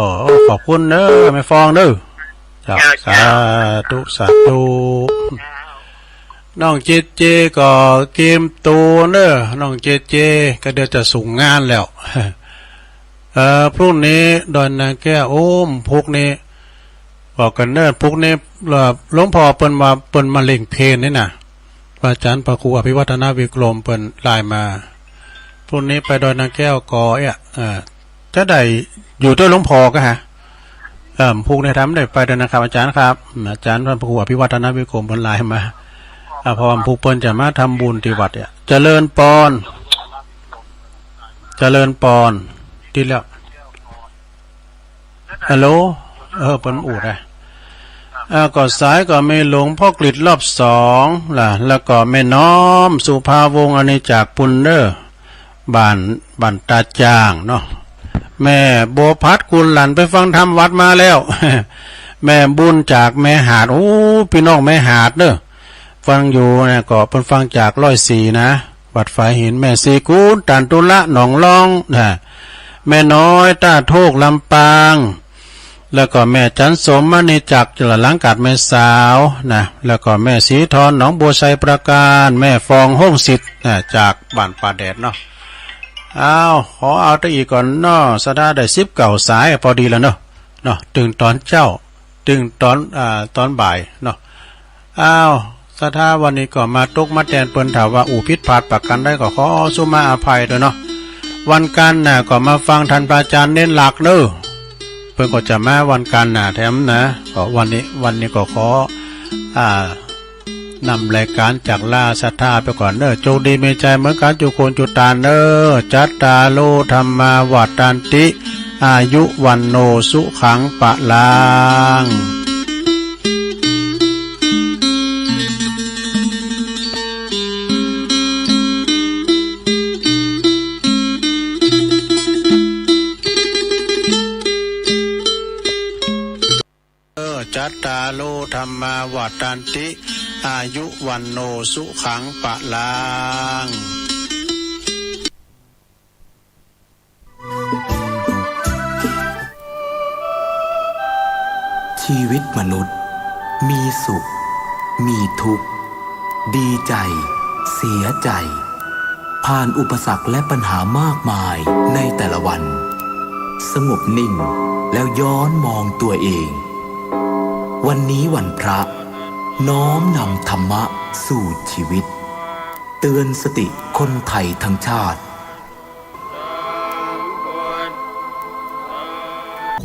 ขอบคุณเด้อ แม่ฟองเด้อ เจ้า เจ้า สาธุ สาธุ เจ้า น้องเจเจก็เกียมตั๋วเด้อ น้องเจเจ ก็เดี๋ยวจะส่งงานแล้ว เอ่อ พรุ่งนี้ดอยนางแก้ว โอ้ม พรุ่งนี้ บอกกั๋นเด้อ พรุ่งนี้ เอ่อ หลวงพ่อเปิ้นว่าเปิ้นมาเล่งเพลนี่นะ พระอาจ๋ารย์พระครูอภิวัฒนวิกรมเปิ้นไลน์มา พรุ่งนี้ไปดอยนางแก้วก่อเอี้ย เอ่อ จะได้อยู่ตวยหลวงพ่อก่อฮะ เอ่อ พรุ่งนี้ถ้าบ่ได้ไปดอยนางครับ อาจ๋ารย์ครับ อาจ๋ารย์พระครูอภิวัฒนวิกรมเปิ้นไลน์มา อ่า เพราะว่าพวกเปิ้นจะมาทำบุญตี้วัดเนี่ย เจริญปอน เจริญปอน ติดแล้ว ฮัลโหล เออ เปิ้นอู้ได้ อ่า ก็สายก็มีหลวงพ่อกฤษรอบสองล่ะ แล้วก็แม่น้อม สุภาวงศ์ อันนี้จากปุ้นเด้อ บ้าน บ้านตาจ่างเนาะ แม่บัวผัดกุลหลั่นไปฟังธรรมวัดมาแล้ว แม่บุญจากแม่หาด โอ้ ปี้น้องแม่หาดเด้อ ฟังอยู่นะ ก็เปิ้นฟังจากร้อยสี่นะ วัดฝายหิน แม่ศรีกูล ตันตุละ หนองลองนะ แม่น้อย ต้าโทก ลำปาง แล้วก็แม่จันสม มณีจักร จลาหลังกาดแม่สาวนะ แล้วก็แม่ศรีทร หนองบัวไชยปราการ แม่ฟอง ห้องสิทธิ์นะ จากบ้านป่าแดดเนาะ อ้าว ขอเอาตะอี้ก่อนเนาะ สะดาได้สิบเก้าสาย พอดีแล้วเนาะ เนาะ ตึงต๋อนเจ๊า ตึงต๋อน อ่า ต๋อนบ่ายเนาะ อ้าว สะดาวันนี้ก็มาตกมาแตนเปิ้น ถ้าว่าอู้ผิดพลาดประก๋านใดก็ขอสุมาอภัยตวยเนาะ วันก๋านหน้าก็มาฟังต้านพระอาจ๋ารย์เน้นหลักเนาะ เปิ้นก็จะมาวันก๋านหน้าแถมนะ ก็วันนี้ วันนี้ก็ขอ อ่า นำรายก๋านจากลาสะดาไปก่อนเนาะ โจคดีมีชัยเหมือนกั๋นจุคนจุตานเนาะ จัตตาโร ธัมมา วัฑฒันติ อายุ วัณโณ สุขัง พลัง เออ จัตตาโร ธัมมา วัฑฒันติ อายุ วัณโณ สุขัง พลัง ชีวิตมนุษย์มีสุข มีทุกข์ ดีใจ เสียใจ ผ่านอุปสรรคและปัญหามากมายในแต่ละวัน สงบนิ่งแล้วย้อนมองตัวเอง วันนี้วันพระ น้อมนำธรรมะสู่ชีวิต เตือนสติคนไทยทั้งชาติ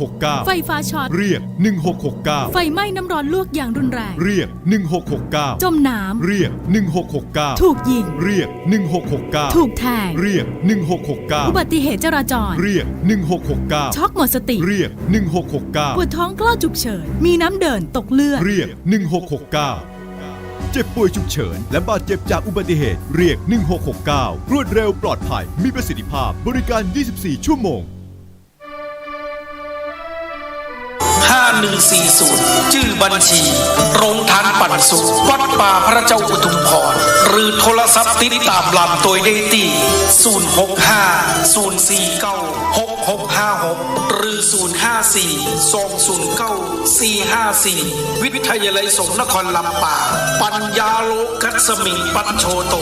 หกเก้า ไฟฟ้าช็อต เรียก หนึ่งหกหกเก้า ไฟไหม้น้ำร้อนลวกอย่างรุนแรง เรียก หนึ่งหกหกเก้า จมน้ำ เรียก หนึ่งหกหกเก้า ถูกยิง เรียก หนึ่งหกหกเก้า ถูกแทง เรียก หนึ่งหกหกเก้า อุบัติเหตุจราจร เรียก หนึ่งหกหกเก้า ช็อกหมดสติ เรียก หนึ่งหกหกเก้า ปวดท้องคลอดฉุกเฉิน มีน้ำเดินตกเลือด เรียก หนึ่งหกหกเก้า เจ็บป่วยฉุกเฉิน และบาดเจ็บจากอุบัติเหตุ เรียก หนึ่งหกหกเก้า รวดเร็ว ปลอดภัย มีประสิทธิภาพ บริการ ยี่สิบสี่ ชั่วโมง ห้าหนึ่งสี่ศูนย์ จื้อบัญชี โรงทานปันสุข วัดป่าพระเจ้าอุทุมพร หรือโทรศัพท์ติดต๋ามลามตวยได้ตี้ ศูนย์หกห้า ศูนย์สี่เก้า หกหกห้าหก หรือ ศูนย์ห้าสี่ สองศูนย์เก้า สี่ห้าสี่ วิทยาลัยสงฆ์นครลำปาง ปัญญาโลกัสมิงปัจโชโต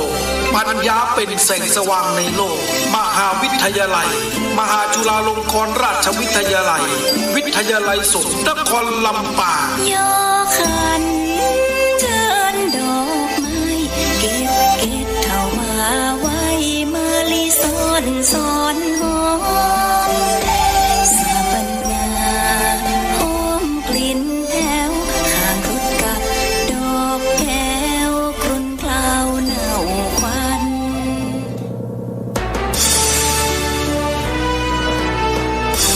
ปัญญาเป๋นแสงสว่างในโลก มหาวิทยาลัย มหาจุฬาลงกรณราชวิทยาลัย วิทยาลัยสงฆ์นครลำปาง ยอขันเจิญดอกไม้ เก็บเกศถวาไว้ มะลิซ้อนซ้อนหอม สาปัญญาหอมกลิ่นแผ้ว ข้างครุฑกับดอกแก้ว ครุนเคล้าเนาควัน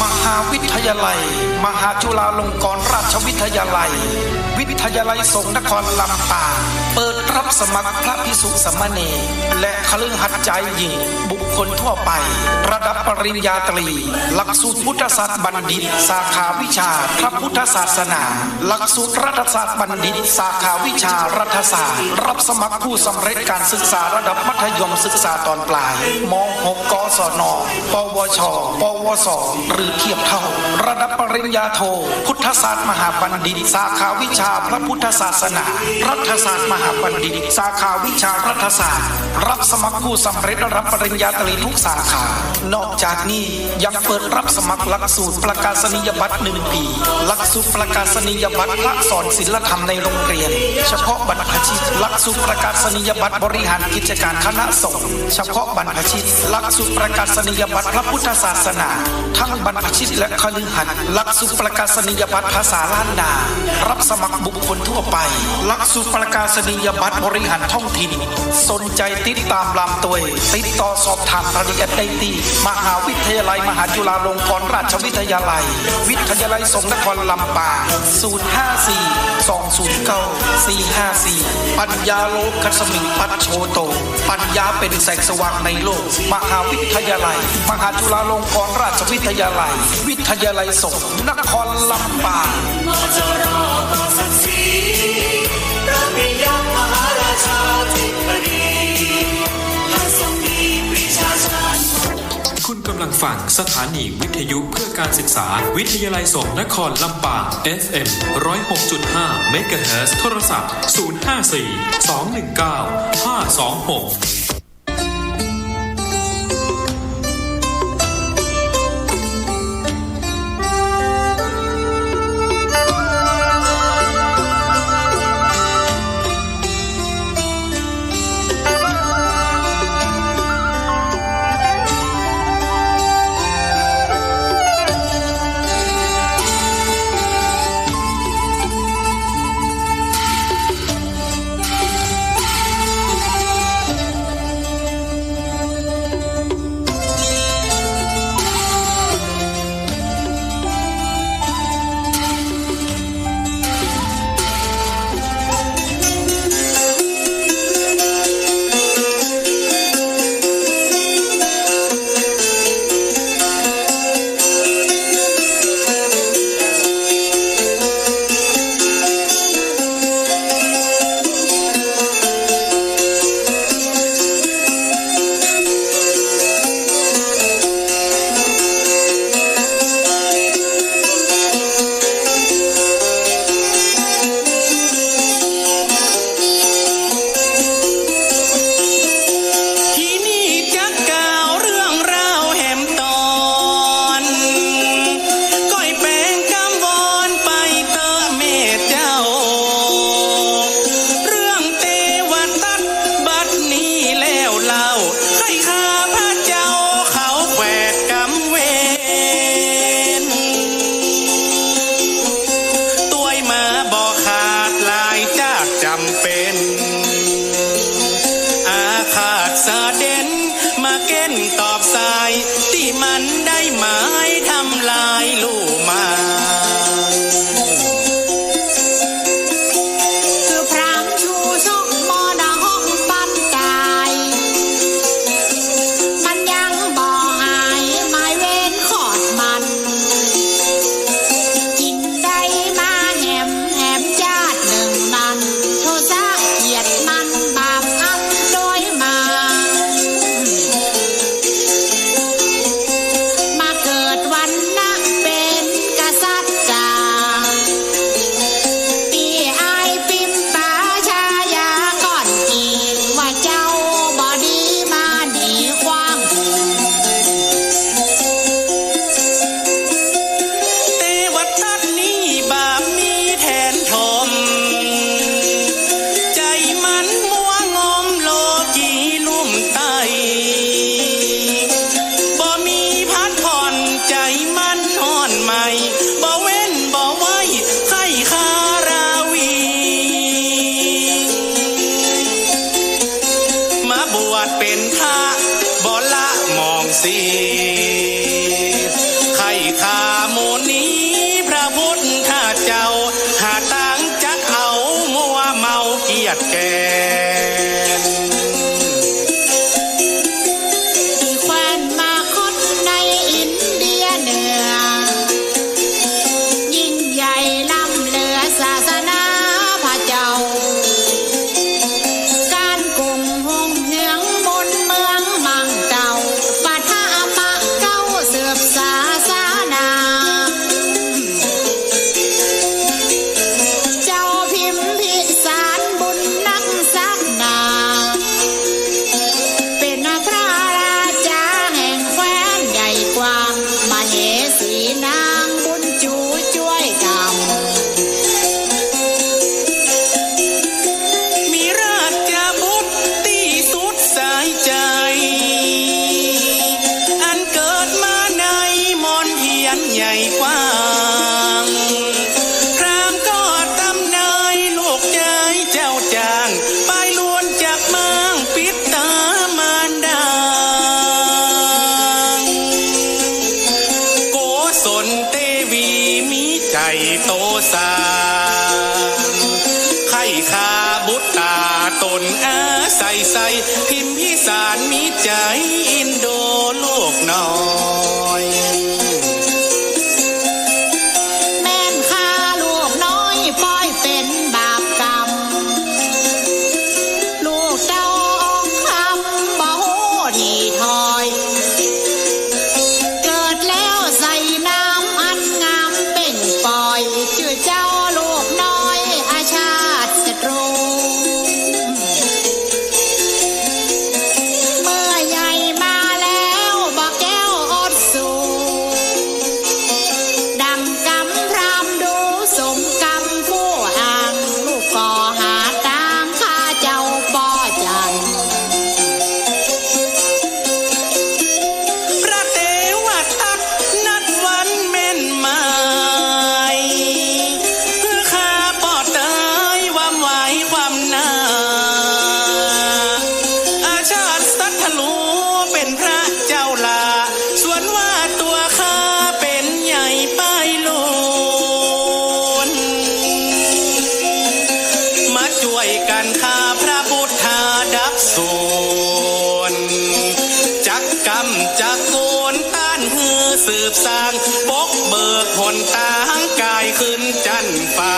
มหาวิทยาลัย มหาจุฬาลงกรณราชวิทยาลัย วิทยาลัยสงฆ์นครลำปาง เปิดรับสมัครพระภิกษุสามเณร และคฤหัสถ์จายหญิง บุคคลทั่วไป ระดับปริญญาตรี หลักสูตรพุทธศาสตร์บัณฑิต สาขาวิชาพระพุทธศาสนา หลักสูตรรัฐศาสตร์บัณฑิต สาขาวิชารัฐศาสตร์ รับสมัครผู้สำเร็จการศึกษาระดับมัธยมศึกษาตอนปลาย ม.หก กศน ปวช ปวส หรือเทียบเท่า ระดับปริญญาโท พุทธศาสตร์มหาบัณฑิต สาขาวิชาพระพุทธศาสนา รัฐศาสตร์มหาบัณฑิต สาขาวิชารัฐศาสตร์ รับสมัครผู้สำเร็จระดับปริญญาตรีทุกสาขา นอกจากนี้ยังเปิดรับสมัครหลักสูตรประกาศนียบัตรหนึ่งปี หลักสูตรประกาศนียบัตรพระสอนศีลธรรมในโรงเรียน เฉพาะบรรพชิต หลักสูตรประกาศนียบัตรบริหารกิจการคณะสงฆ์ เฉพาะบรรพชิต หลักสูตรประกาศนียบัตรพระพุทธศาสนา ทั้งบรรพชิตและคฤหัสถ์ หลักสูตรประกาศนียบัตรภาษาล้านนา รับสมัครบุคคลทั่วไป หลักสูตรประกาศนียบัตรบริหารท้องถิ่น สนใจติดต๋ามลามตวย ติดต่อสอบถามรายละเอียดได้ตี้ มหาวิทยาลัยมหาจุฬาลงกรณราชวิทยาลัย วิทยาลัยสงฆ์นครลำปาง ศูนย์ห้าสี่ สองศูนย์เก้า สี่ห้าสี่ ปัญญาโลกัสมิงปัจโชโต ปัญญาเป๋นแสงสว่างในโลก มหาวิทยาลัย มหาจุฬาลงกรณราชวิทยาลัย วิทยาลัยสงฆ์นครลำปาง คุณกำลังฟังสถานีวิทยุเพื่อการศึกษา วิทยาลัยสงฆ์นครลำปาง เอฟเอ็ม ร้อยหกจุดห้า เมกะเฮิรตซ์ โทรศัพท์ ศูนย์ห้าสี่ สองหนึ่งเก้า ห้าสองหก พุทธเจ้า หาตางจักเอามัวเมาเกียจแก๋น ตี้แคว้นมคธในอินเดียเหนือ ยิ่งใหญ่ล้ำเหลือศาสนาพระเจ้า ก๋านกุ่มฮุ่งเฮืองบนเมืองมังเต้า ปะทะมะเก๊าสืบศาสนา เจ้าพิมพิสารบุญนักสักหนา เป๋นพระราชาแห่งแคว้นใหญ่กว้าง มเหสีนางบุญจูจ้วยกำ มีราชบุตรตี้สุดสายใจ๋ อันเกิดมาในมณเฑียรใหญ่กว้าง พราหมณ์ก็ตำนายลูกใจ๋เจ้าจ้าง ไปลวนจากเมืองปิดตามารดา โกศลเตวีมีใจ๋โตสา ใค่ฆ่าบุตราต๋นอาศัยใส่ พิมพิสารมีใจ๋อินดูลูกน้อย แม่นฆ่าลูกน้อยปอยเป๋นบาปกรรม ลูกเต้าอ่องคำบ่ฮู้ถี่ถ้อย เกิดแล้วใส่นามอันงามเป่งป่อย จื้อเจ้าลูกน้อยอาชาติศัตรู เมื่อใหญ่มาแล้วบ่แก้วอดสู ดั่งกำพราหมณ์ดูสมกำผู้อ้าง ลูกก็หาตางฆ่าเจ้าป้อจันทร์ พระเตวทัตนัดวันแม่นหมาย เปื้อฆ่าป้อเตยความไหวความหนา อาชาติศัตรูเป๋นพระเจ้าหล้า สวนว่าตั๋วข้าเป๋นใหญ่ป้ายลวน มาจ้วยกั๋นฆ่าพระบุตราดับสูญ จักกำจักกู๋นต้านหื้อสืบสร้าง ปกเบิกหนตางก๋ายขึ้นจั๊นฟ้า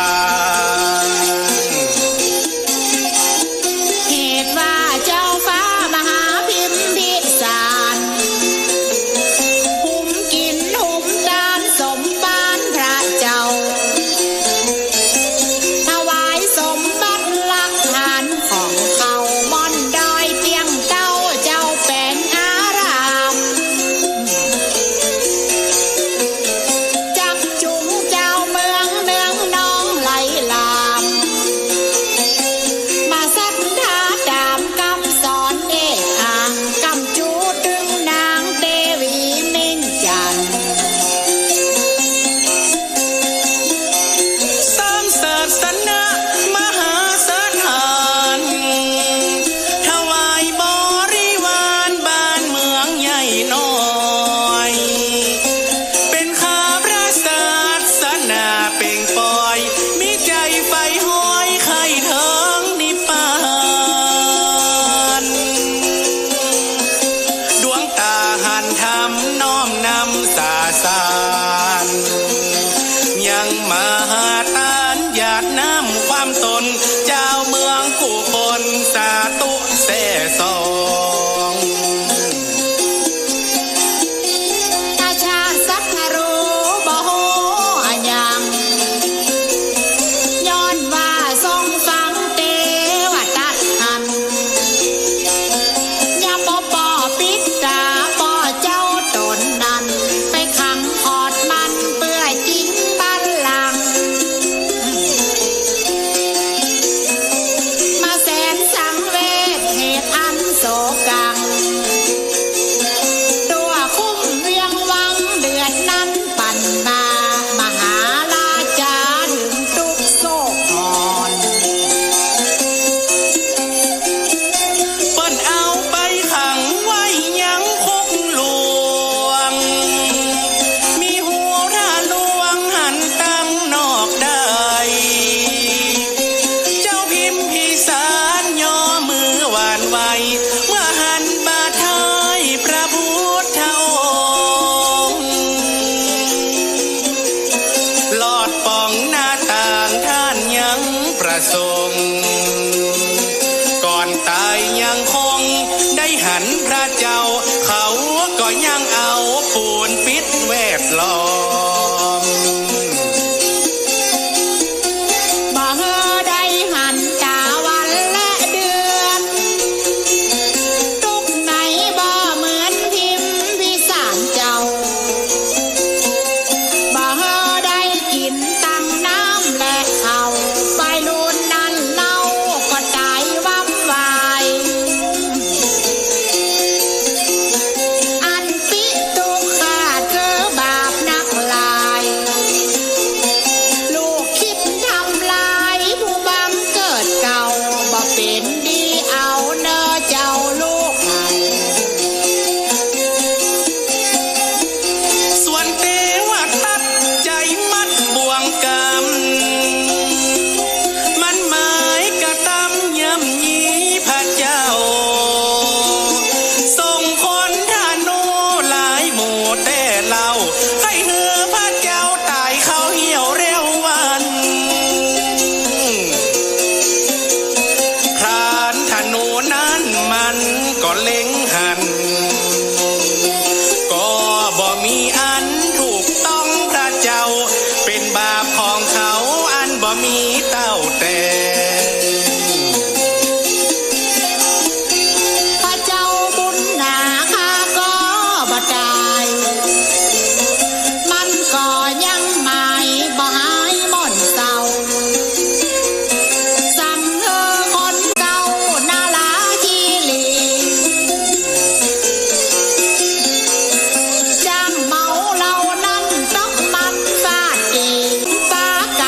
เหตุว่าเจ้าฟ้ามหาพิมพิสาร หุมกิ๋นหุมตานสมปานพระเจ้า ถวายสมบัติหลักฐานของเขา ม่อนดอยเตี้ยงเต้าเจ้าแป๋งอาราม จักจุงเจ้าเมืองเนืองนองไหลหลาม มาศรัทธาต๋ามกำสอนเอกอ้าง กำจูตึงนางเตวีมิ่งจันทร์ ต๋ามศาสนามหาสถาน ถวายบริวารบ้านเมืองใหญ่น้อย เป๋นข้าพระศาสนาเป่งป่อย มีใจ๋ใฝ่ฮอยใค่เถิงนิพพาน ดวงต๋าหันธรรมน้อมนำสาสาร ยังมาหาตานหยาดน้ำความตน เจ้าเมืองกู้คนสาธุแซ่สอง อาชาติศัตรูบ่ฮู้อะหยัง ย้อนว่าทรงฟังเตวทัตหัน ยามบ่ป้อปิดต๋าป้อเจ้าต๋นนั้น ไปขังขอดมันเปื้อจิงบัลลังก์ มาแสนสังเวชเหตุอันโศก สงฆ์ ก่อนต๋ายยังคงได้หันพระเจ้า เขาก็ยังเอาปูนปิดแวดล้อม บ่หื้อได้หันต๋าวันและเดือน ตุ๊กในบ่เหมือนพิมพิสารเจ้า บ่หื้อได้กิ๋นตังน้ำและข้าว ไปรุ่นนั้นเล่าก็ต๋ายวับวาย อันปิตุ๊กข้าเธอบาปนักหลาย ลูกคิดทำลายผู้บังเกิดเก่า บ่เป๋นดีเอาเน่อเจ้าลูก ส่วนเตวะตัดใจ๋มัดบ่วงกรรม มันหมายกระตำย่ำยีพระเจ้า ส่งคนธนูหลายหมู่แต๊เล่า ใค่หื้อพระเจ้าต๋ายเข้าเหี่ยวเร็ววัน พรานธนูนั้นมันก็เล็งหัน ก็บ่มีอันถูกต้องพระเจ้า เป๋นบาปของเขาอันบ่มีเต้าแต่